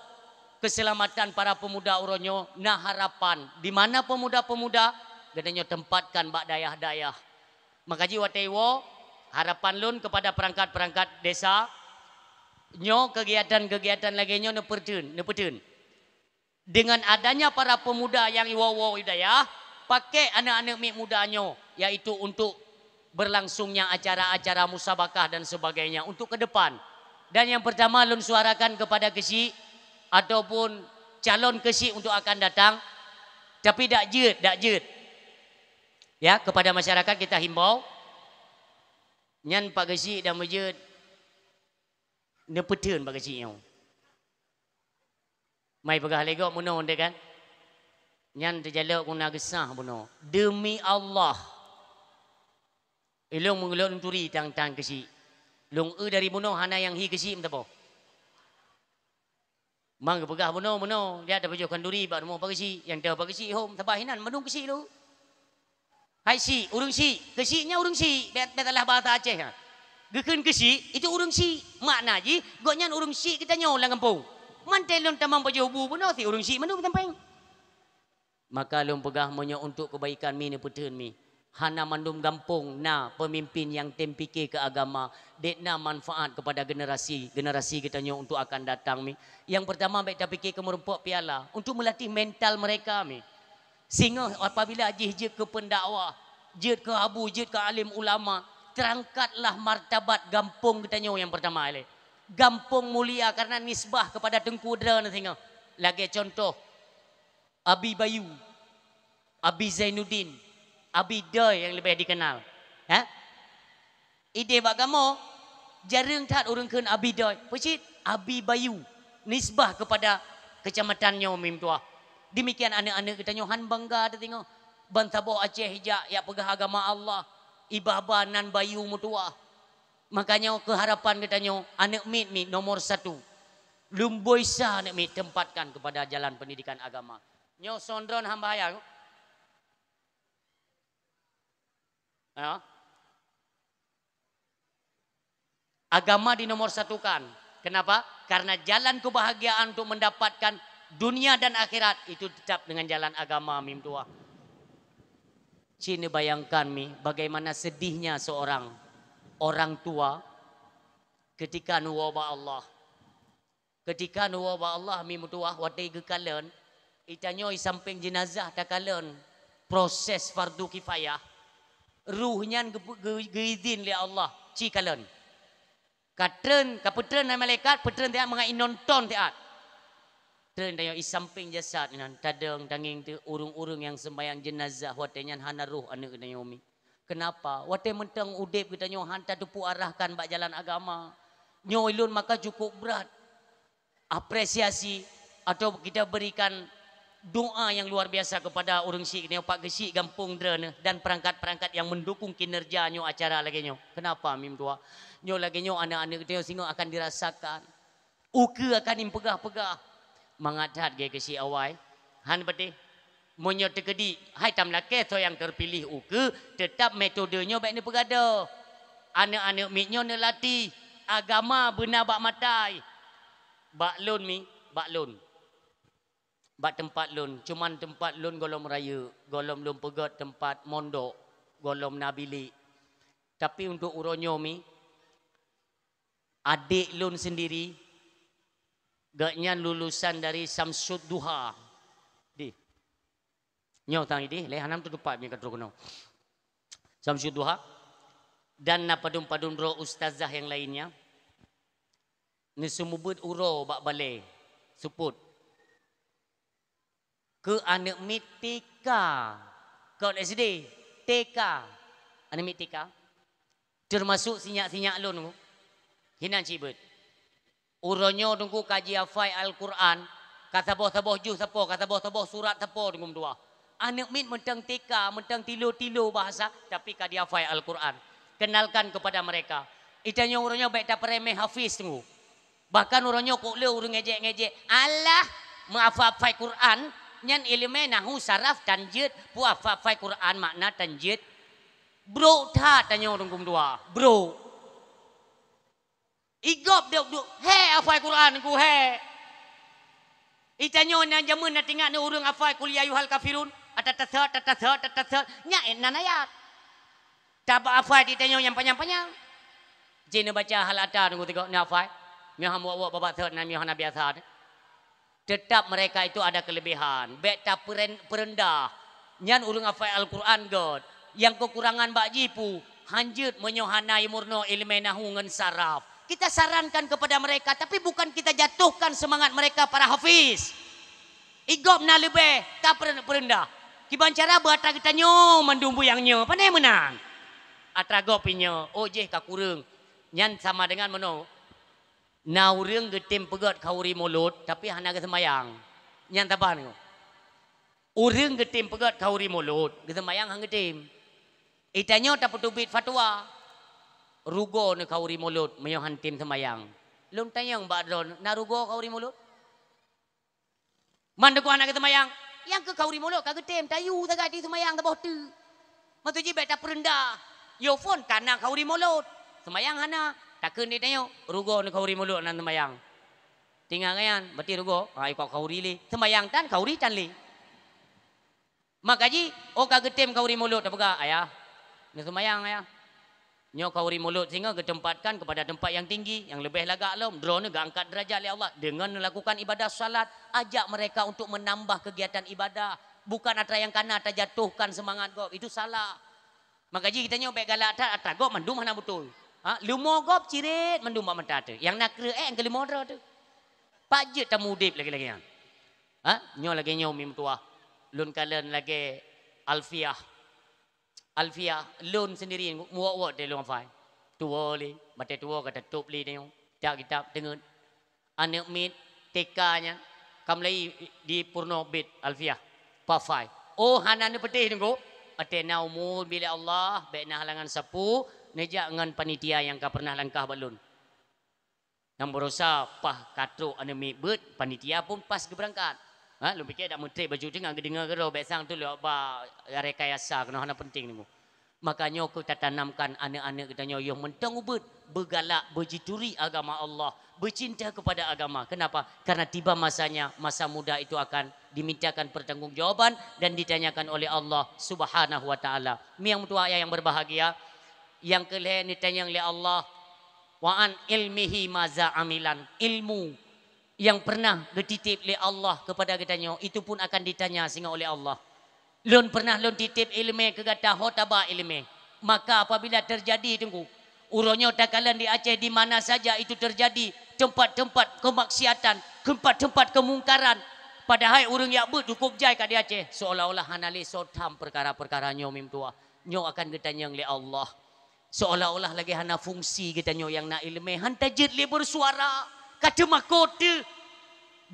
keuseulamatan para peumuda uroe nyoe na harapan. Di mana peumuda-peumuda, geutanyoe tempatkan bak dayah-dayah. Maka jih watèe iwoe, harapan lôn kepada perangkat-perangkat desa, nyoe keugiatan-keugiatan lagèe nyoe neupeuteun, neupeuteun. Dengan adanya para pemuda nyang iwoe-woe u dayah, pakèk aneuk-aneuk miet muda nyoe, yaitu untuk berlangsungnya acara-acara musabakah dan sebagainya untuk ke depan. Dan yang pertama lôn suarakan kepada keuchik ataupun calon keuchik untuk akan datang, tapi dak jeuet, dak jeuet. Ya, kepada masyarakat kita himbau, nyan Pak Geuchik dan Meujeuet neupeuteun Pak Geuchik nyoe. Mai peugah lé gob bunoe deh kan? Nyan teujalok guna geusah bunoe. Demi Allah, ilôn meungeulok lôn turi tang-tang Geuchik. Lôn eu dari bunoe hana nyang hi Geuchik meusaboh. Mang geupeugah bunoe-bunoe, jak tapajoh khanduri bak rumoh Pak Geuchik, nyang teuh Pak Geuchik hom, sabab hinan mandum Geuchik lôn. Hai Chik, ureuëng Chik, keu Chik nyan ureuëng Chik, bèk, bèk salah bahasa Aceh ha. Geukheun keu Chik, itu ureuëng Chik, makna jih gobnyan ureuëng Chik geutanyoe lam gampông. Mantong lôn tamong pajoh bu bunoe si ureuëng Chik mandum sampéng. Maka lôn peugah meunyoe untuk keubaikan mi neupeuteun mi. Hana mandum gampông na peumimpin nyang tem pike keu agama, dek na manfaat kepada generasi, generasi geutanyoe untuk akan datang mi. Nyang pertama bèk tapike keu meurumpok piala, untuk meulatih mental mereka mi. Singoh apabila jih jeuet keu peundakwah, jeuet keu abu, jeuet keu alim ulama, terangkatlah martabat gampông geutanyoe nyang pertama ilèe. Gampông mulia karena nisbah kepada Teungku Dra na singoh. Lagèe contoh, Abi Bayu, Abi Zainuddin, Abi Doi nyang leubeh dikenal. Ha? Ideh bak kamoe, jareueng that ureuëng kheun Abi Doi. Peucit Abi Bayu, nisbah kepada kecamatan nyoe mim tuah. Demikian aneuk-aneuk geutanyoe han bangga teutingoh. Ban saboh Aceh ijak jak peugah agama Allah, iba-ba nan Bayu meutuah. Makanya keuharapan geutanyoe, aneuk miet mi nomor satu. Lumboi sa aneuk miet tempatkan kepada jalan pendidikan agama. Nyoe sondron hamba hayang. Ya. Agama di nomor satukan. Kenapa? Karena jalan kebahagiaan untuk mendapatkan dunia dan akhirat itu tetap dengan jalan agama, mi meutuah. Cina bayangkan mi, bagaimana sedihnya seorang orang tua ketika neuwoe bak Allah. Ketika neuwoe bak Allah mi meutuah watée geukalon, itanyoe i sampéng jeunazah takalon proses fardu kifayah, ruh nyan geu-, geu-, geuizin lé Allah ci kalon. Ka treun, ka peutreun hai malaikat, peutreun siat mangat inonton siat. Treun tanyoe i sampéng jasad nyan, tadong tangieng teuh ureuëng-ureuëng nyang seumbahyang jeunazah watée nyan hana roh aneuk tanyoe mi. Kenapa? Watée mantong udeb geutanyoe han tateupeue arahkan bak jalan agama. Nyoe ulôn maka cukup brat apresiasi atau kita berikan doa yang luar biasa kepada ureuëng syiek nyoe, Pak Geuchik gampông droeneuh dan perangkat-perangkat yang mendukung kinerja nyoe acara lagée nyoe. Kenapa mi meutuah? Nyoe lagée nyoe aneuk-aneuk geutanyoe singoh akan dirasakan. Ukeue akan ipeugah-peugah. Mangat that geuh keu si awai. Han patéh. Meunyoe teukeudi hai tam lakée soe nyang terpilih ukeue, teutap metode nyoe bék neupeugadôh. Aneuk-aneuk miet nyoe neulatih agama beuna bak matai. Bak lôn mi, bak lôn. Bak teumpat lôn, cuman teumpat lôn gohlom rayeuk, gohlom lôn peugét teumpat mondok, gohlom na bilék. Tapi untuk uroe nyoe mi, adék lôn sendiri, gobnyan lulusan dari Samsud Duha. Di. Nyoe tang idéh, lé hanam tu teumpat mi ka trok keunoe. Samsud Duha dan na padum-padum droe ustazah nyang lainnya. Neuseumeubeuet uroe bak balée seupôt. Keu aneuk miet T K, kon S D, T K. Aneuk miet T K. Teumasok sinyak-sinyak lôn, hinan cit beuet. Uroe nyoe teungku ka jihafai Al-Quran, ka saboh-saboh juz sapo, ka saboh-saboh surat sapo teungku meutuah. Aneuk miet mantong T K, mantong tilo-tilo bahasa, tapi ka jihafai Al-Quran. Kenalkan kepada mereka. Itanyoe uroe nyoe bék tapeuremeh hafiz teungku. Bahkan uroe nyoe kok le ureuëng ngejek-ngejek, alah, meuhafai-hafai Quran, nyan iéleumé nahu, saraf, tanjeuet, peu hafai-hafai Quran makna tanjeuet. Brok that tanyoe teungku meutuah, brok. Igop dok-dok, hé hafai Quran ku hé. Itanyoe na jameun na tingat na ureuëng hafai Qul ya ayyuhal kafirun, atatasat, tatasat, tatasat, nyan nan ayat. Tabak hafai di tanyoe nyang panyang-panyang. Jih neubaca hal ata teungku tigo, neuhafai. Meuham wok-wok babak thot nan meuhana biasa. Tetap mereka itu ada kelebihan. Bék tapeuren-, peureundah. Nyan ureuëng hafai Al-Quran göt. Nyang kekurangan bak jih pu, hanjeuet meunyoe hana imurno iéleumé nahu ngon saraf. Kita sarankan kepada mereka, tapi bukan kita jatuhkan semangat mereka para hafiz. Igop na leubeh, tapeuren-, peureundah. Kiban cara beuatra geutanyoe mandum buyang nyoe, pane meunan. Atra gop inyoe, oh jih ka kureueng. Nyan sama dengan meunoe. Na ureuëng geutem peugét khauri mulod, tapi hana geuseumayang. Nyan saban nyoe. Ureuëng geutem peugét khauri mulod, geuseumayang han geutem. Itanyoe tapeuteubiet fatwa. Rugoe neu khauri mulod meunyoe han tem seumayang. Lôn tanyong bak droe, na rugoe khauri mulod? Man teungku hana geuseumayang, nyang keu khauri mulod ka geutem, tayue sagai di seumayang saboh teuk. Maksud jih bék tapeureundah. Yo phon ka na khauri mulod. Seumayang hana, takheun di tanyoe, rugoe neu khauri mulod nan seumayang. Tinggai nyan, berarti rugoe, ha, ikot khauri lé. Seumayang tan, khauri tan lé. Maka jih, oh ka geutem khauri mulod, tapeugah, "Ayah, neuseumayang, Ayah." Nyoe khauri mulod singoh geutempatkan kepada tempat yang tinggi, yang leubeh lagak lom, droeneuh geuangkat derajat lé Allah deungon melakukan ibadah salat. Ajak mereka untuk menambah kegiatan ibadah. Bukan atra nyang kana tajatuhkan seumangat gob, itu salah. Maka jih geutanyoe bék galak that, atra gob mandum hana beutôi. Ha, leumo gob ciret mandum bak mata teuh. Nyang na kreueh nyang keulimu droe teuh. Pak jeuet tamu udeb lagée-lagée nyan. Ha, nyoe lagée nyoe mi meutuah. Lôn kalon lagée Alfiah. Alfiah, lôn sendiri, muwok-wok teuh lôn hafai. Tuwoe lé, batée tuwoe ka tatôb lé tanyoe. Kitab-kitab teungeut. Aneuk miet T K nyan, ka mulai di purno bit Alfiah. Pafai. Oh, hana neupeuteh teungku. Watée na umu bilé Allah, bék na halangan sapeue, neujak ngon panitia nyang ka pernah langkah bak lôn. Nyang beurasa paih ka trok aneuk miet beuet, panitia pun pas geubeurangkat. Ha, lôn pike dak meutreb bacut teungoh geudeungoe keudroe, bék sang tu lewat ba rekayasa keunoe hana penting nunggu. Maka nyoe keuh tatanamkan aneuk-aneuk geutanyoe yoh mantong ubeuet, beugalak, beujituri agama Allah, beucinta kepada agama. Kenapa? Karena tiba masanya, masa muda itu akan dimintakan pertanggungjawaban dan ditanyakan oleh Allah Subhanahu wa Ta'ala. Miang meutuah ayah yang berbahagia, nyang keu lhée neutanyong lé Allah, "Wa an ilmihi maza amilan." Ilmu yang pernah geutitip lé Allah kepada geutanyoe, itu pun akan ditanya singoh oleh Allah. Lôn pernah lôn titip iéleumé keu gata, ho taba iéleumé. Maka apabila terjadi, Teungku, uroe nyoe takalon di Aceh, di mana saja itu terjadi, tempat-tempat kemaksiatan, tempat-tempat kemungkaran, padahai ureuëng jak beuet cukup jai ka di Aceh, seolah-olah hana lé soe tham peukara-peukara nyoe meutuah. Nyoe akan geutanyong lé Allah. Seolah-olah lagée hana fungsi geutanyoe nyang na iéleumé, han tajeuet lé beusuara, ka teumakot teuh.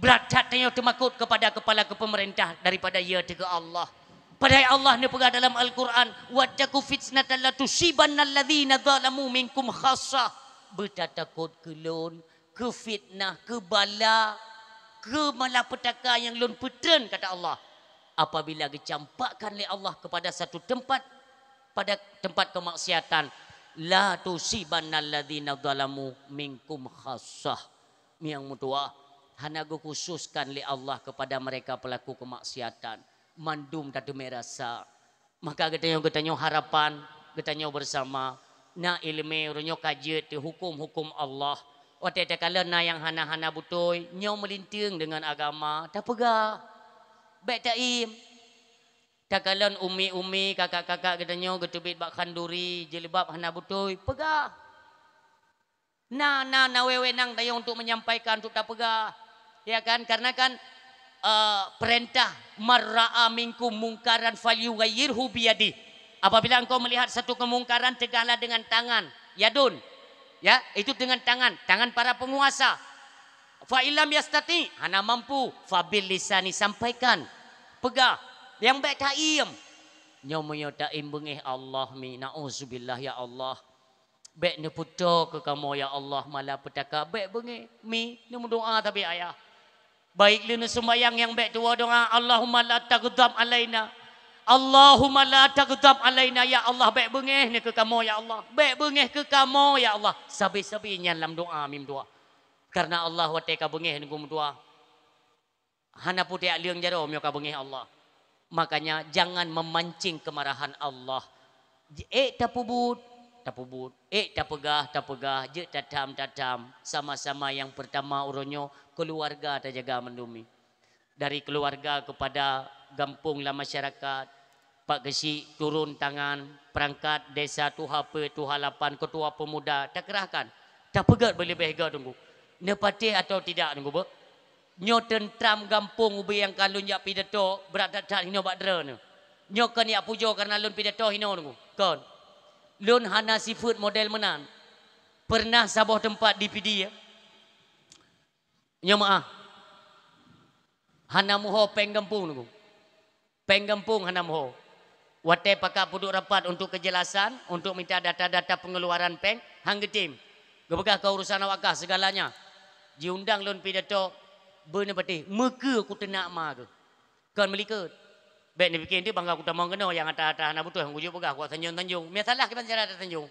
Brat that tanyoe teumakot kepada kepala kepeumeurintah daripada ya teuh keu Allah. Padahai Allah neupeugah dalam Al-Quran, "Wattaqu fitnatan la tusibanna alladzina zalamu minkum khassah." Beutatakot keu Lôn, keu fitnah, keu bala, keu malapetaka nyang Lôn peutreun, kata Allah. Apabila geucampakkan lé Allah kepada satu tempat, pada tempat kemaksiatan, "La tusibanna alladzina zalamu minkum khassah." Miang meutuah, hana geukhususkan lé Allah kepada mereka pelaku kemaksiatan. Mandum tateumé rasa. Maka geutanyoe, geutanyoe harapan, geutanyoe bersama, na iéleumé uroe nyoe ka jeuet teuh huköm-huköm Allah. Watée takalon na nyang hana-hana beutôi, nyoe meulinteung deungon agama, tapeugah. Bék taiem. Takalon umi-umi, kakak-kakak geutanyoe geuteubiet bak khanduri, jilbab hana beutôi, peugah. Na, na, na wewenang tanyoe untuk menyampaikan, untuk tapeugah. Ya kan? Karena kan, eh, perintah, "Man ra'a minkum mungkaran falyughayyirhu biyadih." Apabila engkau melihat satu kemungkaran, tegahlah dengan tangan. Yadun. Ya, itu dengan tangan, tangan para penguasa. Fa illam yastati, hana mampu, fabil lisani, sampaikan. Peugah, nyang bék taiem. Nyoe meunyoe taiem beungéh Allah mi, nauzubillah ya Allah. Bék neupeutoe keu kamoe ya Allah malapetaka, bék beungéh mi, neumeudoa tabi ayah. Baik lé neusumbayang nyang bék tuwoe doa, "Allahumma la taghdab alaina. Allahumma la taghdab alaina." Ya Allah, bék beungéh neukeu kamoe ya Allah. Bék beungéh keu kamoe ya Allah. Sabe-sabe nyan lam doa mim doa. Karena Allah watée ka beungéh neukeu meudoa. Hana putéh leueng jaroe meunyoe ka beungéh Allah. Makanya jangan memancing kemarahan Allah. Ék tapeubuet, tapeubuet. Ék tapeugah, tapeugah. Jeuet tatham, tatham. Sama-sama nyang pertama uroe nyoe keuluwarga tajaga mandum. Dari keuluwarga keupada gampông lam masyarakat, Pak Geuchik turun tangan, peurangkat desa, tuha peuet, tuha lapan, keutua peumuda, takeurahkan, tapeugét beuleubeh gét Teungku. Neupatéh atawa tidak Teungku beuh? Nyoe teuntra gampông ubé nyang ka lôn jak pidato brat that-that hinoe bak droeneuh. Nyoe kon jak pujoe kareuna lôn pidato hinoe Teungku. Kon. Lôn hana sifeuet model meunan. Peureunah saboh teumpat di Pidie, nyoe meuáh, hana meuho péng gampông Teungku. Péng gampông hana meuho. Watée pakat peuduek rapat untuk keujelasan, untuk minta data-data pengeluaran péng, han geutem. Geupeugah keu urusan awak kah segalanya. Jiundang lôn pidato, beuneupatéh, meukeue kuteunak ma keuh. Kon meulikot. Bék neupike teuh bangga kutamong keunoe nyang ata-ata hana beutôi, han kujok peugah kuat sanjong-sanjong. Misalah kiban cara tasanjong.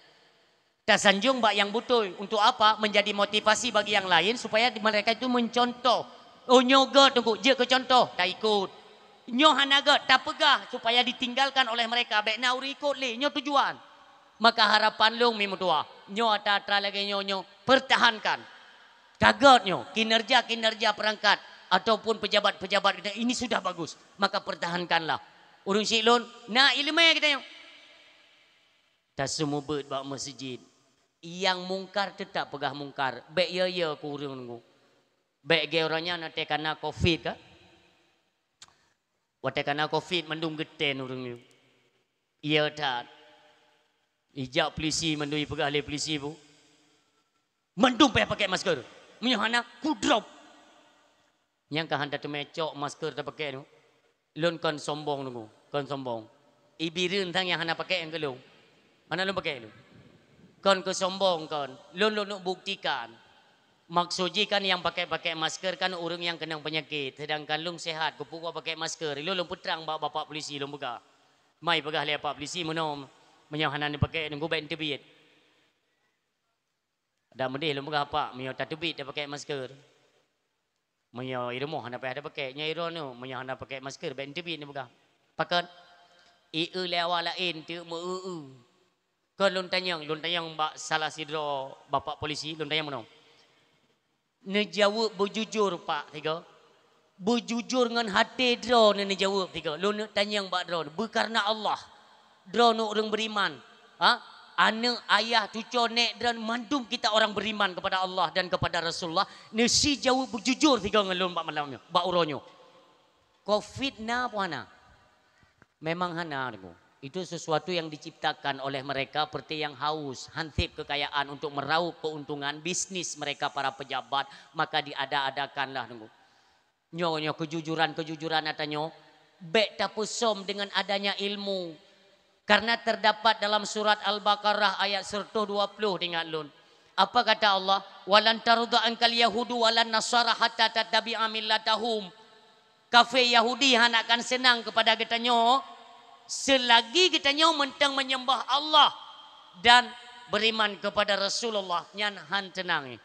Tasanjong bak nyang beutôi. Untuk apa? Menjadi motivasi bagi nyang laén supaya mereka itu mencontoh. Oh, nyoe gét Teungku, jeuet keu contoh, taikot. Nyoe hana gét, tapeugah supaya ditinggalkan oleh mereka, bék na ureuëng ikot lé. Nyoe tujuan. Maka harapan lôn mi meutuah, nyoe atra-atra lagée nyoe, nyoe pertahankan. Ka gét nyoe, kinerja-kinerja perangkat ataupun pejabat-pejabat kita ini sudah bagus, maka pertahankanlah. Ureuëng syiek lôn, na iéleumé geutanyoe. Taseumeubeuet bak meuseujid. Nyang mungkar teutap peugah mungkar. Bék yo-yo keu ureuëng Teungku. Bék geuh uroe nyan watée kana covid ka. Watée kana covid mandum geuten ureuëng nyoe. Yo that. Ijak polisi mandum ipeugah lé polisi bu. Mandum payah pakai masker. Meunyoe hana, kudrop. Nyang ka han tateumé cok masker tapakai nyoe. Lôn kon sombong Teungku, kon sombong. Ibireuen sang nyang hana pakai nyang keu lôn. Hana lôn pakai lôn. Kon keu sombong kon. Lôn, lôn neuk buktikan. Maksud jih kan nyang pakai-pakai masker kan ureuëng nyang keunong peunyakét, seudangkan lôn sehat, keupeue pakè masker. Ilôn lôn peutrang bak bapak polisi lôn peugah. Mai peugah lé bapak polisi meunoe, meunyoe hana neupakè nunggu bèk neuteubiet. Dan meudeh lôn peugah, "Pak, meunyoe tateubiet tapakè masker. Meunyoe i rumoh hana payah tapakè, nyoe i droeneuh meunyoe hana pakè masker bèk neuteubiet," neupeugah. Pakon? I eu lé awak laén teuk meu-eu-eu. Kon lôn tanyong, lôn tanyong bak salah sidroe bapak polisi, lôn tanyong meunoe. Neujaweueb beujujur, Pak, tiga. Beujujur ngon até droeneuh neujaweueb, tiga. Lôn neuk tanyong bak droeneuh, beukareuna Allah. Droeneuh ureuëng beriman. Ha? Aneuëk, ayah, cucoe, nèk, droeneuh mandum kita orang beriman kepada Allah dan kepada Rasulullah. Neusijaweueb beujujur, tiga, ngon lôn bak malam nyoe, bak uroe nyoe. Covid na peue hana? Memang hana, Teungku. Itu sesuatu yang diciptakan oleh mereka seperti yang haus, hansip kekayaan untuk meraup keuntungan bisnis mereka para pejabat, maka diada-adakanlah, Teungku. Nyoe, nyoe kejujuran-kejujuran ata nyoe, bèk tapeusom dengan adanya ilmu. Karena terdapat dalam surat Al-Baqarah ayat seratus dua puluh, ingat lôn. Apa kata Allah? "Walan tarda ankal yahudu walan nasara hatta tattabi'a millatahum." Kafé Yahudi hana akan seunang keupada geutanyoe, seulagi geutanyoe mantong meunyeumbah Allah dan beriman keupada Rasulullah, nyan han seunang.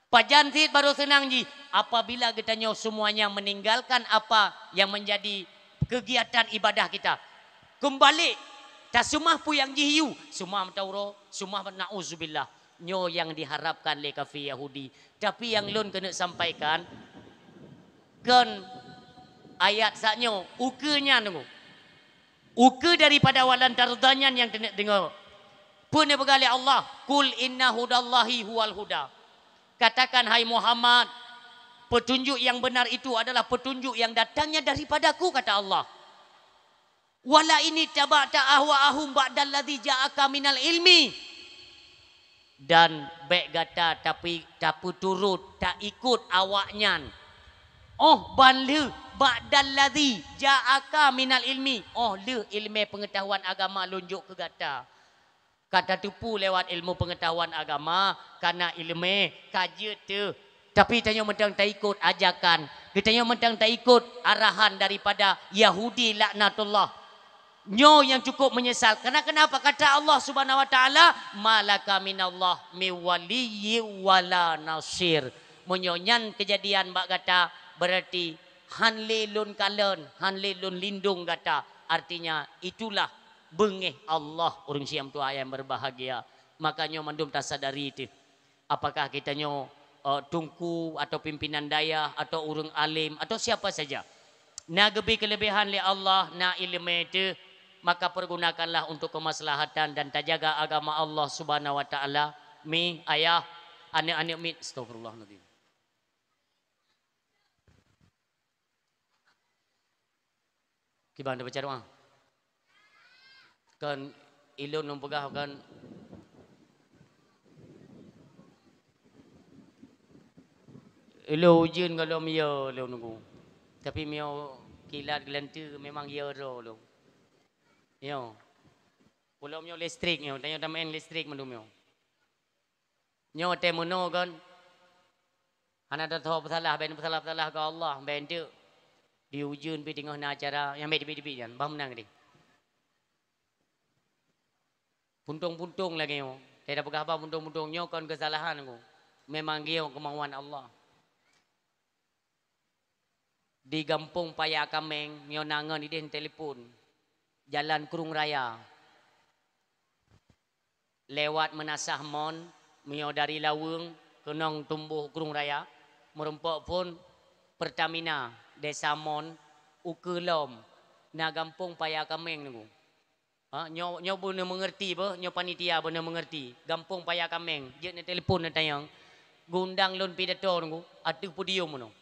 Pajan cit barô seunang jih? Apabila geutanyoe seumuanya meuninggalkan apa nyang meunjadi keugiatan ibadah kita. Keumbali taseumah peue nyang jih yue, seumah mata uroe, seumah, na'uzubillah. Nyoe nyang diharapkan lé kafé Yahudi. Tapi nyang lôn keuneuk sampaikan, kon ayat sak nyoe, ukeue nyan, Teungku. Ukeue daripada walan tarda nyan nyang keuneuk deungoe. Peue neupeugah lé Allah? "Qul inna hudallahi huwal huda." Katakan, hai Muhammad, "Petunjuk yang benar itu adalah petunjuk yang datangnya daripada-Ku," kata Allah. "Wala in ittaba'ta ahwa'ahum ba'dalladzi ja'aka minal ilmi." Dan bèk gata tapi tapeuturot, taikot awaknyan. Óh ban lheueh, ba'dalladzi ja'aka minal ilmi, óh lheueh ileumèe peungeutahuan agama lôn jok keu gata. Ka tateupeue lewat ilmu peungeutahuan agama, ka na ileumèe, ka jeuet teuh. Tapi tanyoe mantong taikot ajakan, geutanyoe mantong taikot arahan daripada Yahudi laknatullah. Nyoe nyang cukup meunyeusal. Karena kenapa? Kata Allah Subhanahu wa Taala, "Ma laka minallah min waliyyin wala nasir." Meunyoe nyan keujadian bak gata, berarti han lé lôn kalon, han lé lôn lindong gata. Artinya, itulah beungéh Allah, ureuëng siam tuha nyang berbahagia. Maka nyoe mandum tasadari teuh. Apakah geutanyoe, eh, teungku atau pimpinan dayah atau ureuëng alim atau siapa saja, na geubri keuleubehan lé Allah, na ileumèe teuh, maka pergunakanlah untuk kemaslahatan dan tajaga agama Allah Subhanahu wa Taala. Mi, ayah, aneuk-aneuk miet, astagfirullahalazim. Kiban tabaca doa. Kan ilôn lôn peugah kan, ilôn ujeuen gohlom yo lôn nunggu. Tapi meunyoe kilat geulanteue memang yo droe lôn. Yo. Ulôn nyoe listrik nyoe, tanyoe tameu'en listrik mandum nyoe. Nyoe watèe meunoe kon, hana tatho peusalah, bèk peusalah-peusalah keu Allah, bèk enteuk di ujeuen pih teungoh na acara nyang bèk teubiet-teubiet nyan, bah meunan deh. Puntông-puntông lagèe nyoe, watèe tapeugah bah puntông-puntông nyoe kon keusalahan ku, memang nyoe keumauan Allah. Di gampông Paya Kameng, nyoe na ngon ideh telepon, jalan Krueng Raya. Lewat Meunasah Mon, meunyoe dari Laweueng keunong tumbôh Krueng Raya, meurumpok phôn Pertamina, Desa Mon, ukeue lom, na gampông Paya Kameng nunggu. Ha, nyoe, nyoe beuneuh meungeurti beuh, nyoe panitia beuneuh meungeurti. Gampông Paya Kameng, jeuet neutelepon neutanyong. Geundang lôn pidato nunggu, ateueh podium nyoe.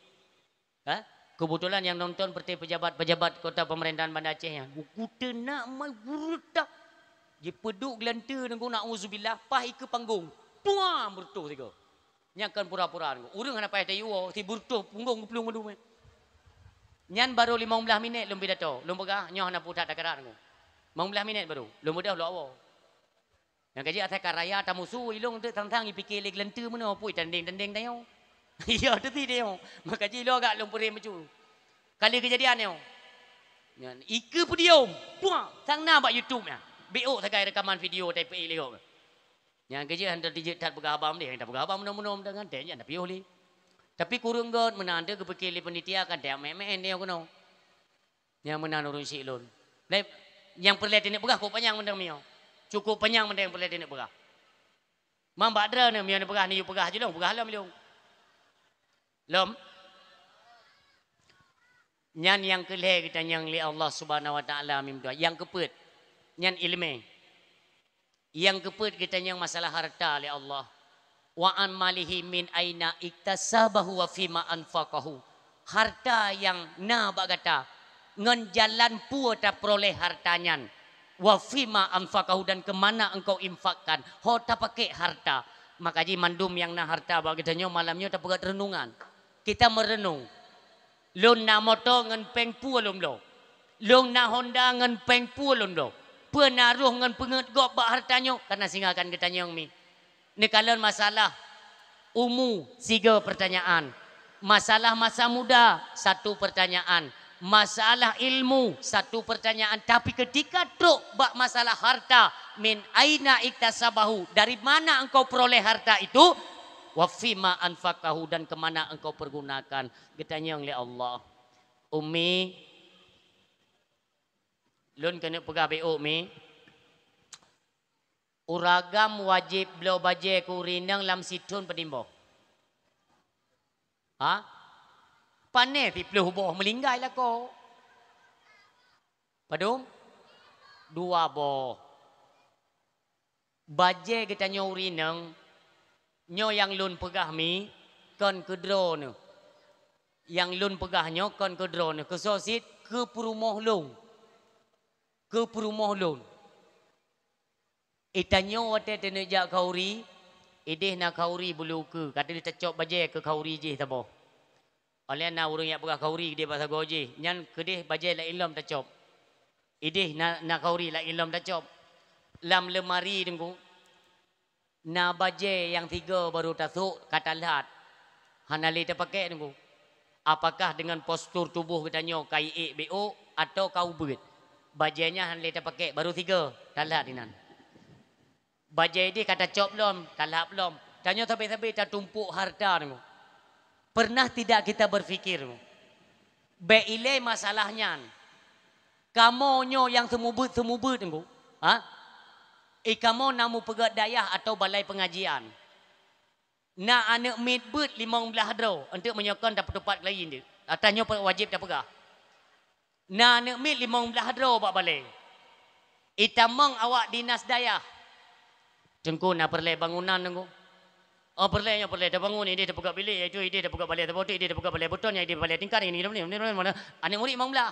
Ha? Keubeutulan nyang nonton seperti pejabat-pejabat kota pemerintahan Banda Aceh nyan. Buku teunak mai burutak. Jipeuduek geulanteue nunggu, na'uzubillah, paih ikeue panggong. Tuam, beureutoh sigoe. Nyan kon pura-pura nunggu. Ureueng hana payah tayue, si beureutoh punggong geuplueng mandum. Nyan barô limong blaih minèt lôn pidato. Lôn peugah, nyoe hana puthat takarat nunggu. Limong blaih minèt barô. Lôn beudôh lôn awoe. Nyang ka jeuet asai ka raya tamusu ilong teuk sang-sang ipike lé geuleunteu meunoe pui tandeng-tandeng tanyoe. Iya teuti tanyoe. Maka jih ilong agak lôn peurem bacut. Kali keujadian nyoe. Nyan ikeue podium. Puah, sang na bak YouTube nyan. Biôk sagai rekaman video tai peuék lihok. Nyang keujeuet hana dijeuet that peugah haba meunoe, hana peugah haba meunoe-meunoe meudangan teh nyan tapi oleh. Tapi kureueng göt meunan teuh geupike lé panitia kan teh meh-meh nyoe keunoe. Nyang meunan ureuëng syiek lôn. Nyang peureulée teuneuk peugah kok panyang mantong mio. Cukup panyang mantong nyang peureulée teuneuk peugah. Mam bak droeneuh mio neupeugah neuyue peugah jilong, peugah lom ilong. Lom. Nyan nyang keu lhée geutanyong lé Allah Subhanahu wa Taala mim doa. Nyang keupeuet, nyan iéleumé. Nyang keupeuet geutanyong masalah harta lé Allah. Wa an malihi min aina iktasabahu wa fima anfaqahu. Harta nyang na bak gata, ngon jalan peue tapeuroleh harta nyan. Wa fima anfaqahu, dan keu mana engkau infakkan, ho tapakek harta. Maka jih mandum nyang na harta bak geutanyoe malam nyoe tapeugét reunungan. Kita meureunong. Lôn na moto ngon péng peue lôn bloe. Lôn na honda ngon péng peue lôn bloe. Peue na roh ngon peungét gob bak harta nyoe, kana singa kan geutanyong mi. Neukalon masalah umu, siga pertanyaan. Masalah masa muda, satu pertanyaan. Masalah ilmu, satu pertanyaan. Tapi ketika trok bak masalah harta, min aina iktasabahu, dari mana engkau peroleh harta itu? Wa fima anfaqahu, dan kemana engkau pergunakan? Geutanyong lé Allah. Umi, lôn keuneuk peugah beu, Umi. Uragam wajéb bloe bajée keu ureuëng inong lam sithon padum boh? Ha? Pané siplôh boh meulinggai lakoe. Padum? Dua boh. Bajée geutanyoe ureuëng inong, nyoe nyang lôn peugah mi kon keu droeneuh. Nyang lôn peugah nyoe kon keu droeneuh, keu soe cit, keu peurumoh lôn. Keu peurumoh lôn. Itanyoe watée teuneuk jak khauri, ideh na khauri bulu ukeue, ka teuh tacok bajée keu khauri jih saboh. Óh lheueh na ureuëng jak peugah khauri keudeh bak sagoe jih, nyan keudeh bajée laén lom tacok. Ideh na, na khauri laén lom tacok. Lam leumari Teungku, na bajée nyang sigoe barô tasok ka talhat, hana lé tapakée Teungku. Apakah deungon postur tuboh geutanyoe ka iék beu atawa ka ubeuet? Bajée nyan hana lé tapakée, barô sigoe talhat inan. Bajée ideh ka tacok lom, talhab lom. Tanyoe sabe-sabe tatumpok harta Teungku. Pernah tidak kita berpikir Teungku? Bék ilée masalah nyan. Kamoe nyoe nyang seumeubeuet-seumeubeuet Teungku. Ha? I kamoe na meupeugét dayah atawa balai peungajian. Na aneuëk miet beuet limong blaih droe, eunteuk meunyoe kon tapeuteupat keu laén deuek. Ata nyoe wajéb tapeugah. Na aneuëk miet limong blaih droe bak balée. Itamong awak dinas dayah. Teungku na peureulée bangunan Teungku. Oh peureulée nyoe peureulée tabangun, ideh tapeugét bilék, yaitu ideh tapeugét balée saboh teuk, ideh tapeugét balée beuton, ideh balée tingkat, ini, ini, ini, ini, aneuëk murit limong blaih.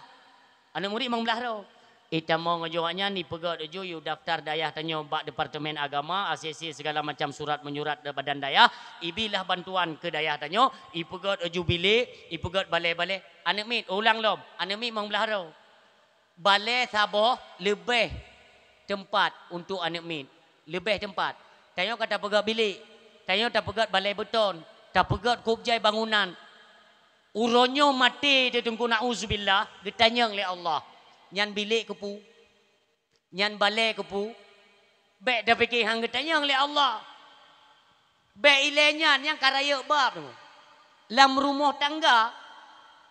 Aneuëk murit limong blaih droe. Itamong ujoe awaknyan ipeugét ujoe yue daftar dayah tanyoe bak Departemen Agama, A C C, segala macam surat menyurat dari badan dayah, ibilah bantuan keu dayah tanyoe, ipeugét ujoe bilék, ipeugét balée-balée. Aneuëk miet, ulang lom, aneuëk miet limong blaih droe. Balée saboh leubeh teumpat untuk aneuëk miet. Leubeh teumpat. Tanyoe ka tapeugét bilék, tanyoe tapeugét balée beuton, tapeugét kôb jai bangunan. Uroe nyoe maté teuh Teungku, na'uzubillah, geutanyong lé Allah. Nyan bilék keupeue? Nyan balée keupeue? Bék tapike han geutanyong lé Allah. Bék ilée nyan nyang ka rayeuk bab Teungku. Lam rumoh tangga,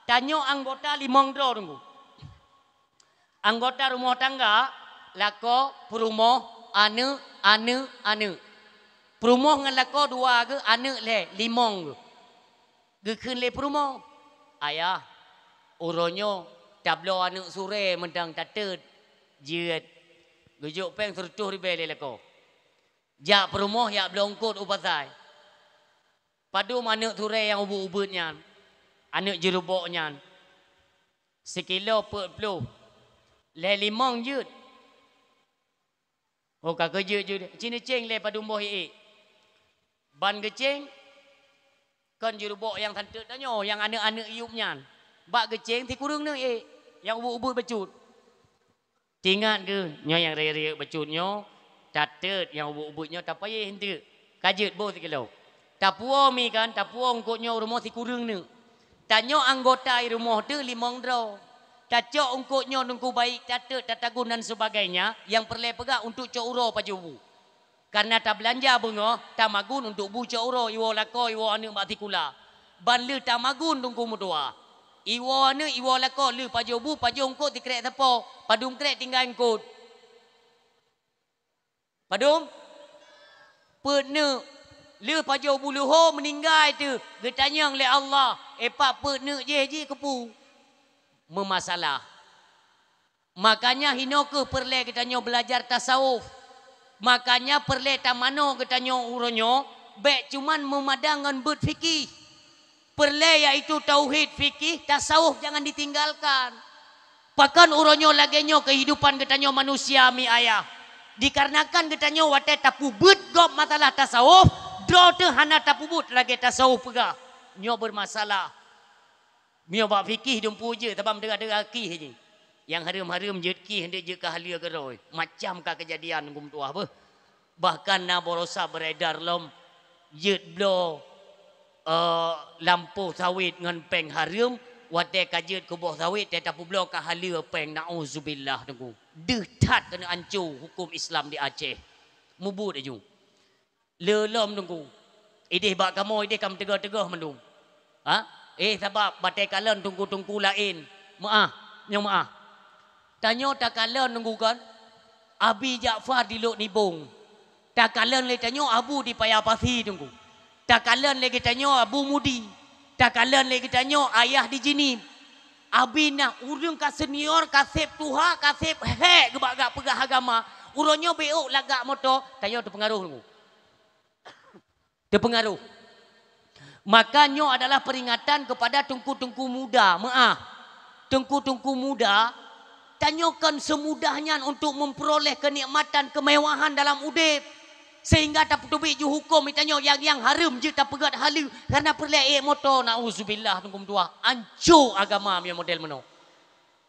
tanyoe anggota limong droe Teungku. Anggota rumoh tangga, lakoe, peurumoh, aneuëk, aneuëk, aneuëk. Peurumoh ngon lakoe dua geuh, aneuëk lhée, limong geuh. Geukheun lé peurumoh, "Ayah, uroe nyoe tabloe aneuëk surée mantong tateut jeuet geujok péng sireutôh ribée lé lakoe. Jak peurumoh jak bloe eungkôt u pasai. Padum aneuëk surée nyang ubeuet-ubeuet nyan, aneuëk jeurubok nyan, sikilo peuet ploh, lhée limong jeuet." Oh ka keujeuet-jeuet, ci neucéng lé padum boh iék. Ban geucéng, kon jeurubok nyang santeut tanyoe, nyang aneuëk-aneuëk yup nyan. Bak geucéng sikureueng neuh iék, nyang ubeuet-ubeuet bacut. Tingat geuh, nyoe nyang rayeuk-rayeuk bacut nyoe, Tateut nyang ubit-ubit nyoe tapayeh enteuk. Ka jeuet boh sikilo. Tapuwoe mi kan, tapuwoe eungkot nyoe rumoh sikureueng neuk. Tanyoe anggota i rumoh teuh limong droe. Tacok eungkot nyoe Teungku baik, tateut, tatagun dan sebagainya, nyang peureulée peugah untuk cok uroe pajoh bu. Karena tabeulanja beungoh, tamagun untuk bu cok uroe, iwoe lakoe, iwoe aneuëk bak sikula. Ban lheueh tamagun Teungku meutuah. Iwoe aneuëk, iwoe lakoe, lheueh pajoh bu, pajoh eungkot sikrek sapo, padum krek tinggai eungkot. Padum? Peuet neuk. Lheueh pajoh bu leuho meuninggai teuh, geutanyong lé Allah, "Eh, pat peuet neuk jih, jih keupeue?" Meumasalah. Makanya hinoe kheueh peureulée geutanyoe beulajar tasawuf. Makanya peureulée tamanoe geutanyoe uroe nyoe, bék cuman meumadang ngon beuet fikih. Peureulée yaitu tauhid, fikih, tasawuf jangan ditinggalkan. Pakon uroe nyoe lagée nyoe keuhidupan geutanyoe manusia mi ayah? Dikarenakan geutanyoe watée tapeubuet gob masalah tasawuf, droe teuh hana tapeubuet lagée tasawuf peugah. Nyoe beumasalah. Meunyoe bak fikih dumpeue jeuet, sabab teuga-teuga kih jih. Nyang hareuem-hareuem jeuet kih, hana jeuet keu haleue keudroe. Macam ka keujadian Teungku meutuah beuh. Bahkan na barosa beredar lom jeuet bloe, eh, lampôh sawét ngon péng hareuem, watée ka jeuet keu boh sawét, teuh tapeubloe ka haleue péng, nauzubillah Teungku. Deuh that keuneuk anco huköm Islam di Aceh. Mubuet aju. Le lom Teungku. Ideh bak kamoe, ideh ka meuteugoh-teugoh mandum. Ha? Eh, sabab batée kalon teungku-teungku laén. Meuáh, nyoe meuáh. Tanyoe takalon Teungku kon, Abi Ja'far di Lhok Nibong. Takalon lé tanyoe Abu di Paya Pasi Teungku. Takalon lé geutanyoe Abu Mudi. Takalon lé geutanyoe Ayah di Jeunieb. Abi na ureuëng ka senior, ka seb tuha, ka seb hék geuba gak peugah agama. Uroe nyoe bék lagak moto, tanyoe teupeungaroh Teungku. Teupeungaroh. Maka nyoe adalah peringatan kepada teungku-teungku muda, meuáh. Teungku-teungku muda, tanyoe kon seumudah nyan untuk memperoleh kenikmatan kemewahan dalam udeb, sehingga tapeuteubiet ju huköm tanyoe nyang, nyang hareuem jeuet tapeugét haleue, karena peureulée ék moto, nauzubillah, teungku meutuah, anco agama meunyoe model meunoe.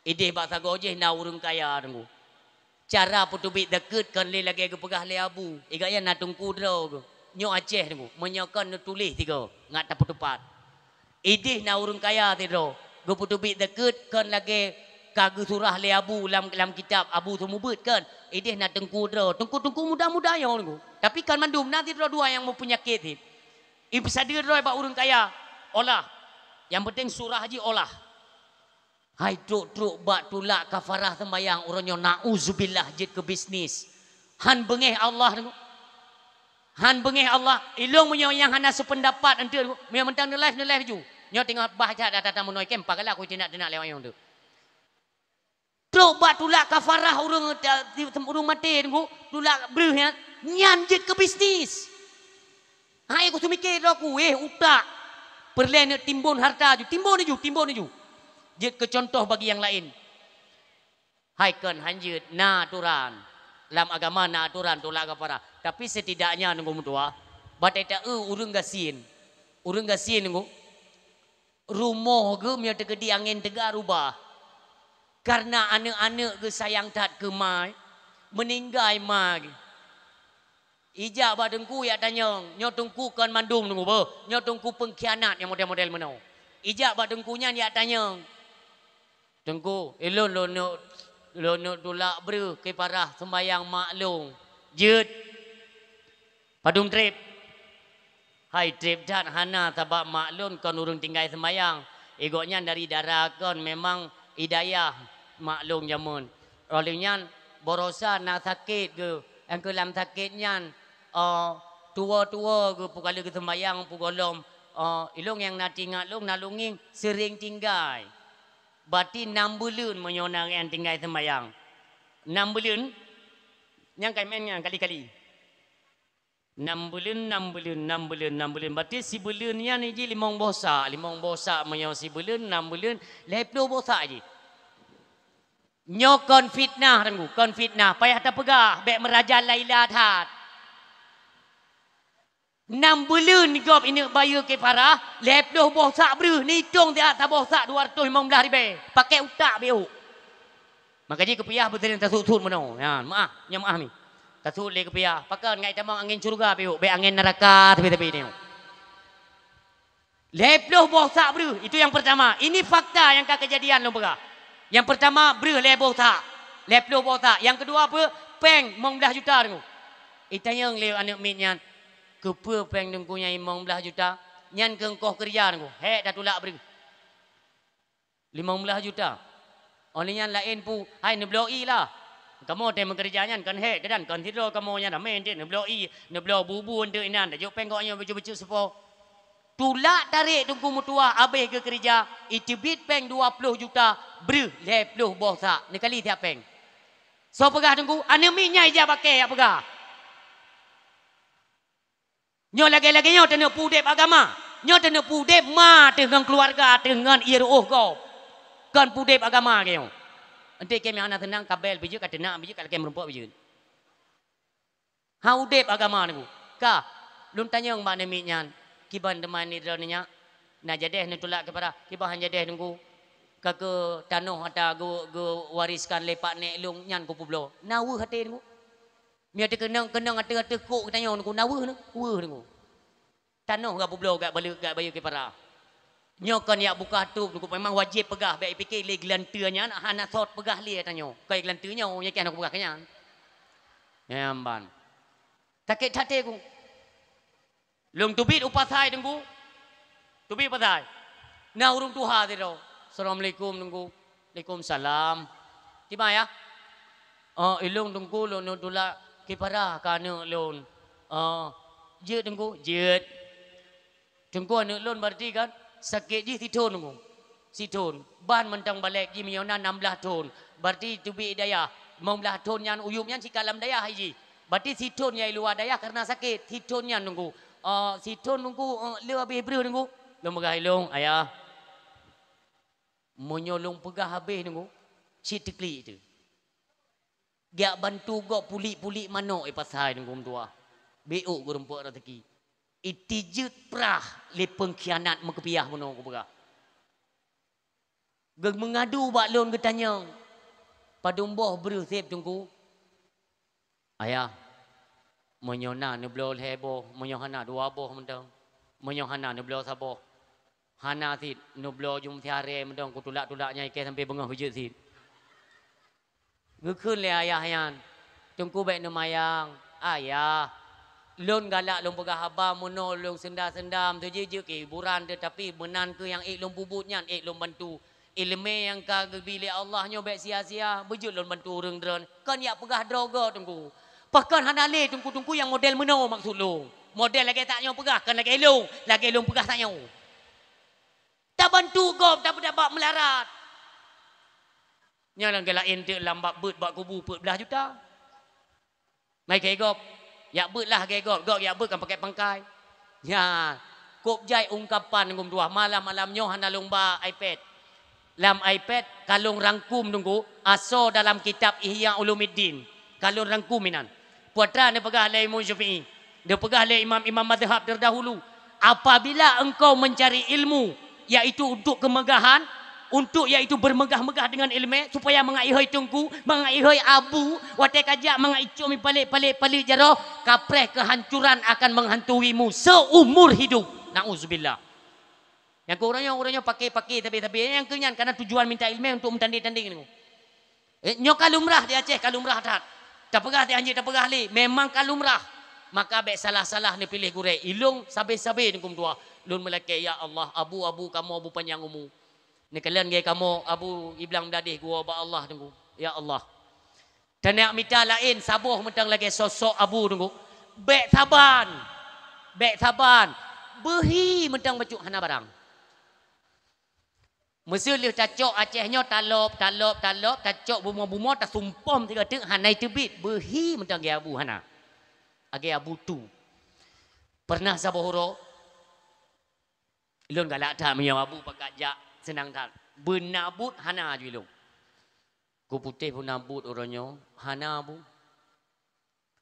Ideh bak sagoe jih na ureuëng kaya Teungku. Cara peuteubiet zakeuet kon lé lagée geupeugah lé Abu. Iga nyan na teungku droe geuh. Nyoe Aceh Teungku. Meunyoe kon neutuléh sigoe ngat tapeuteupat. Ideh na ureuëng kaya sidroe. Geupeuteubiet zakeuet kon lagée ka geusurah lé Abu lam, lam kitab Abu Seumeubeuet kon. Ideh na teungku droe. Teungku-teungku muda-muda nyoe Teungku. Tapi kon mandum na sidroe dua nyang meupeunyakét sit. Ipeusadeue droe bak ureuëng kaya. Olah. Nyang penting surah jih olah. Hai trok-trok bak tulak kafarah seumbayang uroe nyoe, nauzubillah, jeuet keu bisnis. Han beungéh Allah Teungku. Han beungéh Allah. Ilong meunyoe nyang hana seupeundapat enteuk Teungku. Meunyoe mantong neulive, neulive ju. Nyoe teungoh bah that data tamu noi kem, pagala ku tinak-tinak lewat nyong tu. Trok bak tulak kafarah ureuëng, ureuëng maté Teungku, tulak breuh nyan, nyan jeuet keu bisnis. Hai ku seumiké droe ku, eh, utak. Peureulée neuk timbon harta ju, timbon ju, timbon ju. Jeuet keu contoh bagi nyang laén. Hai kon han jeuet, na atoran. Lam agama na atoran tulak kafarah. Tapi setidaknya Teungku meutuah, batée ta-eu ureuëng gasien. Ureuëng gasien Teungku, rumoh geuh meunyoe teukeudi angén teuga rubah. Karena aneuëk-aneuëk geuh sayang that keu ma, meuninggai ma geuh. Ijak bak teungku yak tanyong, nyoe teungku kon mandum Teungku beuh, nyoe teungku peungkhianat nyang model-model meunoe. Ijak bak teungku nyan yak tanyong, "Teungku, ilôn lôn neuk, lôn neuk tulak breuh kiparah seumbayang mak lôn. Jeuet padum treb?" "Hai, treb that hana, sabab mak lôn kon ureuëng tinggai seumbayang. Igok nyan dari dara kon, memang idayah mak lôn jameun. Óh lheueh nyan, barosa na sakét geuh, nyang keu lam sakét nyan, oh, tuwoe-tuwoe geuh peukaleuh geuseumbayang peugohlom. Oh, ilôn nyang na tingat lôn na lôn ngieng seuring tinggai. Bati nam buleuen meunyoe na nyang tinggai seumbayang." Nam buleuen? Nyang ka meu'en nyan kali-kali. Nam buleuen, nam buleuen, nam buleuen, nam buleuen. Berarti sibuleuen nyan jih limong boh sak. Limong boh sak meunyoe sibuleuen, nam buleuen, lhée ploh boh sak jih. Nyoe kon fitnah, Teungku, kon fitnah. Payah tapeugah, bék meuraja Laila that. Nam buleuen gob ineuk bayeue kiparah, lhée ploh boh sak breuh, neutong siat saboh sak dua ratus limong blaih ribée. Pakai utak biôk. Maka jih keupiah beuteurimong tasut-sut meunoe. Nyan, meu'ah, nyan meu'ah mi. Tasut lé keupiah. Pakon ngai tamong angén syeuruga piôh, bék angén neuraka tapi-tapi nyoe. Lhèe ploh boh sak breuh, itu yang pertama. Ini fakta yang ka kejadian lôn peugah. Yang pertama, breuh lhèe boh sak. Lhèe ploh boh sak. Yang kedua apa? Péng limong blaih juta deungoe. Itanyong lé aneuk miet nyan, "Keupeue péng Teungku nyang limong blaih juta? Nyan keu ongkoh keureuja deungoe." Hék tatulak breuh. Limong blaih juta. Óh lheueh nyan laén pu, "Hai neubloe ie lah. Kamoe teuh meukeureuja nyan kon hék keudan, kon sidroe kamoe nyan ramé enteuk neubloe ie, neubloe bu-bu enteuk inan, tajok péng gobnyan bacut-bacut seupôt." Tulak tarék Teungku meutuwah abéh geukeureuja, iteubiet péng dua ploh juta, breuh lhèe ploh boh sak. Neukali siat péng. Soe peugah Teungku? Aneuk miet nyan ijak bak kèe jak peugah. Nyoe lagèe-lagèe nyoe taneuk peudép agama. Nyoe taneuk peudép ma teuh ngon keuluwarga teuh ngon ie ruôh gob. Kon peudép agama lagèe nyoe. Enteuk kèe meuhana seunang ka bèe beujeuet, ka teunak beujeuet, ka lakèe meurumpok beujeuet. Ha udép agama Teungku. Ka, lôn tanyong bak aneuk miet nyan, "Kiban teuma droeneuh nyak? Na jadèh neutulak keu para?" "Kiban han jadèh Teungku. Ka keu tanoh ata geu-, geuwariskan lé pak nèk lôn nyan kupeubloe." Na weueh até Teungku. Meunyoe teukeunong-keunong ateueh-ateueh kok geutanyoe Teungku, na weueh Teungku, weueh Teungku. Tanoh gak peubloe gak baleue, gak bayeue keu para. Nyoe kon yak buka tôp Teungku, memang wajéb peugah, bèk ipike lé geulanteue nyan hana sot peugah lé tanyoe. Kon geulanteue nyoe nyang keuh hana kupeugah keu nyan. Nyan ban. Sakét até Teungku. Lôn teubiet u pasai Teungku. Teubiet u pasai. Na ureueng tuha sidroe. "Assalamualaikum Teungku." "Waalaikumsalam." "Kiban ya?" "Oh, ilôn Teungku lôn neutulak keu para keu aneuk lôn." "Oh, jeuet Teungku?" "Jeuet." "Teungku aneuk lôn berarti kan sakét jih sithon Teungku." Sithon. Ban mantong balek jih meunyoe na nam blaih thon. Berarti teubiet dayah. Limong blaih thon nyan uyueb nyan sikat lam dayah jih. Berarti sithon nyang luwa dayah karena sakét. Sithon nyan Teungku. "Oh, sithon Teungku, oh, le habéh breuh Teungku." Lôn peugah ilôn, "Ayah, meunyoe lôn peugah habéh Teungku, cit teuklik teuh. Geujak bantu gob pulik-pulik manok i pasai Teungku meutuwah. Beuôk geurumpok raseuki. Itijeuet prah lé peungkhianat meukeupiah bunoe kupeugah." Geumeungadu bak lôn geutanyong, "Padum boh breuh sép Teungku?" "Ayah, meunyoe na neubloe lhèe boh, meunyoe hana dua boh mantong, meunyoe hana neubloe saboh." "Hana cit, neubloe jeuem siharé mantong kutulak-tulak nyang ikèe sampoe beungoh beujeuet cit." Geukheun lé ayah nyan, "Teungku bèk neumayang, Ayah. Lôn galak lôn peugah haba meunoe lôn seundam-seundam teujeuet-jeuet keu hiburan, teutapi meunan kheueh nyang ék lôn peubuet nyan ék lôn bantu. Ileumèe nyang ka geubi lé Allah nyoe bèk sia-sia, beujeuet lôn bantu ureueng droen. Kon yak peugah droe gob Teungku. Pakon hana lé Teungku-teungku nyang model meunoe maksud lôn. Model lagèe tanyoe peugah, kon lagèe lôn, lagèe lôn peugah tanyoe. Tabantu gob, tapeudabak meularat." Nyan lagèe laén teuk lam bak beuet bak kubu peuet blaih juta. Mai keu gob, yak beuet lah keu gob, gob yak beuet kan pakèk pangkai. Nyan, kôb jai ungkapan Teungku meutuwah, malam-malam nyoe hana lôn ba iPad. Lam iPad ka lôn rangkum Teungku, asoe dalam kitab Ihya Ulumuddin. Ka lôn rangkum inan. Peue atra neupeugah lé Imam Syafi'i, neupeugah lé imam-imam mazhab terdahulu, "Apabila engkau mencari ilmu, yaitu untuk kemegahan, untuk yaitu bermegah-megah dengan ilmu, supaya mangat ihôi teungku, mangat ihôi abu, watèe ka jak mangat icom i palek-palek, palek jaroe, kapreh kehancuran akan menghantuimu seumur hidup." Nauzubillah. Nyang keu uroe nyoe, uroe nyoe paké-paké sabé-sabé, nyang keu nyan kana tujuan minta ilmu untuk meutanding-tanding ilmu. Eh, nyoe ka lumrah di Aceh, ka lumrah that. Tapeugah di anjeuk tapeugah lé, memang ka lumrah. Maka bèk salah-salah neupiléh gurèe. Ilôn sabé-sabé Teungku meutuwah. Lôn meulakèe, "Ya Allah, abu-abu kamoe beupanjang umu. Neukalon lé kamoe abu iblang dadeh geuwoe bak Allah Teungku. Ya Allah." Taneuk mita laén saboh mantong lagèe sosok abu Teungku. Bèk saban. Bèk saban. Beuhi mantong bacut hana barang. Meuseu lheueh tacok Aceh nyoe talop, talop, talop, tacok bumoe-bumoe tasumpom sigoe teuk hana teubiet, beuhi mantong lagèe abu hana. Lagèe abu tu. Pernah saboh uroe, lôn galak that meunyoe abu pakat jak seunang that. Beuna buet hana aju ilôn. Keu putéh beuna buet uroe nyoe hana abu.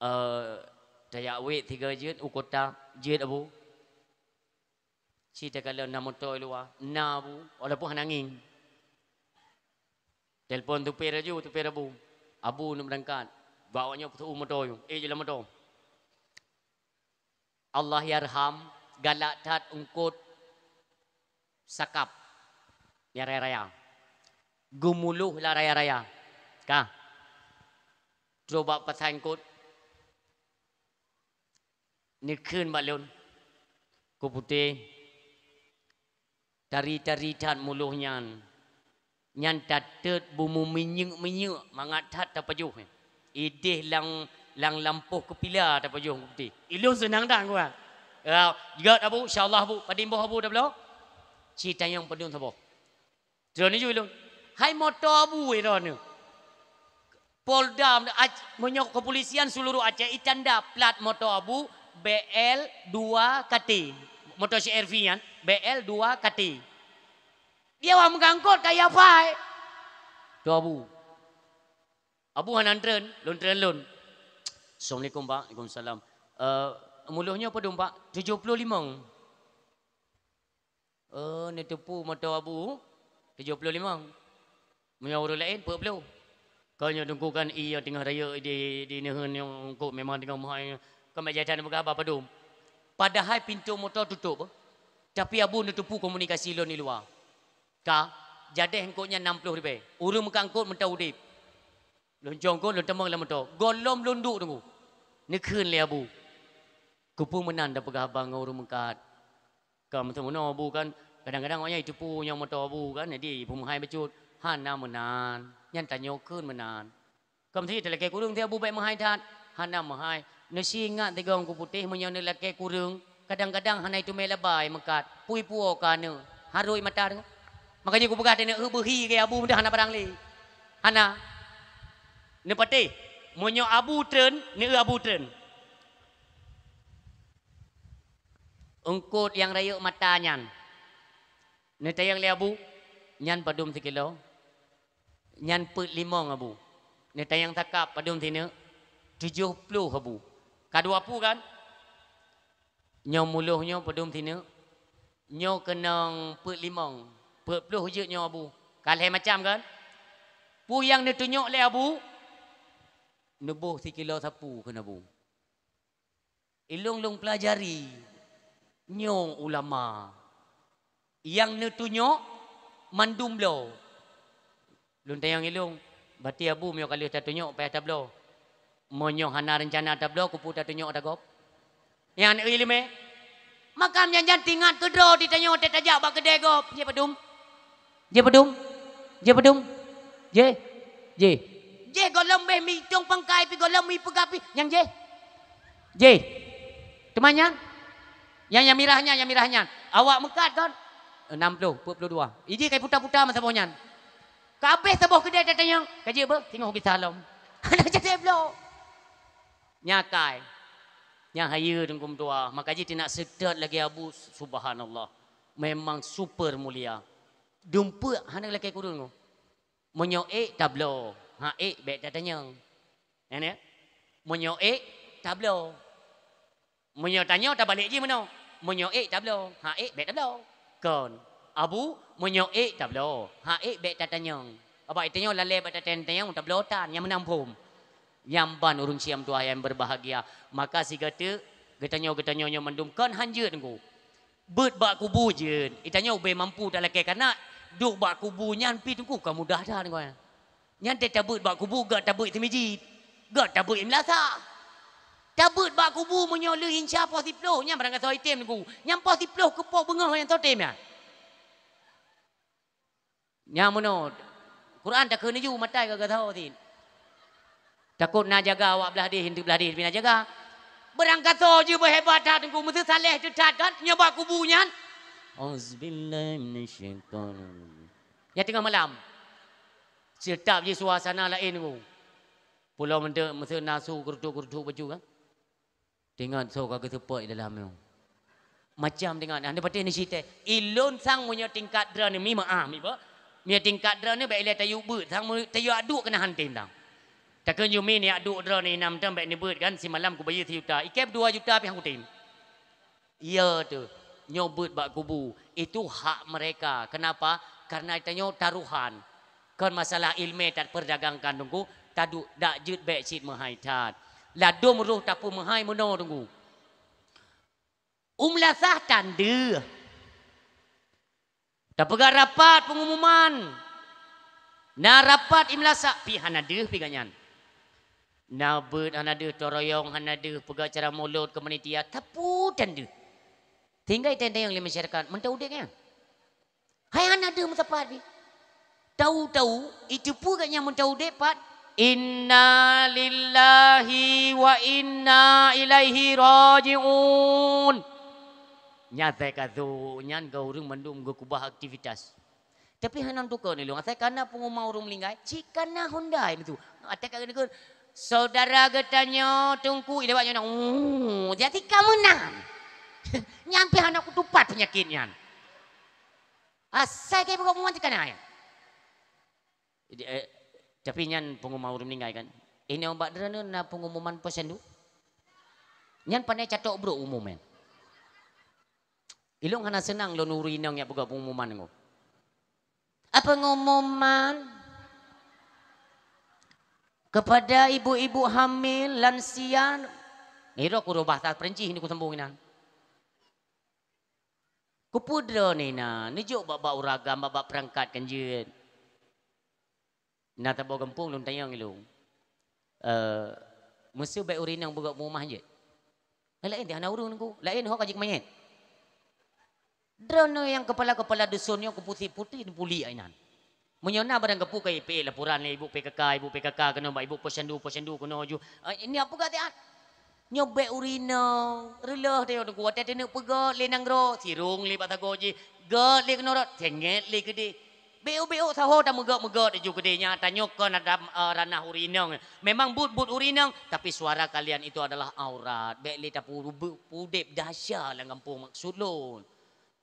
Eh, tajak wét sigoe jeuet u kota, jeuet abu. Ci takalon na moto i luwa, na abu, walaupun hana ngieng. Telepon supir laju, supir abu. "Abu, neuk beurangkat." Bak awak nyoe peuseu'u moto nyoe, eh, jalan moto. Allahyarham, galak that eungkôt sakab nyang raya-raya. Geumuluh lam raya-raya. Ka. Trok bak pasai eungkôt. Neukheun bak lôn, "Ku Putéh, tari-tari that muloh nyan, nyan tateuet bumoe minyeuk-minyeuk mangat that tapajoh. Idéh lam, lam lampôh keupila tapajoh, Ku Putéh." Ilôn seunang that, Ku, ha. "Ya, gét, Abu, insya Allah, Abu, padum boh Abu tabloe?" "Ci tanyong padum saboh." Droeneuh ju lôn. Hai moto Abu droeneuh. Polda Ac-, meunyoe kepolisian seluruh Aceh itanda plat moto Abu B L dua K T. Moto C R V nyan B L dua K T. Dia awak meugangkot kaya pai. Tu Abu. Abu hana treun, lôn treun lôn. Assalamualaikum, Pak. Waalaikumsalam. Eh, muloh nyoe padum, Pak? Tujoh ploh limong. Oh, neuteupeue moto Abu, tujoh ploh limong. Meunyoe ureuëng laén, peuet ploh. Kon nyoe Teungku kan, i nyang teungoh rayeuk di, di neuheun nyang eungkôt memang teungoh meuhai. Kon bak jih that neupeugah haba padum. Padahai pintoe moto tutôp, tapi Abu neuteupeue komunikasi lôn di luwa. Ka, jadeh eungkôt nyan nam ploh ribèe. Ureuëng meukat eungkôt mantong udép. Lôn jong eungkôt, lôn tamong lam moto. Gohlom lôn duek Teungku. Neukheun lé Abu. Keupeue meunan tapeugah haba ngon ureuëng meukat? Ka meuteumeunoe Abu kan, kadang-kadang awaknyan jiteupeue nyang moto Abu kan, jadi jipeumeuhai bacut. Hana meunan, nyan tanyoe kheun meunan. Ka meuteumeunoe talakée kureueng, si Abu bèk meuhai that, hana meuhai. Neusi ingat digong Ku Putéh, meunyoe neulakée kureueng, kadang-kadang hana jiteumé laba meukat, pui puwoe keu aneuk, harôh mata deungoe. Maka jih kupeugah teuneuk eu beuhi keu Abu, mudah hana barang lé. Hana. Neupatéh, meunyoe Abu treun, neueu Abu treun. Eungkôt nyang rayeuk mata nyan. Neutanyong lé Abu, nyan padum sikilo? Nyan peuet limong Abu. Neutanyong sakab padum sineuk? Tujoh ploh Abu. Ka dua pue kan? Nyoe muloh nyoe padum sineuk? Nyoe keunong peuet limong. Peuet ploh jeuet nyoe Abu. Ka lhèe macam kan? Peue nyang neutunyok lé Abu? Neuboh sikilo sapu kheun Abu. Ilôn lôn peulajari, nyoe ulama nyang neutunyok mandum bloe. Lôn tanyong ilôn, "Berarti Abu meunyoe ka lheueh tatunyok payah tabloe? Meunyoe hana reuncana tabloe, keupeue tatunyok ata gob?" Nyan ileumèe. Maka nyan-nyan teuingat keudroe, ditanyoe teuh tajak bak keudè gob, "Jih padum? Jih padum? Jih padum? Jih? Jih?" Jih gohlom bèh meuitông pangkai pih, gohlom meuipeugah pih, "Nyang jih? Jih?" Teuma nyan, nyang, nyang mirah nyan, nyang mirah nyan. Awak meukat kon? Nam ploh, peuet ploh dua. Iji kai puta-puta masa boh nyan. Ka abéh saboh keudè tatanyong, "Ka jeuet beuh?" Singoh gisa lom. Hana jadi bloe. Nyakai. Nyang hayeue Teungku meutuah, maka jih teunak seutôt lagèe Abu, subhanallah. Memang super mulia. Dumpeuek hana lakèe kureueng. Meunyoe ék tabloe, han ék bèk tatanyong. Nyan ya. Meunyoe ék tabloe. Meunyoe tanyoe tabalek jih meunoe. Meunyoe ék tabloe, han ék bèk tabloe. Kon. Abu, meunyoe ék tabloe, han ék bèk tatanyong. Abak tanyoe lalè bak tatanyong, tabloe tan, nyang meunan phom. Nyang ban ureueng siam tuha nyang berbahagia. Maka sigoe teuk, geutanyoe-geutanyoe nyoe mandum kon han jeuet Teungku. Beuet bak kubu jeuet. Itanyoe ubé mampu talakèe kanak, duek bak kubu nyan pih Teungku ka mudah that Teungku. Nyan teuh tabeuet bak kubu, gèt tabeuet teumijit, gèt tabeuet meulasa. Tabeuet bak kubu meunyoe lheueh insya poh siploh, nyan barangkasoe item Teungku. Nyan poh siploh keu poh beungoh nyang soe tem nyan. Nyang meunoe, Quran takheun laju matai ka gasoe cit. Takot na jaga awak blah deh, eunteuk blah deh pih na jaga. Barangkasoe jih beuhebat that Teungku, meuseu saleh teuh that kan, nyoe bak kubu nyan. Auzubillahi minasyaitonirrajim. Nyan teungoh malam. Seutap jih suasana laén Teungku. Pulo meunteuk meuseu na su keuruthuk-keuruthuk bacut kan. Teuingat soe ka geuseupôt di dalam nyoe. Macam teuingat, hana patéh neusi teh. Ilôn sang meunyoe tingkat droeneuh mi meu'ah mi beuh. Meunyoe tingkat droeneuh bèk ilèe tayue beuet, sang meunyoe tayue adu keunan han tem tang. Takheun jih mi neujak duek droeneuh inam tang bèk neubeuet kan, simalam kubayeue sijuta. Ikèe dua juta pih han kutem. Iya teuh, nyoe beuet bak kubu. Itu hak mereka. Kenapa? Karena tanyoe taruhan. Kon masalah ileumèe tapeurdagangkan Teungku, taduek dak jeuet bék cit meuhai that. Ladom roh tapeumeuhai meunoe teungku. U meulasah tan deuh. Tapeugah rapat pengumuman. Na rapat i meulasah pih hana deuh pih gobnyan. Na beuet hana deuh, toroyong hana deuh, peugah acara mulod keu panitia, tapeue tan deuh. Sehingga itanyong lé masyarakat, mantong udeb nyan. Hai hana deuh meusapat pih. Tahu-tahu, iteupeue gobnyan mantong udeb pat, "Inna lillahi wa inna ilaihi raji'un." Nyan asai ka zoe, nyan ka ureuëng mandum geukeubah aktivitas. Tapi hana teuka nilong, asai ka na pengumuman ureuëng meuninggai, cit ka na Hyundai meutu. Até ka geukheun, "Saudara geutanyoe Teungku, ilewat nyoe na." Oh, jadi ka meunan. Nyan pih hana kutupat peunyakét nyan. Asai ka ipeugah pengumuman cit ka na nyan. Jadi, eh, tapi nyan pengumuman ureuëng meuninggai kan. Ini bak droeneuh na pengumuman posyandu. Nyan pandai catok brok umum nyan. Ilong hana seunang lôn ureuëng inong nyang peugah pengumuman nyoe. Apa pengumuman kepada ibu-ibu hamil, lansia? Niro kuroh bahasa Perancis ni kusambung inan. Kupeue droeneuh na, neujok bak-bak uragam, bak-bak peurangkat kan jeuet. Na saboh gampông lôn tanyong ilong. Eh, meuseu bék ureuëng inong beugok pengumuman jeuet. Laén teuh hana ureuëng nunggu, laén ho ka jikeumenyet. Droeneuh nyang keupala-keupala dusun nyoe kupusi-pusi neupulik inan. Meunyoe na barang geupeu ka ipée laporan lé ibu P K K, ibu P K K keunoe bak ibu posyandu, posyandu keunoe ju. Eh, ini apa gak tiat? Nyoe bék ureuëng inong, reuloh teuh teungku watée teuneuk peugét lé nanggroe, sirong lé bak sagoe jih, gét lé keunoe rot, sengét lé keudeh. Bék-bék sahoe tameugét-meugét laju keudeh nyan, tanyoe kon ada, eh, ranah ureuëng inong. Memang buet-buet ureuëng inong, tapi suara kalian itu adalah aurat. Bék lé tapu-, bu-, pudeb dahsya lam gampông maksud lôn.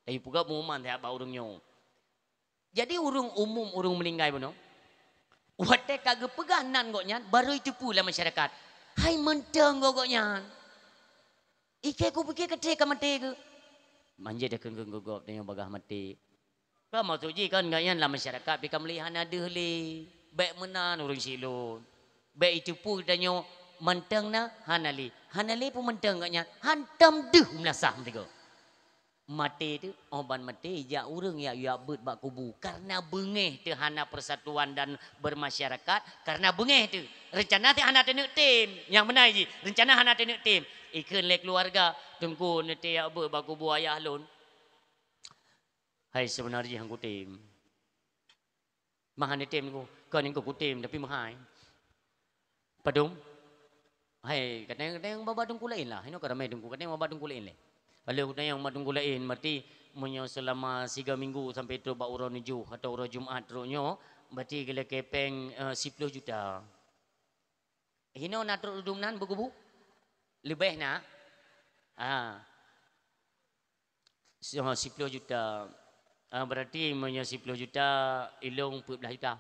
Tapi peugét pengumuman sihat bak ureuëng nyoe. Jadi ureuëng umum, ureuëng meuninggai bunoe, watée ka geupeugah nan gobnyan, barô jiteupeue lam masyarakat. Hai mantong gob gobnyan. Ikei kupike katré ka maté geuh. Manjai dakeueng-keueng gob tanyoe bagah maté. Ka maksud jih kan gobnyan lam masyarakat pih ka meulihana deuh lé. Bék meunan ureuëng silôn. Bék jiteupeue tanyoe mantong na hana lé. Hana lé peue mantong gobnyan. Hantom deuh u meulasah meusigoe. Maté teuh, óh ban maté, jak ureuëng jak yuap beuet bak kubu. Kareuna beungéh teuh hana persatuan dan bermasyarakat, kareuna beungéh teuh. Reuncana teuh hana teuneuk tem. Nyang meunan jih, reuncana hana teuneuk tem. Ikheun lé keuluwarga, "Teungku, neutem jak beuet bak kubu ayah lôn." Hai, seubeuna jih han kutem. Meuhai neutem ku, kon nyan ku kutem, tapi meuhai. Padum? Hai, kadang-kadang babah teungku laén lah. Inoe ka ramé teungku, kadang babah teungku laén lé. Kalau kutanyong bak teungku laén, berarti meunyoe seulama siga minggu sampai trok bak uroe nujôh atau uroe Jumat trok nyoe, berarti geulakée péng, eh, siploh juta. Hinoe na trok dum nan beugubu? Leubeh na? Ah. Si-, oh, siploh juta. Ah, berarti meunyoe siploh juta, ilong peuet blaih juta.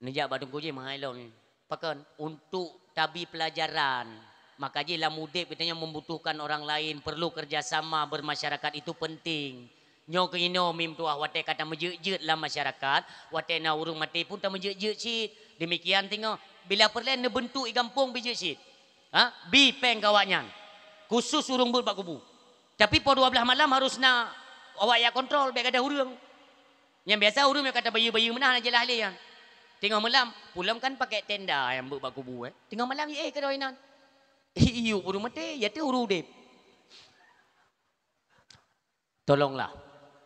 Neujak bak teungku jih meuhai lom. Pakon? Untuk tabi pelajaran. Maka jih lam udeb geutanyoe membutuhkan orang lain, perlu kerjasama bermasyarakat, itu penting. Nyoe keu inoe mim tuah watée ka tameujeuet-jeuet lam masyarakat, watée na ureuëng maté pun tameujeuet-jeuet cit. Demikian teungoh, bila peureulée neubeuntuk i gampông bijeuet cit. Ha? Bi péng keu awaknyan. Khusus ureuëng beuet bak kubu. Tapi poh dua blaih malam harus na awak jak kontrol, bék gadôh ureuëng. Nyang biasa ureuëng nyang ka tabayeue-bayeue meunan hana jeulaih lé nyan. Teungoh meulam, pulom kan pakai tenda nyang beuet bak kubu, eh. Teungoh meulam, eh, keudroe inan. Iyup ureuëng maté, ya teuh ureuëng udeb. Tolonglah.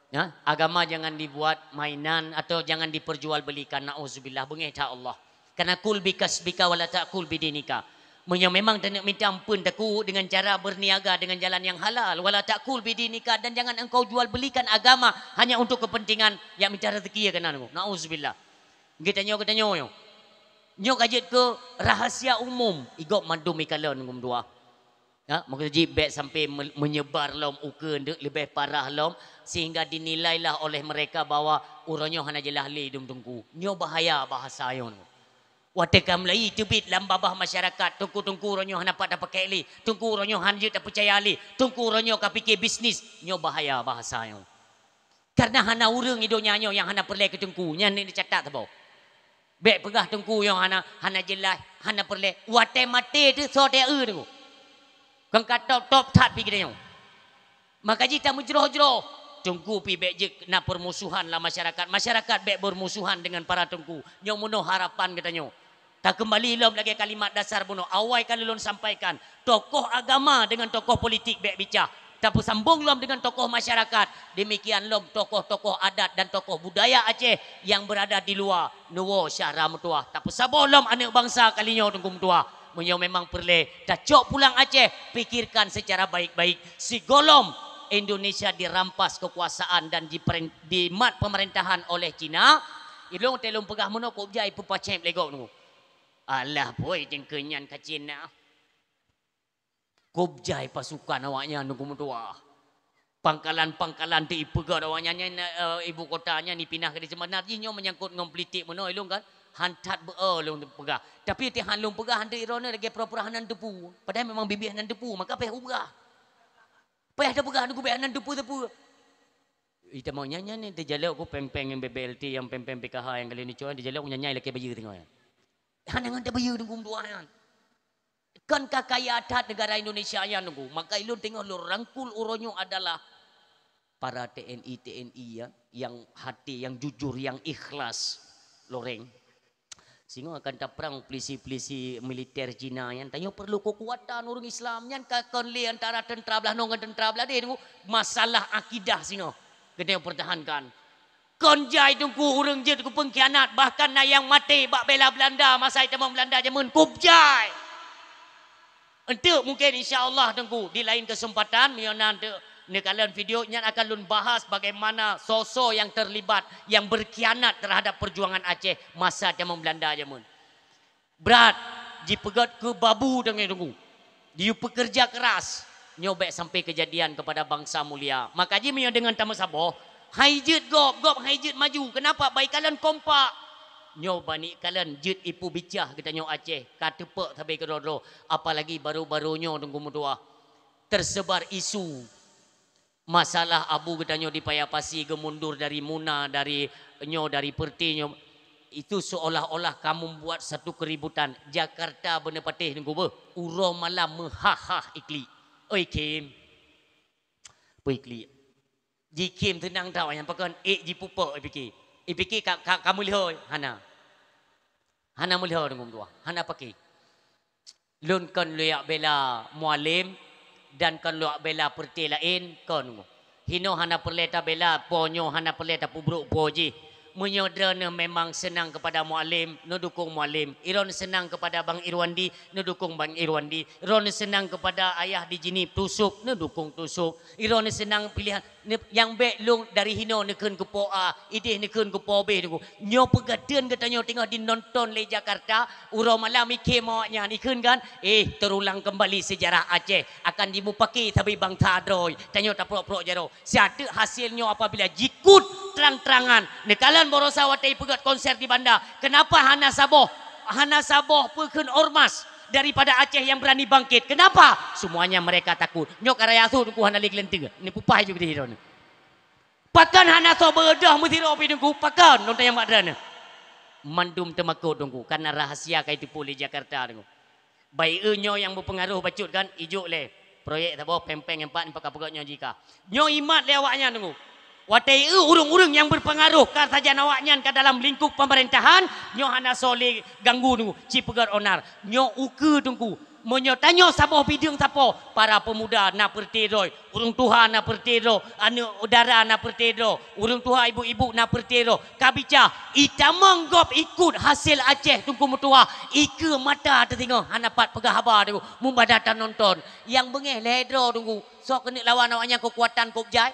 Ya, agama jangan dibuat mainan atau jangan diperjualbelikan. Nauzubillah, beungéh that Allah. Karena kul bikasbika wala takul bidinika. Meunyoe memang taneuk minta ampeun taku dengan cara berniaga dengan jalan yang halal, wala takul bidinika, dan jangan engkau jual belikan agama hanya untuk kepentingan jak minta rezeki ya keunan. Nauzubillah. Geutanyoe, geutanyoe nyoe. Nyoe ka jeuet keu rahasia umum, igob mandum ikalon ngum dua. Ya, maksud jih bék sampai me-, menyebar lom ukeue deuk leubeh parah lom sehingga dinilailah oleh mereka bahwa uroe nyoe hana jeulaih lé dum teungku. Nyoe bahaya bahasa nyoe. Watée ka mulai teubiet lam babah masyarakat, teungku-teungku uroe nyoe hana pat tapakék lé, teungku uroe nyoe hana jeuet tapeucaya lé, teungku uroe nyoe ka pike bisnis, nyoe bahaya bahasa nyoe. Karena hana ureuëng di donya nyoe nyang hana peureulée keu teungku, nyan ni dicatat saboh. Bék peugah teungku nyang hana, hana jeulaih, hana peureulée. Watée maté teuh soe teu eu teungku. Kon ka top-top that pih geutanyoe. Maka jih tameujroh-jroh. Teungku pih bék jeuet na peurmusuhan lam masyarakat. Masyarakat bék beurmusuhan deungon para teungku. Nyoe meunoe harapan geutanyoe. Takeumbali lom lagée kalimat dasar bunoe. Awai ka lôn sampaikan, tokoh agama deungon tokoh politik bék bicah. Tapeusambong lom deungon tokoh masyarakat. Demikian lom tokoh-tokoh adat dan tokoh budaya Aceh nyang beurada di luwa. Neuwoe syedara meutuwah. Tapeusaboh lom aneuëk bansa kalinyoe teungku meutuwah. Meunyoe memang peureulée, tacok pulang Aceh, pikirkan secara baik-baik. Sigohlom Indonesia dirampas kekuasaan dan diperen-, dimat pemerintahan oleh Cina, ilong teu lôn peugah meunoe kok jai peupacéb lé gob teungku. Alah, poi, teungku nyan ka Cina. Kok jai pasukan awaknyan teungku meutuwah. Pangkalan-pangkalan teu ipeugét awaknyan nyan, eh, ibu kota nyan ipinah keu di Seumana. Jih nyoe menyangkut ngon politik meunoe ilong kan. Han that beu-, eh, lôn peugah. Tapi teuh han lôn peugah, han teu iroe nyoe lagée pura-pura hana teupeue. Padahai memang bibih hana teupeue, maka payah upeugah. Payah teupeugah teungku bék hana teupeue-teupeue. Itamong nyan, nyan ni teujalok ku péng-péng nyang B B L T, nyang péng-péng P K H nyang kali ni cuy, teujalok nyan nyai lakée bayeue teungoh nyan. Hana ngon tabayeue teungku meutuwah nyan. Kon ka kaya that negara Indonesia nyan teungku. Maka ilôn teungoh lôn rangkul uroe nyoe adalah para T N I, T N I ya, nyang hati, nyang jujur, nyang ikhlas. Loreng. Singoh akan taprang polisi-polisi militer Cina nyan, tanyoe perlu kekuatan ureuëng Islam nyan ka kon lé antara tentara blah nong ngon tentara blah deh teungku. Masalah akidah singoh geutanyoe pertahankan. Kon jai teungku ureuëng jeuet keu pengkhianat, bahkan na nyang maté bak bela Belanda masa itamong Belanda jameun kok jai. Enteuk mungkin insya Allah teungku di lain kesempatan meunyoe na enteuk neukalon video nyan akan lôn bahas bagaimana soe-soe nyang terlibat nyang berkhianat terhadap perjuangan Aceh masa jameun Belanda jameun. Brat, jipeugét keu babu deungon teungku. Jiyue peukeureuja keuras, nyoe bék sampai keujadian keupada bansa mulia. Maka jih meunyoe deungon tameusaboh, hai jeuet gob, gob hai jeuet maju. Keunapa? Bak ikalon kompak. Nyoe bak ikalon jeuet ipeubicah geutanyoe Aceh, ka teupok sabe keudroe-droe, apalagi baru-baru nyoe teungku meutuwah. Tersebar isu masalah abu geutanyoe di Paya Pasi geumundur dari Muna, dari nyoe, dari Perti nyoe, itu seolah-olah ka membuat satu keributan. Jakarta beuneupatéh teungku beuh, uroe malam meuhah-hah iklik. Oi khém, peue iklik? Jikhém teunang that nyang pakon ék jipupok ipike. Ipike ka, ka, ka meulhôi, hana. Hana meulhôi teungku meutuwah, hana pake. Lôn kon lôn jak bela Mualem dan kon lôn jak bela peureuté laén, kon. Hinoe hana peureulée tabela po nyoe, hana peureulée tapeubrok po jih. Meunyoe droeneueh memang seunang keupada Mualem, neudukong Mualem. Droeneueh seunang keupada Bang Irwandi, neudukong Bang Irwandi. Droeneueh seunang keupada Ayah di Jeunieb Tusok, neudukong Tusok. Droeneueh seunang pilihan Ne-, nyang bék lôn dari hinoe neukheun keu po A, idéh neukheun keu po B teungku. Nyoe peugeuteuan geutanyoe teungoh jinonton lé Jakarta, uroe malam ikhém awaknyan ikheun kan, eh, terulang kembali sejarah Aceh akan jimupake sabe bansa droe. Tanyoe taprok-prok jaroe. Siat teuk hasil nyoe apabila jikut trang-trangan. Neukalon baroesa watée ipeugét konser di Banda. Kenapa hana saboh? Hana saboh peukheun ormas daripada Aceh yang berani bangkit. Kenapa? Semuanya mereka takut. Nyoe ka raya su teungku hana lé geulanteue. Neupupah ju geude droeneueh. Pakon hana soe beudôh meusidroe pih teungku? Pakon lôn tanyong bak droeneueh? Mandum teumakot teungku, karena rahasia ka iteupeue lé Jakarta teungku. Baik eu nyoe nyang beupeungaroh bacut kan, ijok lé proyek saboh péng-péng nyang pat nyoe paka peugét nyoe jika. Nyoe imat lé awaknyan teungku. Watée eu ureuëng-ureuëng nyang beupeungaroh ka sajan awaknyan ka dalam lingkup pemerintahan, nyoe hana soe lé ganggu teungku, ci peugét onar. Nyoe ukeue teungku. Meunyoe tanyoe saboh bideueng sapo, para peumuda na peureuté droe, ureuëng tuha na peureuté droe, aneuëk dara na peureuté droe, ureuëng tuha ibu-ibu na peureuté droe, ka bica, itamong gob ikut hasil Aceh teungku meutuwah, ikeue mata teusingoh hana pat peugah haba teungku, mubada tanonton. Nyang beungéh lhée droe teungku, soe keuneuk lawan awaknyan keukuatan kok jai?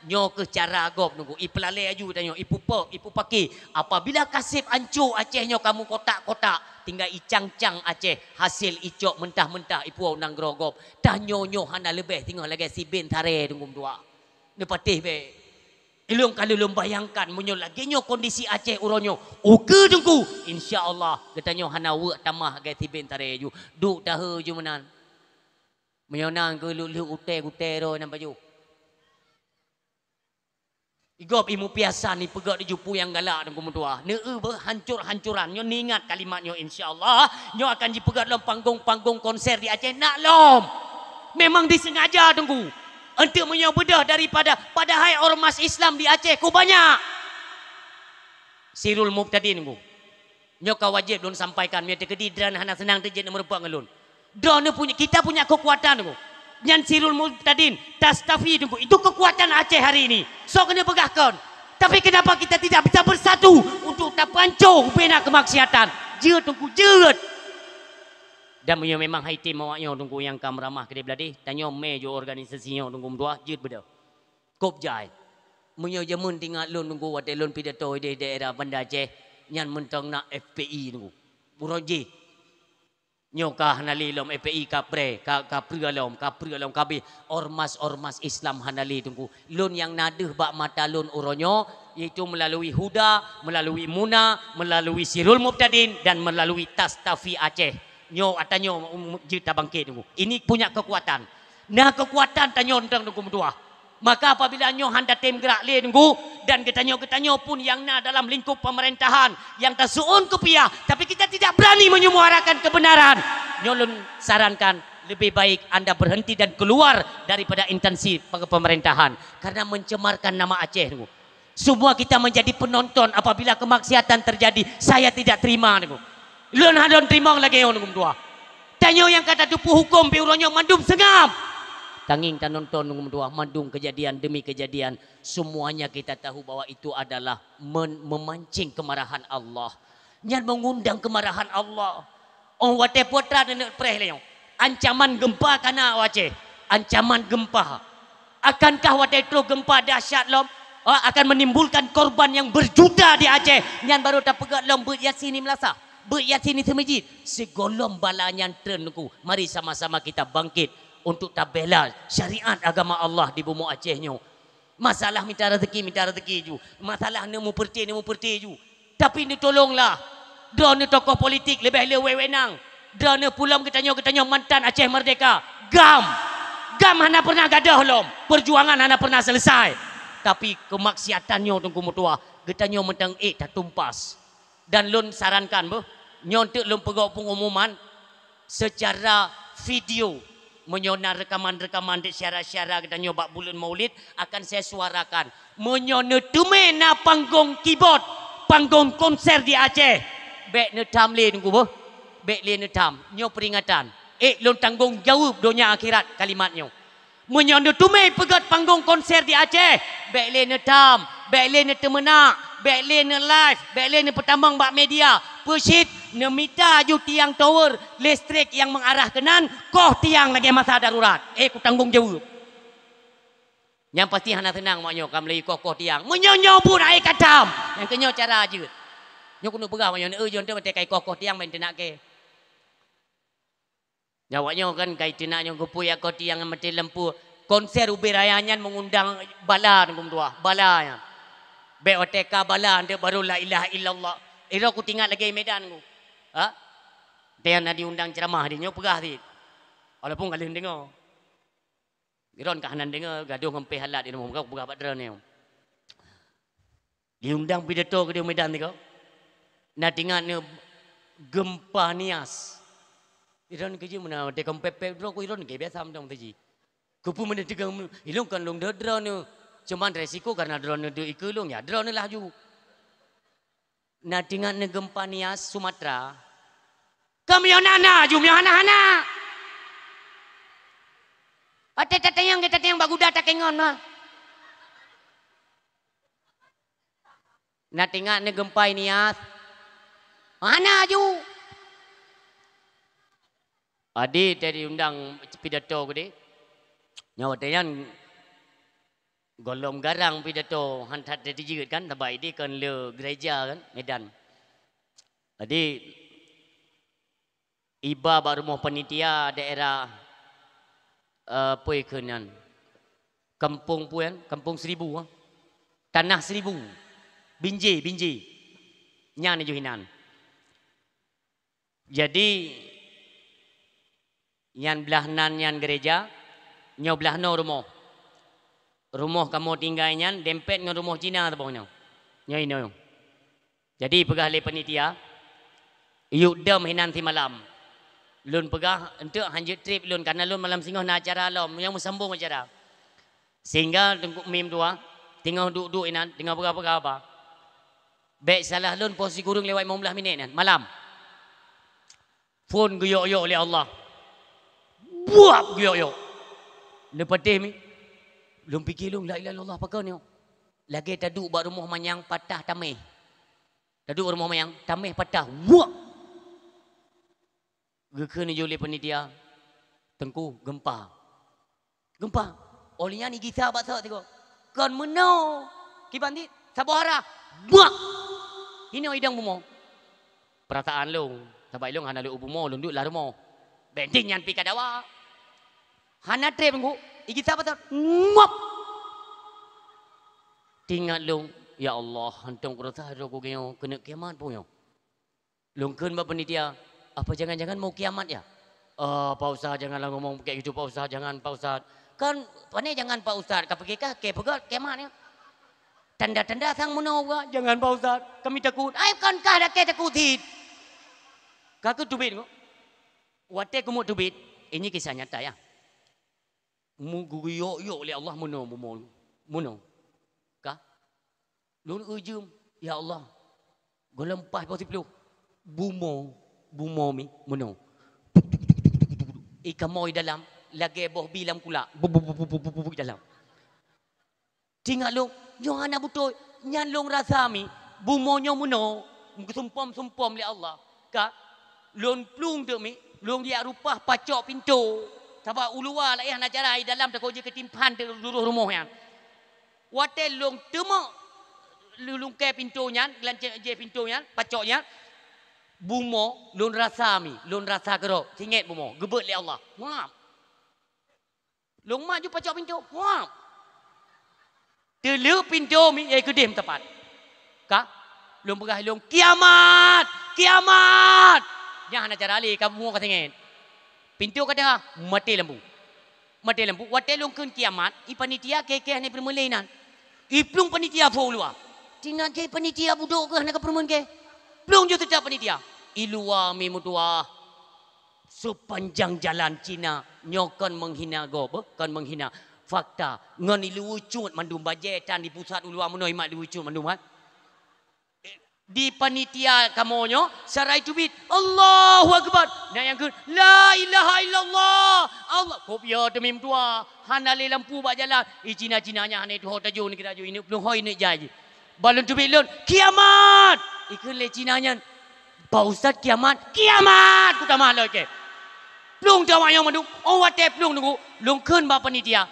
Nyoe kheueh cara gob teungku, ipeulalée aju tanyoe, ipupok, ipupake. Apabila kaseb anco Aceh nyoe ka meukotak-kotak, tinggai icang-cang Aceh, hasil icok mentah-mentah ipuwoe u nanggroe gob. Tanyoe nyoe hana leubeh singoh lagée sibén sarée teungku meutuwah. Neupatéh bék. Ilong ka lôn bayangkan meunyoe lagée nyoe kondisi Aceh uroe nyoe, ukeue teungku, insya Allah geutanyoe hana weuek tamah lagée sibén sarée ju. Duek tahe ju meunan. Meunyoe na keu lheueh-lheueh utée-utée droe nan pajoh. Gob imu piasan ni peugah di jupu nyang galak Teungku meutuah. Neu beuhancor-hancoran. Nyoe niingat kalimat nyoe, insya Allah nyoe akan jipeugah lom panggung-panggung konser di Aceh nak lom. Memang disengaja Teungku. Untuk meunyoe beudôh daripada padahai ormas Islam di Aceh ku banyak. Sirul Mubtadin Teungku. Nyoe ka wajéb lôn sampaikan, meunyoe teukeudi droeneuh hana seunang teujeuet meureumpok ngon lôn. Droeneuh punya, kita punya kekuatan Teungku. Nyan Sirul Mubtadin, Tastafi Teungku. Itu kekuatan Aceh hari ini. Soe keuneuk peugah kon. Tapi kenapa kita tidak bisa bersatu untuk tapanco bubena kemaksiatan? Jeuet Teungku, jeuet. Dan meunyoe memang hai tem awak nyoe Teungku nyang ka meuramah keudéh bladéh, tanyoe mé jok organisasi nyoe Teungku meutuah, jeuet beudôh. Kop jai. Meunyoe jameun tingat lôn Teungku watée lôn pidato di daerah Banda Aceh, nyan mantong na F P I Teungku. Uroe jih. Nyoe ka hana lé lom F P I ka pré, ka, ka pré lom, ka pré lom ka abéh ormas-ormas Islam hana lé Teungku. Lôn nyang na deuh bak mata lôn uroe nyoe, yaitu melalui Huda, melalui Muna, melalui Sirul Mubtadin dan melalui Tastafi Aceh. Nyoe ata nyoe jeuet tabangkét Teungku. Ini punya kekuatan. Na kekuatan tanyoe teuntang Teungku meutuah. Maka apabila nyoe hana tem geurak lé Teungku, dan geutanyoe-geutanyoe pun nyang na dalam lingkup pemerintahan nyang taseuôn keupiah, tapi kita tidak berani menyuarakan kebenaran, nyoe lôn sarankan lebih baik anda berhenti dan keluar daripada instansi pe-, pemerintahan karena mencemarkan nama Aceh Teungku. Semua kita menjadi penonton apabila kemaksiatan terjadi. Saya tidak terima Teungku. Lôn hana lôn teurimong lagée nyoe Teungku meutuah. Tanyoe nyang ka tateupeue huköm pih uroe nyoe mandum seungab. Tangieng tanonton Teungku meutuah mandum kejadian demi kejadian. Semuanya kita tahu bahwa itu adalah men-, memancing kemarahan Allah. Nyan mengundang kemarahan Allah. Oh watée putra neuneuk preh lé nyoe. Ancaman gempa ka na u Aceh. Ancaman gempa. Akankah watée troh gempa dahsyat lom, ha, akan menimbulkan korban nyang berjuta di Aceh? Nyan barô tapeugét lom beuet Yasin di meulasah, beuet Yasin di seumeujid. Sigohlom bala nyan treun Teungku, mari sama-sama kita bangkit untuk tabela syariat agama Allah di bumoe Aceh nyoe. Masalah mita rezeki, mita rezeki ju. Masalah neumupeurti, neumupeurti ju. Tapi neutulonglah droeneuh tokoh politik leubeh le wewenang. Droeneuh pulom geutanyoe, geutanyoe mantan Aceh Merdeka. GAM. GAM hana pernah gadôh lom. Perjuangan hana pernah selesai. Tapi kemaksiatan nyoe Teungku meutuah, geutanyoe mantong ék tatumpas. Dan lôn sarankan beuh, nyoe teuk lôn peugah pengumuman, secara video. Meunyoe na rekaman-rekaman di syara-syara geutanyoe bak buleuen Maulid, akan saya suarakan. Meunyoe neuteumé na panggong keyboard, panggong konser di Aceh, bék neutam lé Teungku beuh. Bék lé neutam. Nyoe peuringatan. Ék lôn tanggong jaweueb donya akhirat kalimat nyoe. Meunyoe neuteumé peugét panggong konser di Aceh, bék lé neutam, bék lé neuteumeunak, bék lé neu-live, bék lé neupeutamong bak media. Peucit neumita ju tiang tower listrik nyang mengarah keunan, koh tiang lagée masa darurat. Eh, kutanggong jaweueb. Nyang pasti hana seunang awak nyoe ka meulayeue koh-koh tiang. Meunyoe nyoe buet aé katam, nyang keu nyoe cara jeuet. Nyoe keuneuk peugah awak nyoe, eu, jeuet watée ka ikoh-koh tiang ban teunak kée. Nyan awak nyoe kan ka iteunak nyoe geupui akoe tiang maté lampu. Konser ubé raya nyan mengundang bala Teungku meutuah, bala nyan. Bék watée ka bala nyan barô la ilaha illallah. Iro kutingat lagée Medan ku. Ha? Watée na diundang ceramah di nyoe peugah cit. Walaupun ka lheueh deungoe. Droen ka hana deungoe, gadôh ngon péh alat di rumoh, peugah bak droen nyoe. Diundang pidato keudéh Medan tiko. Na tingat neu gempa Nias. Iron keujeuh meunan, watée kon pép-pép droe ku iron ke biasa mantong teuji. Keupeue meunan teugang, ilong kon lôn deuh droeneuh. Cuman resiko karena droeneuh deuh ikeue lôn, ya droeneuh laju. Na tingat neu gempa Nias Sumatera. Ka meunyoe na, na, ju meunyoe hana, hana. Watée tatanyong, tatanyong bak guda takengon mah. Na tingat neu gempa Nias? Hana ju. Adi tadi undang pidato geude. Nyoe watée nyan gohlom garang pidato han that teujeut kan, sabab idi kon le gereja kan, Medan. Jadi iba bak rumoh panitia daerah, eh, peue keunan, Kampung peue nyan, Kampung Seribu, ah. Tanah Seribu. Binjai, Binjai. Nyan ju hinan. Jadi nyan blah nan nyan gereja, nyoe blah noe rumoh. Rumoh kamoe tinggai nyan dempet ngon rumoh Cina saboh nyoe. Nyoe inoe. Jadi peugah lé panitia, "Yuk dom hinan simalam." Lôn peugah, "Enteuk, hanjeuet treb lôn, karena lôn malam singoh na acara lom nyang meusambong acara." Sehingga Teungku Mi meutuah teungoh duek-duek inan, teungoh peugah-peugah haba. Bék salah lôn poh sikureueng lewat limong blaih minét nyan malam. Phon geuyok-yok lé Allah. Buab geuyok-yok. Neupatéh Mi. Lôn pike lôn, "La ilaha illallah, pakon nyoe?" Lagée taduek bak rumoh manyang patah taméh. Taduek bak rumoh manyang, taméh patah. Buab. Geukheun laju lé panitia, "Teungku, gempa." Gempa. Óh lheueh nyan igisa bak sot sigoe. Kon meunoe. Kiban dit, saboh arah. Buak! Inoe idong bumoe. Peurasaan lôn, sabab lôn hana lôn u bumoe, lôn duek lam rumoh. Bending nyan pih ka dawa. Hana treb Teungku, igisa bak sot. Ngop! Teuingat lôn, "Ya Allah, hantom kurasa droe kugeunyoe keuneuk kiamat peue nyoe?" Lôn kheun bak panitia, "Apa jangan-jangan mau kiamat ya?" "Ah, Pak Ustaz, janganlah ngomong kayak gitu, Pak Ustaz, jangan, Pak Ustaz." "Kan, pane jangan, Pak Ustaz, ka pike kah, ke peugah kiamat ya? Tanda-tanda sang meunoe, Pak, jangan, Pak Ustaz, kami takut." "Ai, kon kah dakée takut cit." Ka keuh teubiet nyoe. Watée keumeung teubiet, ini kisah nyata ya. Mu-, geuyok-yok lé Allah meunoe bumoe. Meunoe. Ka? Lôn eu jeuem, "Ya Allah, gohlom paih poh siplôh." Bumoe, bumoe Mi, meunoe. Ikamoe dalam, lagée boh bi lam kulak. Bu, bu, bu, dalam. Teuingat lôn, nyoe hana beutôi. Nyan lôn rasa Mi, bumoe nyoe meunoe, geusumpom-sumpom lé Allah. Ka, lôn plueng teuk Mi, lôn jak rumpah pacok pintoe. Sabab u luwa laén hana cara, i dalam takot jikeutimpan teuk duroh rumoh nyan. Watée lôn teumeuk lulungkée pintoe nyan, geulanjeh pintoe nyan, pacok nyan, bumoe lôn rasa Mi, lôn rasa keudroe, singet bumoe, geubeuet lé Allah. Muap. Lôn mat ju pacok pintoe. Huap! Teuleuek pintoe Mi, eh, keudeh meusapat. Ka? Lôn peugah lôn, "Kiamat! Kiamat!" Nyan hana cara lé, ka bumoe ka singet. Pintoe ka teuhah, maté lampu. Maté lampu. Watée lôn kheun kiamat, i panitia keh-keh hana peurumeuen lé inan. Iplueng panitia phon u luwa. Teuingat keu panitia budok keuh hana ka peurumeuen keh. Plueng ju teutab panitia. I luwa Mi meutuah. Seupanjang jalan Cina nyoe kon meunghina gob, kon meunghina. Fakta, ngon iluwue cut mandum bajée tan di pusat u luwa meunoe imat iluwue cut mandum, kan? Di panitia kamoe nyoe, sarai teubiet, "Allahu Akbar!" Na nyang kheun, "La ilaha illallah!" Allah, kop ya teumim tuha, hana lé lampu bak jalan. I Cina-Cina nyan hana tuho tajong ni kita ju, ineuk plueng hôi ineuk jai jih. Ban lôn teubiet lôn, "Kiamat!" Ikheun lé Cina nyan, "Pak Ustaz, kiamat?" "Kiamat!" Kutamah lom keh. Plueng teuma nyang mandum, oh watée plueng teungku, lôn kheun bak panitia,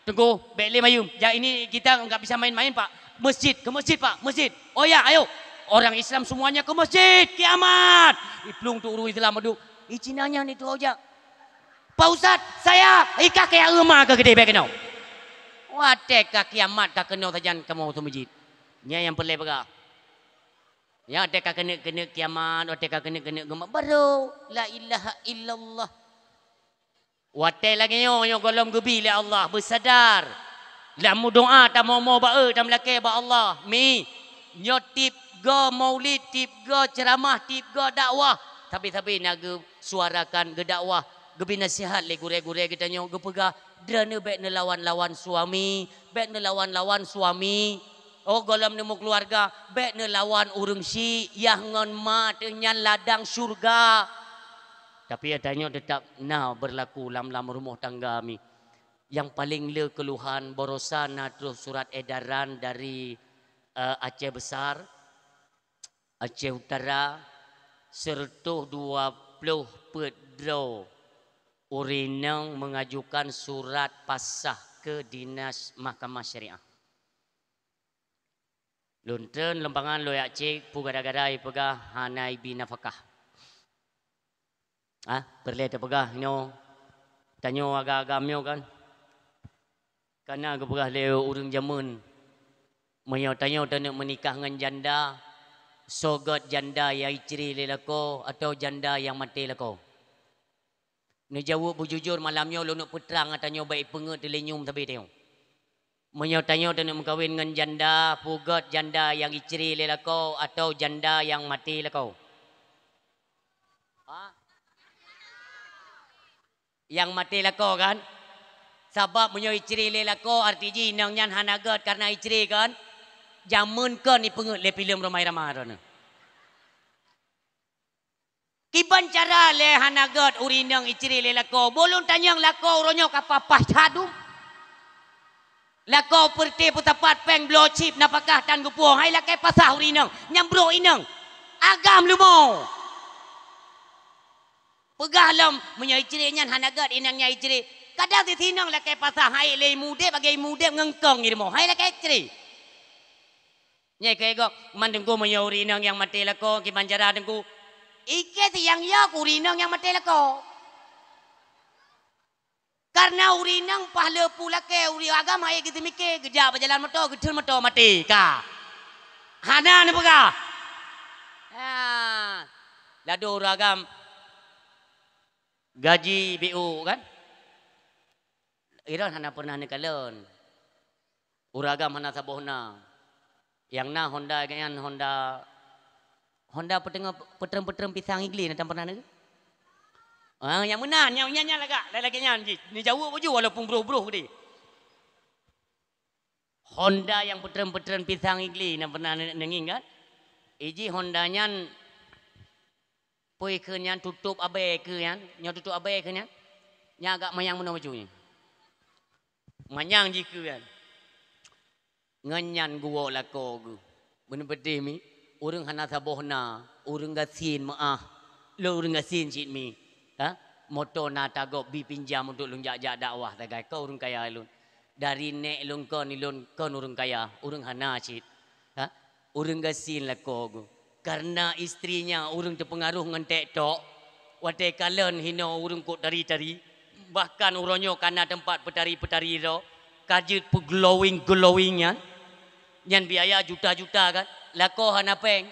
"Teungku, bék lé mayum. Jak ini kita enggak bisa main-main, Pak. Masjid, ke masjid, Pak, masjid." "Oh ya, ayo." Orang Islam semuanya ke masjid, kiamat. Iplueng tu ureuëng Islam mandum. I Cina nyan itu aja. "Pak Ustaz, saya ikah kaya euma ke gede bék keunoe." Watée ka kiamat ka keunoe sajan kamoe u masjid. Nyan nyang peureulée peugah. Ya, watée ka keuneuk-keuneuk kiamat, watée ka keuneuk-keuneuk geumat, baru la ilaha illallah. Watée lagée nyoe, nyoe gohlom geubi lé Allah, beusadar. Lam meudoá tamoe-moe ba-e, tameulakée bak Allah. Mi, nyoe tieb go maulid, tieb go ceuramah, tieb go dakwah. Sabe-sabe na geusuarakan geudakwah, geubi nasihat lé gurée-gurée geutanyoe, geupeugah, "Droeneueh bék neulawan-lawan suami, bék neulawan-lawan suami." Oh, gohlom neumeukeuluwarga, bék neulawan ureuëng syiek, yah ngon ma teuh nyan ladang syeuruga. Tapi ata nyoe teutap na beurlaku lam, lam rumoh tangga mi. Nyang paleng le keuluhan baroesa na troh surat edaran dari, eh, Aceh Besar, Aceh Utara, seureutôh dua ploh peuet droe ureuëng inong meungajukan surat pasah keu dinas Mahkamah Syariah. Lôn treun lom pangan lôn jak cék peue gara-gara ipeugah hana ibi nafakah. Ah, peureulée tapeugah nyoe, tanyoe agam-agam nyoe kan? Kana geupeugah lé ureuëng jameun, meunyoe tanyoe taneuk meunikah ngon janda, soe göt janda nyang icre lé lakoe atawa janda nyang maté lakoe? Neujaweueb beujujur malam nyoe lôn neuk peutrang ata nyoe bék ipeungeut teulinyum sabe tanyoe. Meunyoe tanyoe taneuk meukawen ngon janda, peugét janda nyang icre lé lakoe atawa janda nyang maté lakoe? Ha? Nyang maté lakoe kan? Sabab meunyoe icre lé lakoe, arti jih inong nyan hana gét kareuna icre kan? Jameun kon ipeungét lé filem Rhoma Irama droeneuh. Kiban cara lé hana gét ureueng inong icre lé lakoe. Boh lôn tanyong lakoe uroe nyoe ka paih-paih that dum. Lakoe peureuté peusapat péng bloe chip nafakah tan geupuwoe. Hai lakée pasah ureueng inong, nyang brok inong. Agam leumo. Peugah lom, meunyoe icre nyan hana gét inong nyan icre. Kadang sisinong lakée pasah hai lé imeudeb, lagée imeudeb ngon kong i rumoh. Hai lakée icre. Nyai keu gob, man teungku meunyoe ureueng inong nyang maté lakoe kiban cara teungku. Ikée si nyang yok ureueng inong nyang maté lakoe. Kareuna ureueng inong paih le peue lakée ureueng agam hai geuseumiké, geujak bak jalan moto, geutheun moto maté ka. Hana neupeugah. Ha. Ladôm ureueng agam gaji B O kan? Iron hana pernah neukalon. Ureueng agam hana saboh na. Nyang na Honda geuh nyan Honda, Honda peuteungoh peutrem-peutrem pisang igli na tam pernah na. Ah, nyang meunan, nyang nyan, nyan lagak, lagak nyan jih. Neujaweueb baju walaupun broh-broh gede. Honda nyang peutrem-peutrem pisang igli na pernah ne-, neungieng kan? Iji Honda nyan pui keu nyan tutup abée keu nyan, nyoe tutup abée keu nyan. Nyan agak manyang meunoe baju nyan. Manyang jih keu nyan. Ngon nyan geuwoe lakoe geuh. Beuneupeudeh mi, ureueng hana saboh na, ureueng gasien meu'ah, lôn ureueng gasien cit mi. Ha? Moto na tagob bi pinjam untuk lôn jak-jak dakwah sagai, kon ureueng kaya lôn. Dari nek lôn kon, lôn kon ureueng kaya, ureueng hana cit. Ha? Ureueng gasien lakoe geuh. Kareuna istrinya ureueng teupeungaroh ngon TikTok, watée kalon hinoe ureueng kok tari-tari, bahkan uroe nyoe ka na teumpat peutari-peutari droe, ka jeuet peuglowing-glowing nyan, nyan biaya juta-juta kan, lakoe hana péng.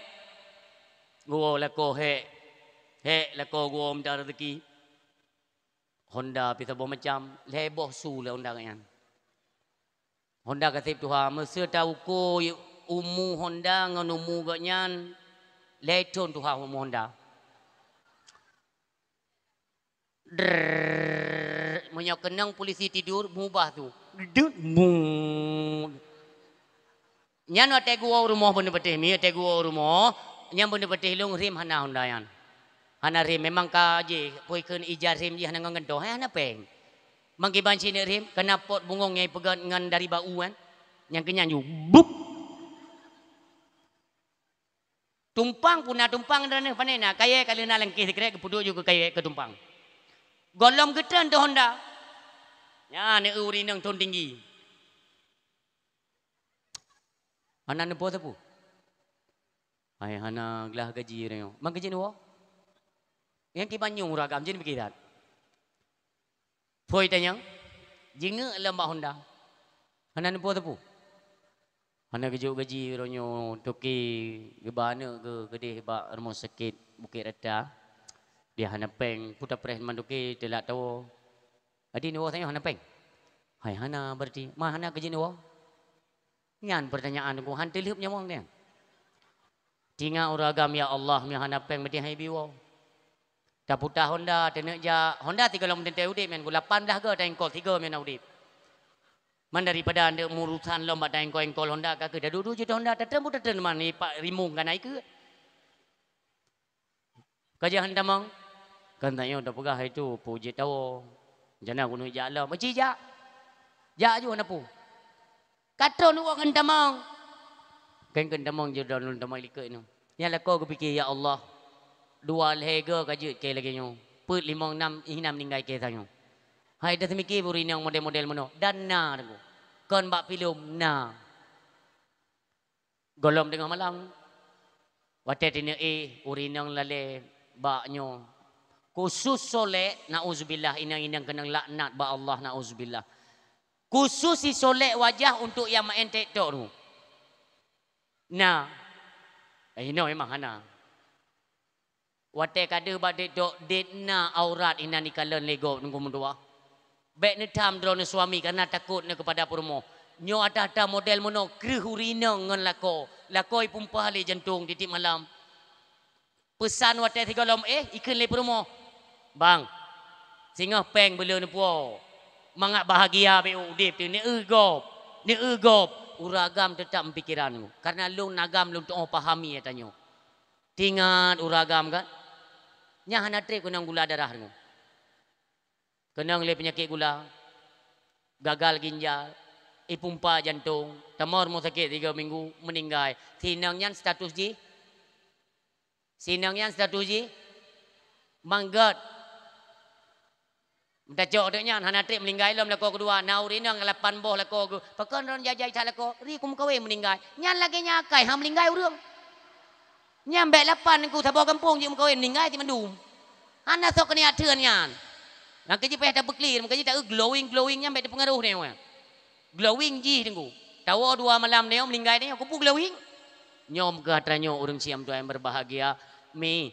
Geuwoe lakoe hék, hék lakoe geuwoe mita raseuki. Honda pih saboh macam, lhée boh su lé Honda geuh nyan. Honda ka seb tuha, meuseu tauko umu Honda ngon umu gobnyan, lhée thon tuha umu Honda. Drrrr, meunyoe keunong polisi tidur, mubah su. Dut, mu. Nyan watée geuwoe u rumoh beuneupeudeh mi, watée geuwoe u rumoh, nyan beuneupeudeh lôn rem hana Honda nyan. Hana rem, memang ka jih, pui kheun ija rem jih hana ngon gantoe, hai hana péng. Mangkiban sineuk rem, kana pot bungong nyang ipeugét ngon dari bak u kan. Nyang keu nyan ju, bup! Tumpang pun na tumpang droeneuh pane na, kayée ka lheueh na lam kéh sikrek geupeuduek ju keu kayée keu tumpang. Gohlom geutreun teuh Honda. Nyan ureueng inong thon tinggi. Hana neupo sapeue. Hai hana glah gaji uroe nyoe. Man gaji neuwoe? Nyang kiban nyueng ureueng agam jih piké that. Phôi tanyong, jingeuk lom bak Honda. Hana neupo sapeue. Hana geujok gaji uroe nyoe, toke geuba aneuk geuh keudeh bak rumoh sakét Bukét Rata. Dia hana péng, peue tapreh man toke teulat tawoe. Adi neuwoe tanyoe hana péng? Hai hana berarti. Ma hana keu jeuet neuwoe? Nyan peurtanyaan teungku, han teulheuep nyawöng nyan. Tinga ureueng agam, ya Allah, meunyoe hana péng meudeh han ibi woe. Taputa Honda, teuneuk jak Honda sigohlom teuntée udeb nyan, lapan blah goe taengkol, sigoe meunan udeb. Man daripada andeuk meurusan lom bak taengkol-engkol Honda, ka keuh taduek-duek jeuet Honda, tatreun pun tatreun man, ipak rimong ka na ikeue. Ka jeuet han tamong? Kan tanyoe tapeugah hai tu, peue jeuet tawoe. Jana keuneuk jak lom, aci jak. Jak ju hana peue. Ka troh neuwoe ngon tamong. Keng keu tamong jeuet droe lôn tamong likot nyoe. Nyan lakoe geupike, "Ya Allah, dua lhée goe ka jeuet kée lagée nyoe. Peuet limong nam hina meuninggai kée tanyoe." Hai, taseumike bak ureueng inong model-model meunoe. Dan na teungku. Kon bak filem, na. Gohlom teungoh malam. Watée teuneuk éh, ureueng inong lalée bak nyoe. Khusos solek, nauzubillah, inong-inong keunong laknat bak Allah, nauzubillah. Khusos sisolek wajah untuk nyang maén TikTok tu. Na. Eh, inoe memang hana. Watée ka deuh bak TikTok, det na aurat inan ikalon lé gob teungku meutuwah. Bék neutham droeneuh suami kareuna takot neuh keupada peurumoh. Nyoe ata-ata model meunoe kreueh ureueng inong ngon lakoe. Lakoe ipumpa lé jantong tiep-tiep malam. Peusan watèe sigohlom éh, ikheun lé peurumoh, "Bang, singoh pèng beuleu neupuwoe. Mangat bahagia beu udép teuh, neueu gob, neueu gob." Ureueng agam teutap meupikiran, "Kareuna lôn agam lôn tu'oh pahami ata nyoe." Teuingat ureueng agam kan? Nyan hana trép keunong gula darah deungoe. Keunong lé peunyakét gula, gagal ginjal, ipumpa jantong, tamong rumoh sakét tiga minggu, meuninggai. Si inong nyan status jih? Si inong nyan status jih? Manggét. Meutacok teuk nyan, hana trép meuninggai lom lakoe keudua. Na ureueng inong lapan boh lakoe geuh. Pakon droeneuh jai-jai that lakoe? Ri kumeukawen meuninggai. Nyan lagèe nyan akai, han meuninggai ureueng. Nyan bèk lapan ku saboh gampông jeuet meukawen, meuninggai cit mandum. Hana soe keuniat theun nyan. Nyang keujih payah tapeuklir, meukaji taeu glowing-glowing nyan bèk teupeungaruh nyoe. Glowing jih teungku. Tawoe dua malam nyoe, meuninggai nyoe, keupeue glowing? Nyoe meukeue atra nyoe ureueng siam tuan yang berbahagia. Mi,